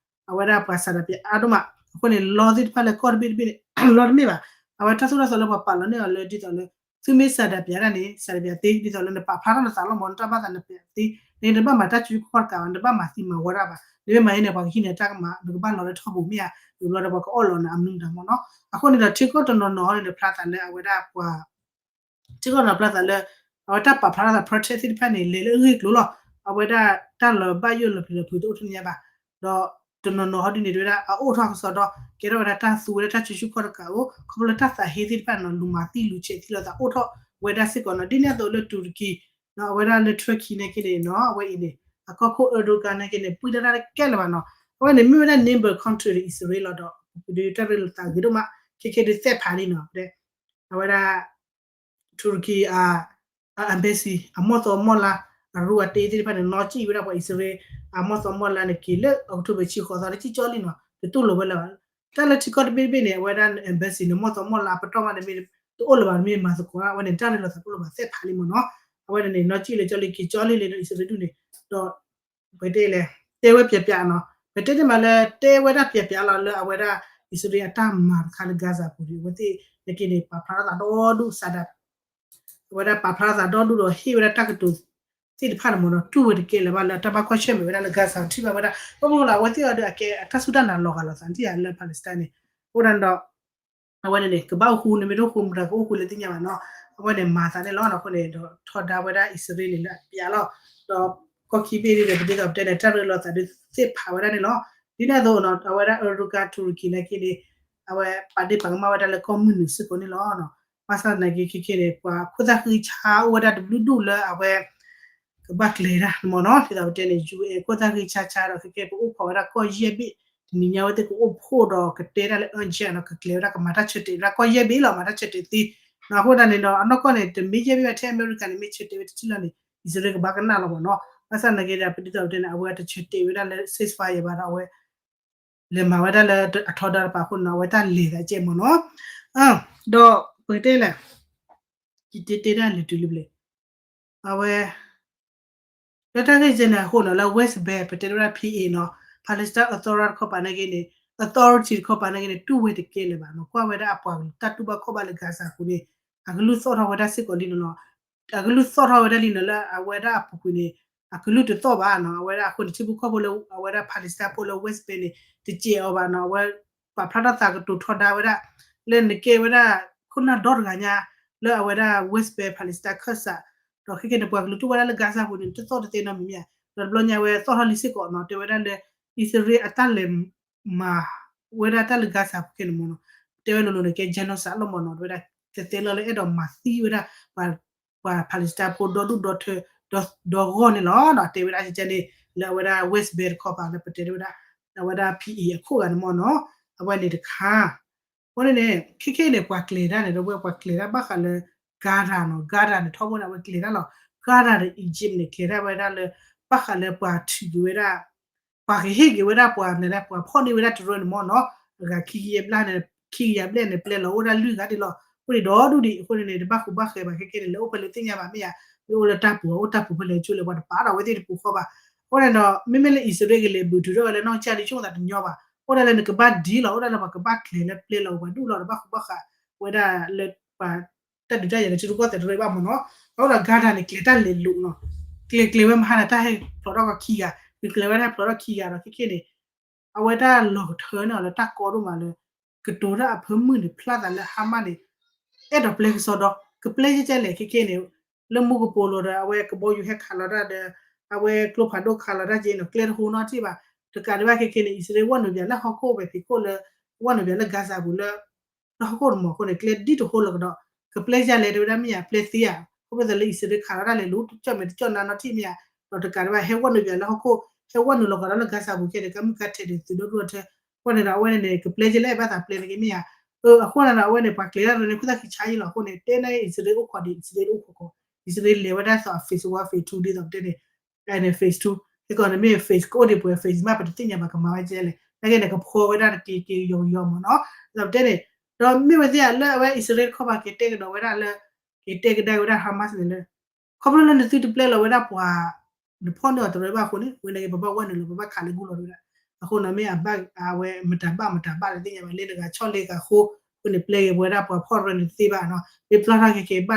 အဝဲဒၣ်ပှၤဆန္ဒပြအါဒိၣ်မး အဃိန့ၣ် လီသ့ၣ်တဖၣ်လၢ ကီၢ်တဘ့ၣ်တဘ့ၣ်န့ၣ် လီတမ့ၢ်ဘၣ် အဝဲတၢ်သိၣ်တၢ်သီလၢပှၤပာ်လီၤန့ၢ်အီၤလၢ ဒ်သိးလၢ သုမ့ၢ်ဆန္ဒပြတၢ်န့ၣ် ဆန္ဒပြသ့ ဒ်သိးလၢနပာ်ဖျါထီၣ်နသးလီၤမ့ၢ် နတၢ်ဘၣ်သးနပြသ့ နတဘၣ်မၤတၢ်စုခီၣ်တကးဘၣ် နတဘၣ်မၤသံမၤဝီတၢ်ဘၣ် နမ့ၢ်မၤအံၤန့ၣ် ပှၤကဟံးန့ၢ်တၢ်ကမၣ် နကဘၣ်လီၤလၢထီၣ်ပူၤမ့ၢ်ဧါ နကဘျီဒီးပှၤကအီၣ်လီၤနၤအမနုၤမတၤမ့ၢ်နီၤ အဃိန့ၣ်ဒီး ထံကီၢ်တနီၤနီၤန့ၣ် နဖျါသးလၢအဝဲဒၣ်ပှၤ ထံကီၢ်နီၤဖျါသးလၢ အဝဲတၢ်ပာ်ဖျါထီၣ်သး protest သ့ၣ်တဖၣ်န့ၣ် လဲၤလၢအဂ့ၢ်ကျိၤလီၤ. အဝဲဒၣ်တၢ်လီၤဘၣ်ယိၣ်လီၤပျံၤလီၤဖုးတအိၣ်ထဲန့ၣ်ညါဘၣ်. ဒီးတနီၤနီၤဟီဒ်န့ၣ် တဲဝဲဒၣ် အအိၣ်ထီၣ်ကစီဒီ ကဲထီၣ်ဝဲဒၣ်တၢ်သူဝဲဒၣ်တၢ်စုဆူၣ်ခီၣ်တကးအိၣ် ခီဖျိလၢတၢ်သးဟ့သ့ၣ်တဖၣ်နီၤ လူၤမၤသံလူၤဆဲးသံလိာ်သးအိၣ်ထီၣ်ဝဲဒၣ်စ့ၢ်ကီးနီၤ ဒ်န့ၣ်အသိးလၢတူၤရကံ အဝဲဒၣ်လၢ Turkey နာ်က့န့ၣ်နီၤ အဝဲအံၤန့ၣ် အကီၢ်ခိၣ် Erdogan နာ်က့န့ၣ် ပှံၢ်တၢ်တၢ်တကဲလၢၤဘၣ်နီၤ အဝဲန့ၣ်မ့ၢ်ဝဲဒၣ် neighbor country ဒီးအံၣ်စရ့လးလီၤဒီး ပဒုးတၢ်ရ့လိာ်သးဂ့ၤဒိၣ်မး ခဲခဲဒုးသဲၣ်ဖးလံနီၤ အဝဲဒၣ် တူၤရကံ အ embassy အမီၢ်သီမီၢ်လါ အရူအတ့သ့ၣ်တဖၣ်န့ၣ် နီၢ်ကံၣ်ဝဲဒၣ်ပှၤအံၣ်စရ့လး အမီၢ်သီမီၢ်လါန့ၣ် က့ၤလၢ October ဆံဃိးသီ တကံၣ်ကၠီလံနီၤ တတူၢ်လိာ်ဝဲလၢၤဘၣ်. တၢ်လၢထံကီၢ်တဘ့ၣ်တဘ့ၣ်န့ၣ် အဝဲဒၣ် embassy န့ၣ် မီၢ်သီမီၢ်လါ ပတီၢ်မးတမ့ၢ် တအိၣ်လၢၤဘၣ် တမ့ၢ်မၤသကိး အဝဲန့ၣ် တၢ်ရ့လိာ်သးတအိၣ်လၢၤဘၣ် သဲၣ်ဖးလံမ့ၢ်နီၤ အဝဲန့ၣ်န့ၣ် နီၢ်ကံၣ်လၢကၠီလံ က့ၤကၠီလံလၢအံၣ်စရ့လးဒူၣ်န့ၣ် ဒီး ပတဲလဲၣ် တဲဝဲပျဲးပျဲးနီၤ ပတဲန့ၣ်မးလၢ တဲဝဲဒၣ်ပျဲးပျဲးလီၤလၢအဝဲဒၣ် အံၣ်စရ့လးအတၢ်မၤတခါလၢ Gaza ပူၤဒီး အဝဲသ့ၣ်နာ်က့န့ၣ် ပာ်ဖျါထီၣ်သးဒီဒူၣ်စးဒၣ် အဝဲဒၣ်ပာ်ဖျါထီၣ်သးဒီဒူၣ်ဒီးဟ့ၣ်ဝဲဒၣ်တၢ်ကတိၤသ့ၣ်တဖၣ်န့ၣ်မ့ၢ်နီၤ တူၢ်ဝဲတကဲလၢၤဘၣ်လၢတၢ်ဘၣ်ကွၢ်ဆၢၣ်မဲာ်ဝဲဒၣ်လၢ Gaza ထံၣ်ဘၣ်ဝဲဒၣ် ဘၣ်မနုၤလၢအဝဲသ့ၣ်အီၤဒီးအကဲအတၢ်စူၢ်တၢ်နာ်လီၤဂာ်လိာ်သးဒ်ယၤလၢ Palestine န့ၣ် အဃိဒၣ်ဒီး အဝဲန့ၣ်န့ၣ် ကဘၣ်အိၣ်ဃူ နမ့ၢ်တအိၣ်ဃူ မတၤကအိၣ်ဃူလဲၣ်သ့ၣ်ညါဘၣ်နီၤ အဝဲန့ၣ်မၤသးန့ၣ်လီၤ အဃိန့ၣ်ဒီးထီဒါဝဲဒၣ်အံၣ်စရ့လးန့ၣ်လၢအပျဲလီၤ ဒီးကီၢ်ခံဘ့ၣ်ဒ်ဒီး ပဒ်သိးပတဲန့ၣ် တၢ်ရ့လိာ်သးဒုးသ့ၣ်ဖးဝဲဒၣ်န့ၣ်လီၤ ဒ်န့ၣ်အသိးနီၤ အဝဲဒၣ် Erdogan တူၤရကံနာ်က့န့ၣ် အဝဲပာ်ဒ့ၣ်ပာ်ကမၣ်ဝဲဒၣ်လၢကီၢ်မုၢ်နုာ်စ့ၢ်ကီးန့ၣ်လီၤ ဘၣ်ဆၣ်သနာ်က့ခဲခဲန့ၣ် ပှၤခိၣ်သၣ်ဃံဆါအိၣ်ဝဲဒၣ်တဘျုးဒူၣ်လၢအဝဲ ကဘၣ်ကျဲၤတၢ်မ့ၢ်နီၤ ဒ်သိးပတဲန့ၣ် ယူၢ်အဲၣ် ခိၣ်သၣ်ဃံဆါဆါဒီး ခဲကဲပအိၣ်ခိးဝဲဒၣ်ကီၢ်ယဲၢ်ဘ့ၣ် တနံၤညါဝဲသ့ၣ်ကအိၣ်ဖှိၣ်ဒီးကတဲတၢ်လၢ urgent နီၤ ကကျဲၤဝဲဒၣ်ကမၤတၢ်ဆၢတဲာ်ဝဲဒၣ်ကီၢ်ယဲၢ်ဘ့ၣ်လီၤ မၤတၢ်ဆၢတဲာ်သ့ အဃိဒၣ်န့ၣ်ဒီး အနီၢ်ကီၢ်န့ၣ် တမ့ၢ်ယဲၢ်ဘ့ၣ်ဘၣ် ထဲအမဲရကၤန့ၣ် မ့ၢ်ဆၢတဲာ်ဝဲတထံၣ်လီၤန့ၣ် အံၣ်စရ့လးကဘၣ်ကနၣ်လီၤမ့ၢ်နီၤ ဘၣ်ဆၣ်သနာ်က့ဒီး ပဒ်သိးပတဲန့ၣ် အဝဲတဆၢတဲာ်ဝဲဒၣ်လၢ ceasefire ဘၣ်ဒီး အဝဲ လဲၤမၤဝဲဒၣ်လၢအထီဒါတပၤအဃိန့ၣ် အဝဲတၢ်လဲၤသးကဲမ့ၢ်နီၤ. ဒီးပကတဲလဲၣ်, ယတဲတဲဒၣ်လဲၤတုၤလံဘျဲၣ်, အဝဲ လၢတၢ်ဂ့ၢ်ကဲန့ၣ်အဃိန့ၣ် လၢ West Bank ပတဲဝဲဒၣ် P A နီၤ, Palestine Authority တခီပၤနာ်က့န့ၣ်, authority တခီပၤနာ်က့န့ၣ် တူၢ်ဝဲတကဲလၢၤဘၣ်နီၤ, ကွၢ်ဝဲဒၣ်အပှၤတၢ်တူၢ်ဘၣ်ခီၣ်ဘၣ်လၢ Gaza ပူၤန့ၣ် အကလုၢ်သီၣ်ထီၣ်ဝဲဒၣ်စ့ၢ်ကီးလံနီၤနီၤ, အကလုၢ်သီၣ်ထီၣ်ဝဲဒၣ်လံနီၤ လၢအဝဲဒၣ်အပူၤကွံာ်န့ၣ် အကလုၢ်တသီၣ်ဘၣ်နီၤ, အဝဲဒၣ်အဃိန့ၣ် ထံဖိကီၢ်ဖိလၢအဝဲဒၣ် Palestine ဖိလၢ West Bank န့ၣ် တစဲးအီၤဘၣ်နီၤ, အဝဲ ပာ်ဖျါထီၣ်သးကတိၤထီဒါဝဲဒၣ် လၢနကဲဝဲဒၣ် ခိၣ်နၢ်ဒီတဂၤညါ လၢအဝဲဒၣ် West Bank Palestine ခၢၣ်စး, ဒီးခဲကဲန့ၣ် ပှၤကလူၤတူၢ်ဝဲဒၣ်လၢ Gaza ပူၤန့ၣ် တသီၣ်တသ့နီတမံၤမ့ၢ်ဧါ, ဒီးတဘျီညါဝဲသီၣ်ထီၣ်လံစ့ၢ်ကီးနီၤ, တဲဝဲဒၣ်လၢ အံၣ်စရ့လးအတၢ်လဲၤ မၤဝဲဒၣ်တၢ်လၢ Gaza ပူၤခဲန့ၣ်မ့ၢ်နီၤ, တဲဝဲလိၤလိၤန့ၣ် ကဲ genocide လီၤမ့ၢ်နီၤ, တဲဝဲဒၣ် သဲသဲလၢလၢအဲၣ်ဒိးမၤသံဝဲဒၣ် ပှၤ ပှၤ Palestine ဖိဒီဒူၣ်ဒီထၢ ဒီဂီၢ်န့ၣ်လီၤ. ဒီးတဲဝဲဒၣ်ကဲန့ၣ် လၢအဝဲဒၣ် West Bank တခီပၤလၢပတဲဝဲဒၣ် အဝဲဒၣ် P A အခိၣ်ဂၤန့ၣ်မ့ၢ်နီၤ, အဝဲန့ၣ်တခါ အဃိန့ၣ်န့ၣ် ခဲခဲအံၤန့ၣ် ပှၤကျဲၤတၢ်န့ၣ် ဒီးပှၤကျဲၤတၢ်ဘၣ်ဃးလၢ Gaza နီၤ, Gaza န့ၣ် ထီဘိန့ၣ် အဝဲကျဲၤတၢ်လီၤ, Gaza ဒီး Egypt န့ၣ် ကျဲၤတၢ်ဝဲဒၣ်လၢ ဘၣ်ဃးလၢပှၤထုးက့ၤဝဲဒၣ် ပှၤကဟ့ၣ်က့ၤဝဲဒၣ်ပှၤန့ၣ်လၢ ပှၤဖီၣ်န့ၢ်ဝဲဒၣ်တရၢန့ၣ်မ့ၢ်နီၤ, အဂၤခံကယၤဘျဲၣ်န့ၣ် ခံကယၤဘျဲၣ်န့ၣ် ပျဲလီၤအိၣ်ဒၣ်လွံၢ်ဂၤဒ်လီၤ, အဃိန့ၣ်ဒီဒူၣ်ဒံး အဃိန့ၣ်န့ၣ် တဘၣ်ဃူဘၣ်ဃဲဘၣ်ခဲခဲန့ၣ် လၢအိၣ်ဖဲလဲၣ်သ့ၣ်ညါဘၣ်မ့ၢ်ဧါ, မ့ၢ်အိၣ်လၢတၢ်ပူၤ အိၣ်တၢ်ပူၤဖဲလဲၣ် ကၠိလဲၣ်ပှၤတပာ်ဒီးအဝဲသ့ၣ်တပူၤဃီဘၣ်, အဃိန့ၣ်ဒီး မ့မ့ၢ်လၢအံၣ်စရ့လးကလဲၤဘုးထုးထီၣ်ဝဲလၢနီၢ်ကစၢ်ဒ်ဆိကမိၣ်သးတညီဘၣ်, အိၣ်ဒၣ်လၢနကဘၣ်ဒ်လီၤ အိၣ်ဒၣ်လၢပှၤကဘၣ်ကျဲၤလၢပျဲလီၤပှၤဒူၣ်လီၤ တဘၣ်ဃူဘၣ်ဃးဝဲဒၣ်လၢပှၤ တၢ်ဒုးတၢ်ယၤလၢထံရူၢ်ကီၢ်သဲးတရၢဘၣ်မ့ၢ်နီၤ, အဃိဒီး Gaza န့ၣ် ကျဲၤတၢ်လဲၤလိၤနီၤ, ကျဲၤကျဲၤဝဲမဟါန့ၣ် တၢ်ဟဲဖျိးထီၣ်ကီၢ်ခံဂၤ, ကျဲၤကျဲၤဝဲဒၣ်ဖျိးထီၣ်ခံဂၤဒီး ခဲခဲန့ၣ် အဝဲတၢ်လီၤကထၢန့ၣ်လၢတၢ်ကီဒိၣ်မးလၢ ကတိၤတၢ်အဖၢမုၢ်န့ၣ် ဖျါသးလၢ Hamas န့ၣ် အဲၣ်ဒိးပျဲကစီဒီ ကပျဲကဲကဲလဲၣ် ခဲခဲန့ၣ် လၢမူကပိာ်လိၤဒီး အဝဲကဘီယူၤဟဲခးလီၤတၢ်ဒီး အဝဲကျိဖးဒိၣ်ခးလီၤတၢ်က့နီၤ ကျဲတဟိနီတထံၣ်ဘၣ်, တကးဒံးဘၣ်ခဲခဲန့ၣ် အံၣ်စရ့လးဝဲနုာ်ပၠးလၢဟီၣ်ခိၣ်ဝဲဖံးခိၣ်လၢ ဝဲနုာ်ပၠးလၢ Gaza ပူၤလၢ လၢဟီၣ်ခိၣ်တမီၤအဃိန့ၣ် ကျဲဒ်တဟိလီၤကဒီး ကပျဲကဲလဲၣ် တဲဝဲဒၣ်မ့ၢ်ဧါ ပျဲသ့ဧါ, ခီဖျိသးလၢအံၣ်စရ့လးခးလီၤတၢ်လဲၤလူၤ တကၠီၣ်မဲာ်တကၠီၣ်နါနီတထံၣ်မ့ၢ်ဧါ, ဒီးတကးဒံးဘၣ် ဟဲဝဲနုာ်ပၠးလၢဟီၣ်ခိၣ် ဟဲဝဲနုာ်လီၤကဒီးလၢ Gaza ပူၤခဲန့ၣ် ကမုၢ်ကါထဲးဒီးသုးဒီဒူၣ်ဒီထၢ အဃိန့ၣ်ဒီး အဝဲန့ၣ်န့ၣ် ကပျဲကဲလဲၣ် ဘၣ်သးပျဲန့ၣ်က့မ့ၢ်ဧါ, အဃိန့ၣ်ဒီး အဝဲန့ၣ် ပှၤကျဲၤတၢ်တရၢန့ၣ် ခိၣ်သၣ်ခံဆါယံလီၤအဃိန့ၣ် တဲန့ၣ်အံၣ်စရ့လးအိၣ်ခိးဒံး အံၣ်စရ့လးအိၣ်ခိးကီး အံၣ်စရ့လးလဲၤဝဲဒၣ်သိးအ phase one phase two ဒ်သိးပတဲန့ၣ် phase two ဟဲကီးန့ၣ်မ့ၢ် phase ကအိၣ်ဒံးပှဲၤ phase မး ပတသ့ၣ်ညါဘၣ်ကမၤဝဲကဲလဲၣ် နာ်က့န့ၣ် ကဖှီဝဲဒၣ်တက့ၤက့ၤယီၤယီၤမ့ၢ်နီၤ, ဒ်သိးပတဲန့ၣ် ဒီးမ့ၢ်ဝဲသ့ၣ်ဧါ လၢအဝဲအံၣ်စရ့လးတခီပၤက့ၤတဲကဒီးဝဲဒၣ်လၢ က့ၤတဲကဒါဝဲဒၣ် Hamas န့ၣ်လၢ ခီဖျိလၢနသုတပျဲလီၤဝဲဒၣ်ပှၤ နဖီၣ်န့ၢ်အီၤတရၢဘၣ်အဃိန့ၣ် ဝဲန့ၣ်က့ၤပဘၣ်ဝဲနုာ်လီၤ ပဘၣ်ခးလၢဂုၢ်လီၤဝဲဒၣ်, အဃိန့ၣ်မ့ၢ်အဘၣ် အဝဲမတၤဘၣ်မတၤဘၣ်တသ့ၣ်ညါဘၣ် လၢတဂၤဆီၣ်လၢဂၤအဃိ, အဃိန့ၣ်ပျဲက့ၤပဝဲဒၣ်ပှၤဖီၣ်တရၢန့ၣ်တသ့ဘၣ်နီၤ, မ့ၢ်ပျီထီၣ်က့ၤက့ၤ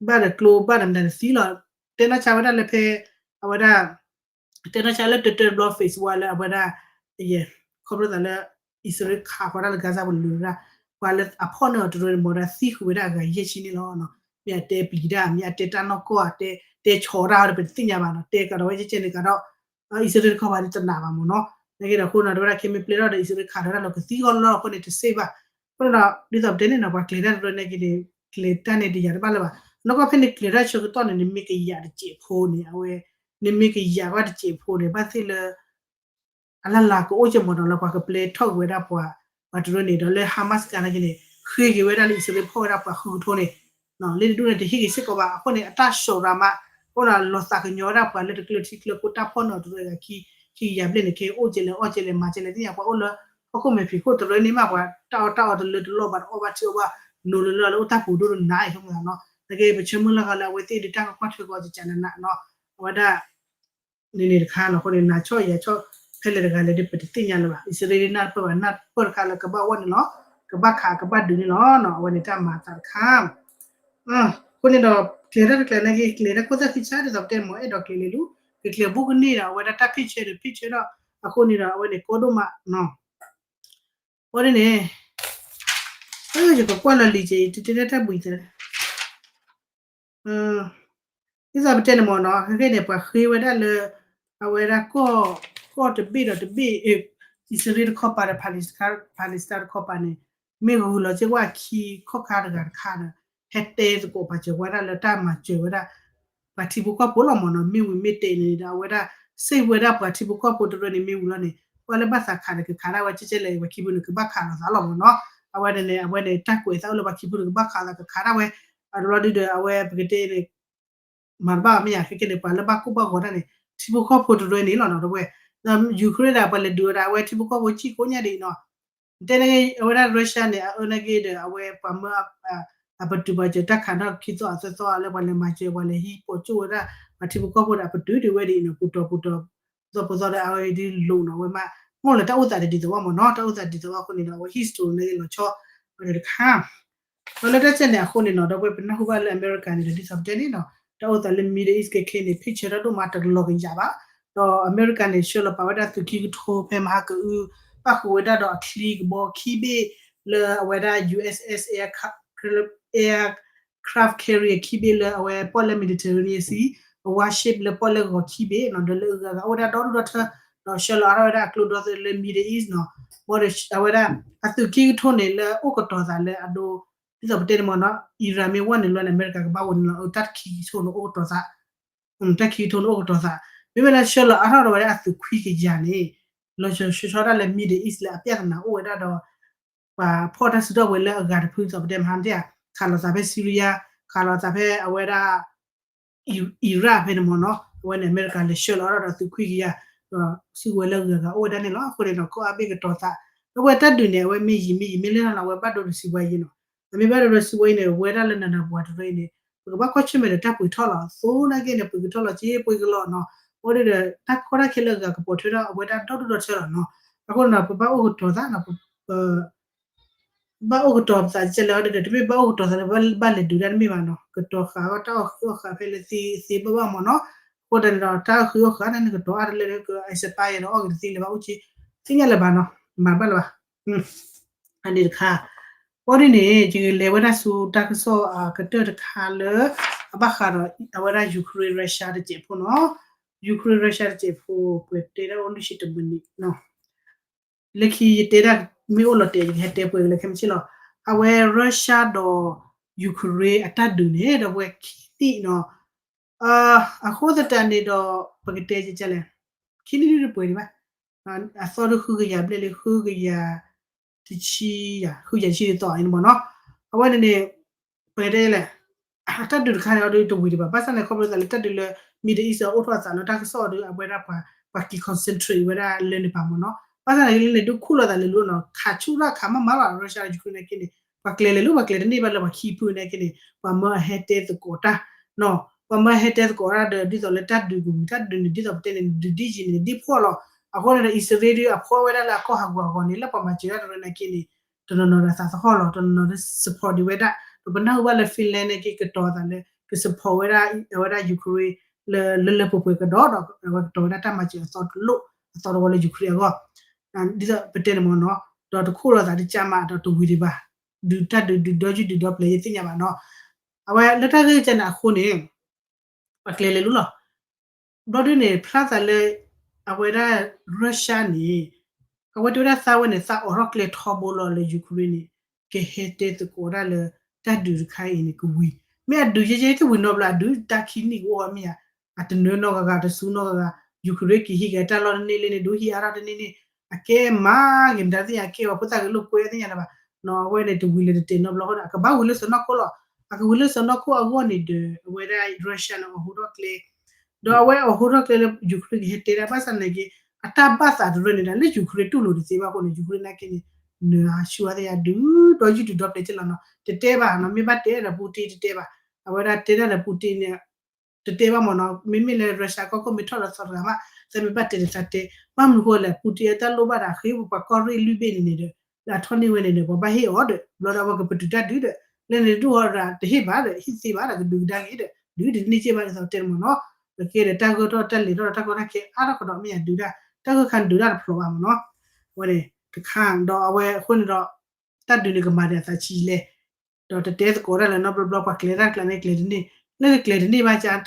ဘၣ်ဒီးကျိဘၣ်ဒီးမတၤတသံလီၤ, တဲနီၢ်ဆါဝဲဒၣ်လၢဖဲ အဝဲဒၣ် တဲနီၢ်ဆါလၢတၢတၢတဘျီ phase one လၢအဝဲဒၣ် ယဲ ခီဖျိသးလၢ အံၣ်စရ့လးခးဃီၤတၢ်လၢ Gaza ပူၤလၢဝဲဒၣ် ပှၤလၢအဖီၣ်န့ၢ်အီၤတရၢန့ၣ် မ့ၢ်ဝဲဒၣ်သံဃုာ်ဝဲဒၣ်အဂၤယဲၢ်ဆံန့ၣ်လီၤ, မ့ၢ်အတဲပျံၤတၢ် မ့ၢ်အတဲတၢ်နီၢ်ကီၢ် တဲဆီတၢ်ဝဲဒၣ် ပတသ့ၣ်ညါဘၣ်နီၤ, တဲကဒီးဝဲကဲကဲန့ၣ်ကဒီး အံၣ်စရ့လးတခီပၤဒ်တနာ်ဘၣ်မ့ၢ်နီၤ, နာ်က့ဒီးအဃိန့ၣ် တဲဝဲဒၣ်ခဲမ့ၢ်ပျဲထီၣ်ဒီး အံၣ်စရ့လးခးဒီးတၢ်လီၤကသံဃီလၢအဃိန့ၣ်တစ့ၢ်ဘၣ်, အဃိန့ၣ်ဒီး ဒ်သိးပတဲန့ၣ်နီၤ ပှၤကျဲၤတၢ်တရၢန့ၣ်က့န့ၣ် ကျဲၤတၢ်န့ၣ်တယာ်တဘၣ်လၢၤဘၣ်, နီၢ်ကီၢ်ဖဲန့ၣ်ကျဲၤတၢ်ဆၢကတီၢ်န့ၣ် နမ့ၢ်ကယာ်တစဲးဖိန့ၣ် အဝဲ နမ့ၢ်ကယာ်ဘၣ်တစဲးဖိန့ၣ် ဘၣ်သ့ၣ်လၢ အလၢ်လၢ်ကအိၣ်က့မ့ၢ်နီၤ လၢပှၤကပျဲထီၣ်က့ၤဝဲဒၣ်ပှၤ ပှၤတရၢန့ၣ် ဒီးလၢ Hamas ကါနာ်က့န့ၣ် ဃ့က့ၤဝဲဒၣ်လၢအံၣ်စရ့လးဖီၣ်ဝဲဒၣ်ပှၤဃုကထိန့ၣ် လၢတဒူၣ်န့ၣ် တဟ့ၣ်က့ၤစ့ၢ်ကီးဘၣ် အဃိန့ၣ် အတၢ်စိာ်ရၤမး အဃိဒီးလီၤသးကညီၤဝဲဒၣ်ပှၤလၢတကျၢၤထံကျၢၤကီၢ်တၢ်ဖီၣ်န့ၢ်အီၤတရၢဂၤခံ ခံကယၤဘျဲၣ်န့ၣ် ခဲအံၤအိၣ်ကဲလဲၣ်အီၣ်ကဲလဲၣ်မၤကဲလဲၣ် သ့ၣ်ညါပှၤအိၣ်လၢ ဟီၣ်ခိၣ်မဲာ်ဖံးခိၣ်တရၢန့ၣ်မး ပှၤတၢ်အီၣ်တၢ်အီတလၢတလီၢ်ဘၣ်တအီၣ်ဘၣ်ထံအီၣ်ဘၣ် နိၤလၢလၢလၢအိၣ်တၢ်ပူၤဒိၣ်ဒိၣ်နးအံၤ ဆိကမိၣ်သးနီၤ နာ်က့ပဆၢမုၢ်လၢ်ဂီၤလၢအဝဲသ့ၣ်ဒုးတၢ်ကကွၢ်ထွဲကီးကကးနးနးနီၤ အဝဲဒၣ် န့ၣ်န့ၣ်တခါနီၤ အဃိန့ၣ် နၤဆီၣ်ယၤဆီၣ် ဖဲလဲၣ်တဂၤလဲၣ်ဒီး ပတသ့ၣ်ညါလၢၤဘၣ်. အံၣ်စရ့လးနၢ်တပၢၢ်ဘၣ် နၢ်တပၢၢ်တခါလၢကဘၣ်ဝဲန့ၣ်လီၤ. ကဘၣ်ခးကဘၣ်ဒုးန့ၣ်လီၤ. အဝဲန့ၣ်တၢ်မၤအသးတခါ အဃိန့ၣ်ဒီး ကျဲၤတၢ်တကျဲၤန့ၣ်က့ၤ ကျဲၤတၢ်ခိၣ်သၣ်ခံဆါဒ်သိးပတဲမ့ၢ်အဲၣ်ဒိးကျဲၤလဲၤလူၤ ကကျဲၤဘူးကန့ၢ်ဒီး အဝဲဒၣ်တၢ်ဖ့ၣ်ဆၢဒီးဖ့ၣ်ဆၢဒီး အဃိန့ၣ်ဒီး အဝဲန့ၣ်ကီဒိၣ်မးနီၤ အဃိန့ၣ်န့ၣ် ယကကွၢ်လီၤလံၤက့ၤ ယတတဲတၢ်ဘှံးသး ဒ်သိးပတဲန့ၣ်မ့ၢ်နီၤ ခဲကဲန့ၣ် ပှၤဃ့ဝဲဒၣ်လၢ အဝဲဒၣ်ကီၢ် ကီၢ်တဘ့ၣ်ဒီးတဘ့ၣ် အံၣ်စရ့လးတခီပၤဒီး Palestine တခီပၤန့ၣ် မ့ၢ်ဂုာ်လီၤစ့ၢ်ကီးအခံခီၣ်ခါတဂၤတခါဒီး ဟဲတဲသကိးပာ်စၢၤဝဲဒၣ်လၢတၢ်မၤစၢၤဝဲဒၣ် ပှၤထံဖိကီၢ်ဖိလီၤမ့ၢ်နီၤ မ့ၢ်ဝံၤမ့ၢ်တဲာ်န့ၣ်ဒီး အဝဲဒၣ် စ့ၢ်ဝဲဒၣ်ပှၤထံဖိကီၢ်ဖိတရၢန့ၣ် မ့ၢ်ဝံၤလီၤန့ၣ် ပှၤလၢဘၣ်သးခးဒီးကခးဒၣ်ဝဲ ကဲကဲလဲၣ် ပှၤခံဖုန့ၣ် ကဘၣ်ခးလိာ်သးလီၤမ့ၢ်နီၤ အဝဲန့ၣ်န့ၣ် အဝဲန့ၣ် တၢ်ကွဲးသးအိၣ်လၢပှၤခံဖုန့ၣ် ကဘၣ်ခးလိာ်သးကခးဒၣ်ဝဲ အတဘျီဒုဒီး အဝဲပကတဲန့ၣ် မၤတဘၣ်မ့ၢ်ယၤ ခဲကဲန့ၣ် ပှၤလၢဘၣ်ကိၢ်ဘၣ်ဂီၤတၢ်န့ၣ် ထံဖိကီၢ်ဖိတရၢန့ၣ်လီၤနီၤ ဒီပုၢ်ဝဲၢ်, ဒီး Ukraine ဒၣ်ပှၤလဲၤဒုးဝဲဒၣ် အဝဲထံဖိကီၢ်ဖိကံၣ်ကိးညါဒ်အံၤနီၤ, တဲန့ၣ်အဝဲဒၣ် Russia န့ၣ် အအၢန့ၣ်က့ဒီး အဝဲပှၤမၢ အပတုာ်ပှၤစၢၤတၢ်ခးနီၣ်ခံသီအသၢသီလၢပှၤလဲၤမၤစၢၤပှၤလဲၤဟံးပိာ်ကၠိဝဲဒၣ် ပှၤထံဖိကီၢ်ဖိဒီး အပတုာ်ဒံးဝဲဒ်အံၤနီၤ ပူၤတီၤပူၤတီၤ ပူၤသီပူၤသီဒီး အဝဲဒ်လိာ်နီၤ ဝဲမး မိၢ်လၢတၢ်အိၣ်သးတဒ်သိးဘၣ်မ့ၢ်နီၤ တၢ်အိၣ်သးတဒ်သိးဘၣ်အဃိန့ၣ်ဒီး အဝဲ history န့ၣ်လီၤဆီ ဝဲန့ၣ်တခါ ဒီးလၢတၢ်စဲန့ၣ်အဃိန့ၣ်နီၤ ဒီပုၢ်ဝဲၢ် ပနၢ်ဟူဘၣ်လၢအမဲရကၤန့ၣ်ဒီး ဒ်သိးပတဲန့ၣ်နီၤ တၢ်အိၣ်သးလၢ Middle East ခဲခဲန့ၣ် ဖ့ၣ်ဆၢတၢ်ဒိၣ်မးတကလီၤကယၤဘၣ်, ဒီးအမဲရကၤန့ၣ် ဆှၢလီၤပာ်ဝဲဒၣ်သုးခံကထိဖဲမဟါကအု ပၣ်ဃုာ်ဝဲဒၣ်ဒီးအချံကဘီခံဘ့ၣ်လၢအဝဲဒၣ် U S S air aircraft carrier ခံဘ့ၣ်လၢအဝဲပီၣ်လဲၣ် Mediterranean Sea, အ warship လၢပီၣ်လဲၣ်ဂီၤခံဘ့ၣ်နီၤ ဒီးလၢအဂၤဂၤအိၣ်ဝဲဒၣ်ဒီဒူၣ်ဒီထၢ ဒီးဆှၢလီၤအါထီၣ်ဝဲဒၣ်အကျိဒီသဒၢလၢ Middle East နီၤ, ဘၣ်ဒီးအဝဲဒၣ် အသုးခံကထိန့ၣ်လၢအိၣ်ကတီၤသးလၢအဒိ ဒ်သိးပတဲန့ၣ်မ့ၢ်နီၤ Iran မ့ၢ်ဝဲန့ၣ်လီၤန့ၣ် အမဲရကၤကဘၣ်အိၣ်န့ၣ်လီၤ တၢ်ခံကထိန့ၣ်အိၣ်ကတီၤသး တၢ်ခံကထိန့ၣ်အိၣ်ကတီၤသး, မ့မ့ၢ်လၢဆှၢလီၤအါထီၣ်ဒီးဝဲဒၣ်အသုးခွံကယၤန့ၣ် လီၤဆီဆှၢထီၣ်ဒၣ်လၢ Middle East လၢအပြဿနာအိၣ်ဝဲဒၣ်ဒီး ပှၤဖီၣ်တၢ်စုဒီပုၢ်ဝဲၢ်လၢအဂၤတဖုဒ်သိးပတဲမဟါန့ၣ် ခးလိာ်သးဖဲ Syria, ခးလိာ်သးဖဲအဝဲဒၣ် Iraq ဖဲန့ၣ်မ့ၢ်နီၤ, အဝဲန့ၣ် အမဲရကၤလဲၤဆှၢလီၤအါထီၣ်ဒီးသုးခွံကယၤ, ဒီးစုကဝဲၤလၢအဂၤဂၤအိၣ်ဝဲဒၣ်န့ၣ်လီၤ. အဃိန့ၣ်ဒီး ကီၢ်အါဘ့ၣ်ကတီၤသး, ဒီပုၢ်ဝဲၢ်တၢ်ဒုးန့ၣ် အဝဲမ့ၢ်ယံာ်မ့ၢ်ယံာ်မ့ၢ်လၢနီၤ အဝဲဘၣ်ဒိဒီးစံးဝဲယံာ်နီၤ, အမ့ၢ်ဘၣ်ဒိဒီးစံးဝဲယံာ်န့ၣ် ဝဲဒၣ်လၢနၤနၤပှၤတရၢအံၤန့ၣ် ပကဘၣ်ကွၢ်ဆၢၣ်မဲာ်ဒီးတၢ်ပှ့ၤထီၣ်လီၤ. သိနာ်က့န့ၣ် ပှ့ၤကထီၣ်လီၤ က့ပှ့ၤကလီၤနီၤ, အဃိန့ၣ်ဒီး တၢ်ကီတၢ်ခဲလၢအဂၤကပိာ်ထွဲထီၣ်အဝဲဒၣ်ဒီဒူၣ်ဒီထၢလီၤနီၤ. အဃိန့ၣ်ဒီး ပဘၣ်အိၣ်ကတီၤသးနီၤ, ပ ဘၣ်အိၣ်ကတီၤပသးကဲလဲၣ်ဒီး တမ့ၢ်ဘၣ်အိၣ်ကတီၤသးလၢ ဘၣ်လဲၤဒုးတၢ်တမ့ၢ်ဘၣ်နီၤ, ကတီၤဃာ်အီၣ်တၢ်အီၣ်ဃုာ်အီၣ်ဃာ်ဖဲလၢသ့သ့ဘၣ်ဘၣ်မ့ၢ်နီၤ. အဃိသတးန့ၣ်ဒီး တၢ်အီၣ်ဃုာ်အီၣ်ဃာ်န့ၣ် နကတီၤအါတလၢလၢက expire ဒီးအီၣ်က့ၤတသ့လၢၤဘၣ် အိၣ်က့ၤ သ့ၣ်ညါလၢၤဘၣ်နီၤ, မၤဘၣ်လၢၤဘၣ်. အန့ၣ်တခါ, ဘၣ်ဒ်န့ၣ် ယကလဲၤဝဲဒၣ်ဆူတၢ်ကစီၣ်အကတၢၢ်တခါလၢ အဘၣ်ဃးဒီးအဝဲဒၣ် Ukraine Russia တစဲးဖိနီၤ, Ukraine Russia တစဲးဖိ ပှဲၤတဲဒၣ်အိၣ်လွံၢ်ဆံတမံးနံးနီၤ လၢခံယတဲဒၣ်မ့ၢ်အိၣ်လီၤတဲာ် ယကဟဲတဲပှဲၤကလဲၤခဲမုၢ်ဆ့ၣ်လီၤ. အဝဲ Russia ဒီး Ukraine အတၢ်ဒုးန့ၣ် ဒီးပှဲၤခံနံၣ်နီၤ, အဃိသတးန့ၣ်ဒီး ပကတဲကလဲၣ်, ခံနံၣ်ဒုတပှဲၤဒံးဘၣ်, အသီဒုဃုကယၤဘျဲၣ်လံ ဃုကယၤ တဆံယၤ ဃုကယၤတဆံတသီအံၤန့ၣ်မ့ၢ်နီၤ, အဝဲန့ၣ်န့ၣ် ပကတဲလဲၣ် အတၢ်ဒုးတခါန့ၣ် အဒုးတဝံၤဒံးဘၣ် ဘၣ်ဆၣ်န့ၣ် ခီဖျိသးလၢတၢ်ဒုးလၢ Middle East အိၣ်ထီၣ်အသးလၢတၢ်ကစီၣ်အဒုး အဝဲဒၣ်ပှၤ ပှၤက့ၤ concentrate ဝဲဒၣ်လၢန့ၣ်ပၤမ့ၢ်နီၤ, ဘၣ်ဆၣ်န့ၣ်လၢန့ၣ် ဒုးခူၣ်လိာ်သးလဲၤလိၤနီၤ ခးဆူၣ်ထီၣ်ခးမးမးလီၤ Russia Ukraine နာ်က့န့ၣ် ပှၤကျဲၤလဲၤလိၤ ပှၤကျဲၤတန့ၢ်ဘၣ်လၢပှၤခံဖုနာ်က့န့ၣ် ပှၤမၢအဟဲတဲသကိးတၢ်နီၤ, ပှၤမၢအဟဲတဲသကိးတၢ်ဒီး ဒ်သိးလၢတၢ်ဒုးကဝံၤ တၢ်ဒုးန့ၣ် ဒ်သိးပတဲန့ၣ် ဒုးဒ်ယံၤန့ၣ် ဒ်ဖှီၣ်လီၤ. အဃိန့ၣ်ဒီး အံၣ်စရ့လးဒုး အဖှီၣ်ဝဲဒၣ်လၢအကီၢ်ဟးဂူာ်ဟးဂီၤန့ၣ် လၢပှၤမၤစၢၤတၢ်တရၢနာ်က့န့ၣ် တနီၤနီၤဒီးသးသဟီၣ်လီၤ တနီၤနီၤဒီး support ဒံးဝဲဒၣ်, ဒီးပနၢ်ဟူဘၣ်လၢ Finland နာ်က့ ကတီၤသးလၢ က support ဝဲဒၣ် အဝဲဒၣ် Ukraine လၢလၢပှဲၤပှဲၤကဒီးဒီး အဝဲကတီၤဝဲဒၣ်တၢ်မၤစၢၤအသီတလိၣ် အသီတဝီလၢ Ukraine အဂီၢ်, ဒ်သိးပတဲန့ၣ်မ့ၢ်နီၤ, ဒီးတခူၣ်လိာ်သးတကးမးဒီးတဝံၤဒံးဘၣ်, ဒုးတၢ်ဒုးဒုးဒီယုၢ်ဒုးဒီပျဲၤယသ့ၣ်ညါဘၣ်နီၤ, အဝဲလၢတၢ်ဂ့ၢ်ကဲန့ၣ်အဃိန့ၣ် ပှၤကျဲၤလဲၤလိၤလီၤ. ဘျီဒုန့ၣ် ဖျါသးလၢ အဝဲဒၣ် Russia န့ၣ် အဝဲတဲဝဲဒၣ်သးဝဲန့ၣ် သးအိးထီၣ်ကျဲထီဘိလီၤလၢ Ukraine န့ၣ် ကဟဲတဲသကိးဒၣ်လၢ တၢ်ဒုးတခါအံၤန့ၣ် ကဝံၤ, မ့ၢ်အဒုးယဲယဲတဝံၤနီတဘျီ အဒုးတၢ်ခံနံၣ်ကအိၣ်အီၤမ့ၢ်ဧါ, အတနၢၤနီတဂၤဂၤ တစူၤနီတဂၤဂၤ, Ukraine က့ၤဟံးက့ၤတၢ်လီၢ်တန့ၢ်လၢန့ၣ် ဒုးဟံးအါထီၣ်တန့ၢ်န့ၣ် အကဲမၤဂ့ၤမတၤသ့ၣ်ညါ အကဲဝဲဖိသၣ်ဂဲၤလိာ်ကွဲသ့ၣ်ညါလၢၤဘၣ်, နီၤ အဝဲန့ၣ်တဝံၤလၢတတဲာ်နီတဘျီဃီဒီး အကဘၣ်ဝံၤလၢစီၤနီၢ်ခိၣ်လီၤ, အကဝံၤလၢစီၤနီၢ်ခိၣ်အဂီၢ်န့ၣ်ဒီး အဝဲဒၣ် Russia န့ၣ် အိးထီၣ်ကျဲ ဒီးအဝဲအိးထီၣ်ကျဲလၢ Ukraine ကဟဲတဲဒၣ် ဘၣ်ဆၣ်နာ်က့ အတၢ်ဘၣ်သးတရၢန့ၣ်ဒၣ်လၢ Ukraine တူၢ်လိာ်တသ့ဘၣ်အဃိန့ၣ် Ukraine နာ်က့န့ၣ် နဆူအါသ့ၣ်ညါဒုး ဒီယုၢ်ဒုးဒီပျဲၤက့လီၤနီၤ တတဲဘၣ်နီၤ မ့ၢ်ဘၣ်တဲဒီး Putin တတဲဘၣ်, အဝဲဒၣ်တဲဒၣ်ဒီး Putin န့ၣ် တတဲဘၣ်မ့ၢ်နီၤ မ့မ့ၢ်လၢ Russia ကီၢ်ခိၣ်မ့ၢ်ထီၣ်လၢသီတဂၤမး သးမ့ၢ်ဘၣ်တဲဒီးသးတဲ, ဘၣ်မနုၤဃိလဲၣ် Putin အတၢ်လိၣ်ဘၣ်ဒီး အဃ့ပှၤကီၢ်ရ့ၣ်လွံၢ်ဘ့ၣ်န့ၣ်န့ၣ်ဒီး လၢအထီၣ်န့ၢ်ဝဲန့ၣ်န့ၣ် ပှၤဘၣ်ဟ့ၣ်အီၤဒီး ဘျီဒီးအဝဲကပတုာ်တၢ်ဒုးဒီး လၢန့ၣ်ဒုးအီၤဒီး တဟ့ၣ်ဘၣ်ဒီး ဟ့ၣ်သ့ဘၣ်ဒီး ကဒုးကဒါက့ၤဒီး ဒုးတန့ၢ်က့ဘၣ်ဒ်သိးတဲန့ၣ်မ့ၢ်နီၤ, ကကဲဒီးတၢ်ဂၢၢ်ထီၣ်တၢ်လဲၤထီၣ်ဒီးတၢ်ကီတၢ်ခဲအါထီၣ်ကဒီး မ့ၢ်ယၤဒုးတၢ် တၢ်ဂၢၢ်ခါန့ၣ်ဒုးတၢ်တဖျိးဘၣ်မ့ၢ်နီၤ, အဝဲန့ၣ်တခါ ဒီးအဝဲအဃိန့ၣ်ဒီး တၢ်ဒုးန့ၣ်ကမၤဒီးအသးဆံးလဲၣ် ဒီးတတဲသကိးတၢ်လၢၤနီတဘျီဘျီ ပှၤကျဲၤတၢ်ကျဲၤန့ၣ်ကျဲၤတန့ၢ်, လၢကကျဲၤတန့ၢ်ဘၣ်ကါ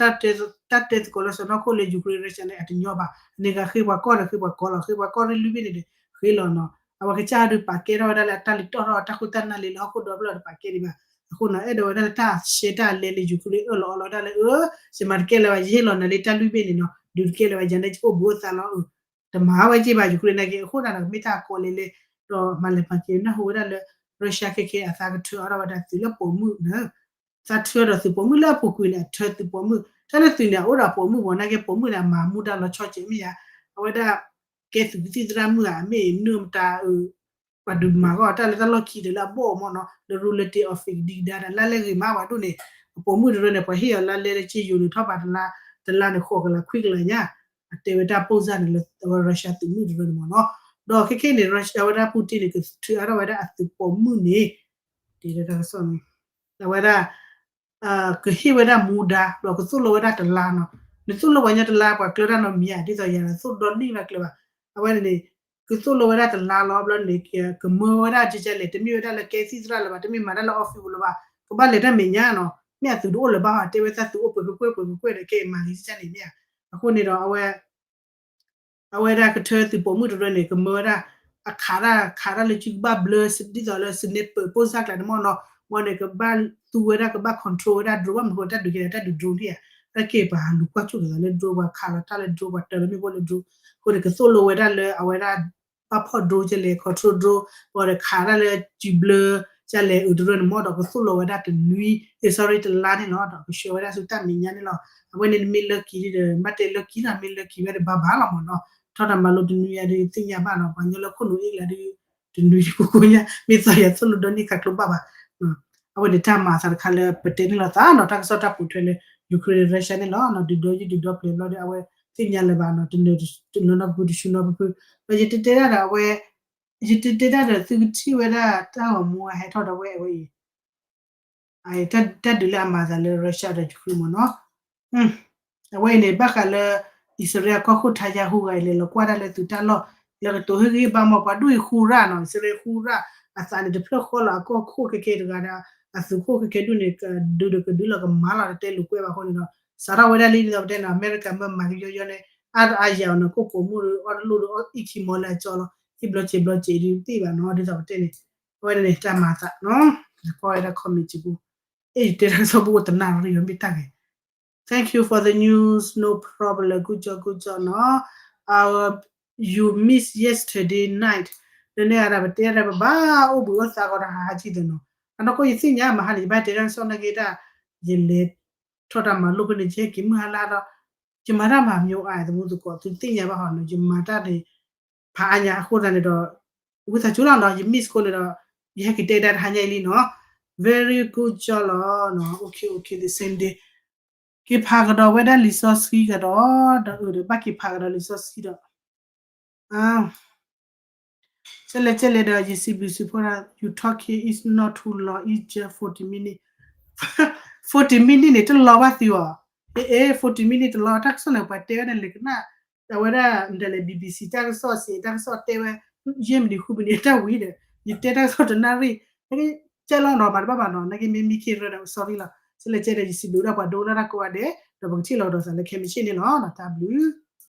တၢ်တဲသကိးလၢစီၤနီၢ်ခိၣ်လၢ Ukraine Russia န့ၣ် အတညီဘၣ်, န့ၣ်ဂၤဃ့ပှၤကီၢ်ဒီးဃ့ပှၤကီၢ်လီၤ, ဃ့ပှၤကီၢ်ရ့ၣ်လွံၢ်ဘ့ၣ်န့ၣ်ဒီး ဃ့လီၤနီၤ, အဝဲကစၢ်ဒုးပာ်ကဲထီၣ်ဝဲဒၣ်လၢအတၢ်လံၤတီၢ်ထီၣ်တၢ်ဃိတၢ်နၢ်လံလၢဟီၣ်ခိၣ်ဒီဖျၢၣ်ဒီးပာ်ကဲဒံးဘၣ်, အဃိနီၤ အဲၣ်ဒိးဝဲဒၣ်လၢတၢ်ရှဲတၢ်လဲလၢ Ukraine အၢၣ်လီၤအီလီၤဒၣ်လၢ အၢ ယမၤတကဲလၢၤဘၣ် ယဟ့ၣ်လီၤနၤလၢတၢ်လွံၢ်ဘ့ၣ်န့ၣ်နီၤ ဒုးတကဲလၢၤဘၣ် ယၤန့ၣ်ကအိၣ်ဘူးအသးလီၤ တမၤဝဲက့ဘၣ် Ukraine နာ်က့ အဃိသတးဒီး မ့ၢ်တၢ်ကီလဲၣ်လဲၣ် ဒီးမၤလဲၤမၤက့ၤ နၢ်ဟူဝဲဒၣ်လၢ Russia ခဲခဲအသးကထၢအီၤဒီးဝဲဒၣ်သုးလၢပိာ်မုၣ်န့ၣ်, သးထၢဒီးသုးပိာ်မုၣ်လၢအပူၤကွံာ်န့ၣ် အထၢသုးပိာ်မုၣ် တၢ်လၢသုးန့ၣ် အအိၣ်ဒီးပိာ်မုၣ်မ့ၢ် နာ်က့ပိာ်မုၣ်န့ၣ် အမၤမူဒါလီၤဆီကဲးမ့ၢ်ယါ, အဝဲဒၣ် ကဲသုးကသံၣ်သရၣ်မုၣ်ဧါ မ့ၢ်နုၢ်မတၤ ပှၤဒုးမၤဂီၢ်တၢ်လၢတၢ်လီၢ်ခံဒီးလၢအဘီၣ်မ့ၢ်နီၤ လၢ real estate office ဒံးဒါဒီး လါလဲဂ့ၤမးဝဲဒိၣ်န့ၣ် အပိာ်မုၣ်တရၢန့ၣ် ပှၤဟ့ၣ်အီၤလါလဲလၢက့ယိၤန့ၣ် ထီၣ်ဘးတလါ တလါန့ၣ် ဃိးကလးခွံကလးညါ အတဲဝဲတၢ်ပိၢ်စၢ်န့ၣ်လၢ အဝဲ Russia သုးမုၣ်တရၢန့ၣ်မ့ၢ်နီၤ. ဒီးခဲခဲန့ၣ် Russia အဝဲဒၣ် Putin န့ၣ် ကထုးအါထီၣ်ဝဲဒၣ်အသုးပိာ်မုၣ်န့ၣ် တၢ်ကစီၣ်န့ၣ် အဝဲဒၣ် ကဟ့ၣ်ဝဲဒၣ်မူဒါ ဒီးကသိၣ်လိဝဲဒၣ်တလါနီၤ. နသိၣ်လိပှၤကညီတလါ ပှၤကျၢၤတၢ်နီတမံၤဧါ ဒ်သိးယၤဒီးသိၣ်ဒီနံၣ်ဘၣ်ကျၢၤဘၣ်. အဝဲန့ၣ်န့ၣ် ကသိၣ်လိဝဲဒၣ်တလါလီၤ ဘျီန့ၣ် ကမၢဝဲဒၣ်ကဲကဲလဲၣ် တမ့ၢ်ဝဲဒၣ်လၢကဲသံၣ်သရၣ်လၢၤဘၣ် တမ့ၢ်မၤတၢ်လၢ office ပူၤလၢၤဘၣ် ကဘၣ်လဲၤတၢ်မဲာ်ညါနီၤ မ့ၢ်အသုးတအိၣ်လၢၤဘၣ်ဟီ တဲဝဲသးသုးအိၣ်ပှဲၤကကွဲၢ်ပှဲၤကကွဲၢ်ဒီးကဲမၤဂ့ၤကဲန့ၣ်မ့ၢ်ဧါ. အဃိန့ၣ်ဒီး အဝဲ အဝဲဒၣ်ကထၢသုးပိာ်မုၣ်တရၢန့ၣ် ကမၢဝဲဒၣ် အခးတၢ်ခးတၢ်လၢစုကဘၣ်ဘျၢ ဒ်သိးလၢ sniper ပိၢ်စၢ်ကျါန့ၣ်မ့ၢ်နီၤ ဝံၤန့ၣ် ကဘၣ်သူဝဲဒၣ်ကဘၣ် control ဝဲဒၣ် drone ဘၣ်မနုၤဃိတၢ်ဒုးကဲဒၣ်တၢ်ဒုး drone န့ၣ်ဧါ တၢ်က့ၤပှၤလူၤကွၢ်ဆူၣ်ကသးလၢ drone ပှၤခးလီၤတၢ်လၢ drone ပှၤတၢ်လၢမ့ၣ်ပိၢ်လၢ drone အဃိန့ၣ် ကသိၣ်လိဝဲဒၣ်လၢအဝဲဒၣ် ဘၣ်ဖီၣ် drone ကဲလဲၣ် control drone ဘၣ်ဒီးခးတၢ်လၢစုဘျၢကဲလဲၣ်အုးတရၢန့ၣ်မ့ၢ်ဒီး ကသိၣ်လိဝဲဒၣ်တနွံ sorry တလါန့ၣ်လီၤ ဒီးကဆှၢဝဲဒၣ်ဆူတၢ်မဲာ်ညါန့ၣ်လီၤ. အဝဲန့ၣ်နမ့ၢ်လၢက့ၤဒီး ဘၣ်တဲလၢက့ၤလီၤ မ့ၢ်လၢက့ၤဝဲတဘၣ်ဘၣ်လီၤမ့ၢ်နီၤ ထီၣ်တၢ်မၤလိတနွံယါဒီးသ့ၣ်ညါဘၣ်နီၤ ပှၤကညီလၢခိၣ်နူာ်အ့ၣ်လၢဒုး တနွံတကိကိညါ မ့ၢ်သီယၤသိၣ်လိဒီနံၣ်ခးကျိဘၣ်ဘၣ်. အဝဲန့ၣ်တၢ်မၤအသးတခါလၢပတဲန့ၣ်လီၤသးနီၤ တၢ်ကစီၣ်တၢ်ပိာ်ထွဲလၢ Ukraine Russia န့ၣ်လီၤ ဒုးဒီယုၢ်ဒုးဒီပျဲၤဘျီဒီး အဝဲသ့ၣ်ညါလၢၤဘၣ်နီၤ တနၢၤနီတပူၤတဆူနီတပူၤ ဒီးယတတဲတၢ်ဒီးအဝဲ ယတတဲတၢ်ဒီးသုကထံၣ်ဝဲဒၣ်တၢ်ဂီၤမူအဟဲထီၣ်ဒီးဝဲအဝဲအံၤ တၢ်ဒုးလၢအမၤသးလၢ Russia ဒီး Ukraine မ့ၢ်နီၤ အဝဲအံၤန့ၣ် ဘၣ်ဃးလၢ အံၣ်စရ့လးကီၢ်ခိၣ်ထါယါဟူဂၤအံၤလဲၤလီၤကွၢ်တၢ်လၢ သုးတၢ်လီၢ် လၢကတိၤဟ့ၣ်ဂံၢ်ဘါမီၤပှၤဒိၣ်အံၤဃူရၣ်နီၤ အံၣ်စရ့လးဃူရၣ် အသးန့ၣ်တဖျၢၣ်ဃီလီၤ အကီၢ်ခိၣ်ခဲကဲတဂၤဒီး အသုးခိၣ်ခဲကဲဒိၣ်န့ၣ် ဒုးဒီးကဒုးလီၤကမၤလီၤ တတဲလိာ်ကွဲဘၣ်အဃိန့ၣ်ဒီး စးထီၣ်ဝဲဒၣ်လံဒ်သိးပတဲန့ၣ် အမဲရကၤမၢမၤကယီယီန့ၣ် အါတအါယၤအီၤန့ၣ် ကိၣ်ပိာ်မုၣ်အီၣ်တလိၣ်ဒီးအီၣ်အံၣ်ခံမီလၢအကၠီလီၤ အံၣ်ဘျီစဲးဘျီစဲးဒ်သ့ၣ်ဘၣ်နီၤ ဒ်သိးပတဲန့ၣ် အဝဲန့ၣ်တၢ်မၤသးနီၤ ကွၢ်ဝဲဒၣ် comment စံးပူ အဲၣ် ယတဲတၢ်ကစီၣ်ပူအိၣ်တနၣ်ရံၣ်မ့ၢ်တၢ်ဂ့ၤ Thank you for the news, no problem, good job, good job နီၤ you miss yesterday night လၢန့ၣ်အဒၣ်ပတဲဒၣ်ပဘၣ်အိၣ်ဘှံးအိၣ်သါကီးတဟါဟးဆံသနီၤ အနီၢ်ကီၢ်ယသ့ၣ်ညါမဟါန့ၣ် ယဘၣ်တဲတၢ်ကစီၣ်နာ်က့တၢ် ယလဲၤထီၣ်တၢ်မၤလိဖဲန့ၣ် ယဟဲက့ၤမုၢ်ဟါလၢဒီး ယမၤတၢ်မၤမံၤအိၣ်အါသမူသကိး သုသ့ၣ်ညါဘၣ်ဟီနီၤ ယမၤတၢ်န့ၣ် ဖးအါညါအဃိသတးန့ၣ်ဒီး ဝံသးစူၤလီၤနီၤ ယ miss ခိၣ်န့ၣ်ဒီး ယဟဲက့ၤတဲဒၣ်တဟါညါအံၤလံနီၤ very good job လီၤ okay okay the same day က့ၤဖးကဒီးဝဲဒၣ်လံာ်စီဆှံကဒီး ဒီးအုးဒီးဘၣ်က့ၤဖးကဒီးလံာ်စီဆှံဒီး ကဲလဲၣ်ကဲလဲၣ်ဒီး ယစံးဘျုးစံးဖှိၣ်ဒၣ် you talking is not too long, it's just forty minute, forty minute န့ၣ် တလီၤဘၣ်သုအီၤ အဲ အဲ forty minute တလီၤ တၢ်ကစီၣ်န့ၣ် ပှၤတဲဝဲဒၣ်လၢကနၣ် အဝဲဒၣ် မတၤလဲၣ် BBC တၢ်ကစီၣ်စ့ၢ် တၢ်ကစီၣ်တဲဝဲ ယဲၢ်မံးနံးဃုမံးနံး တၢ်ဝံၤဒီး ယတဲတၢ်ကစီၣ်တနၣ်ရံၣ် ကဲလီၤနီၤ မၤတဘၣ်ဘၣ်နီၤ နာ်က့မ့ၢ်မံခ့ရၢဒီး sorry လီၤ ကဲလဲၣ်ကဲလဲၣ် ယစံးဘျုးဒၣ်ပှၤဒိကနၣ်တၢ်ကိးဂၤဒဲး ဒီးပကထံၣ်လိာ်ကဒီးသးလၢခဲမုၢ်ဆ့ၣ်န့ၣ်လီၤ တၢ်ဘျုး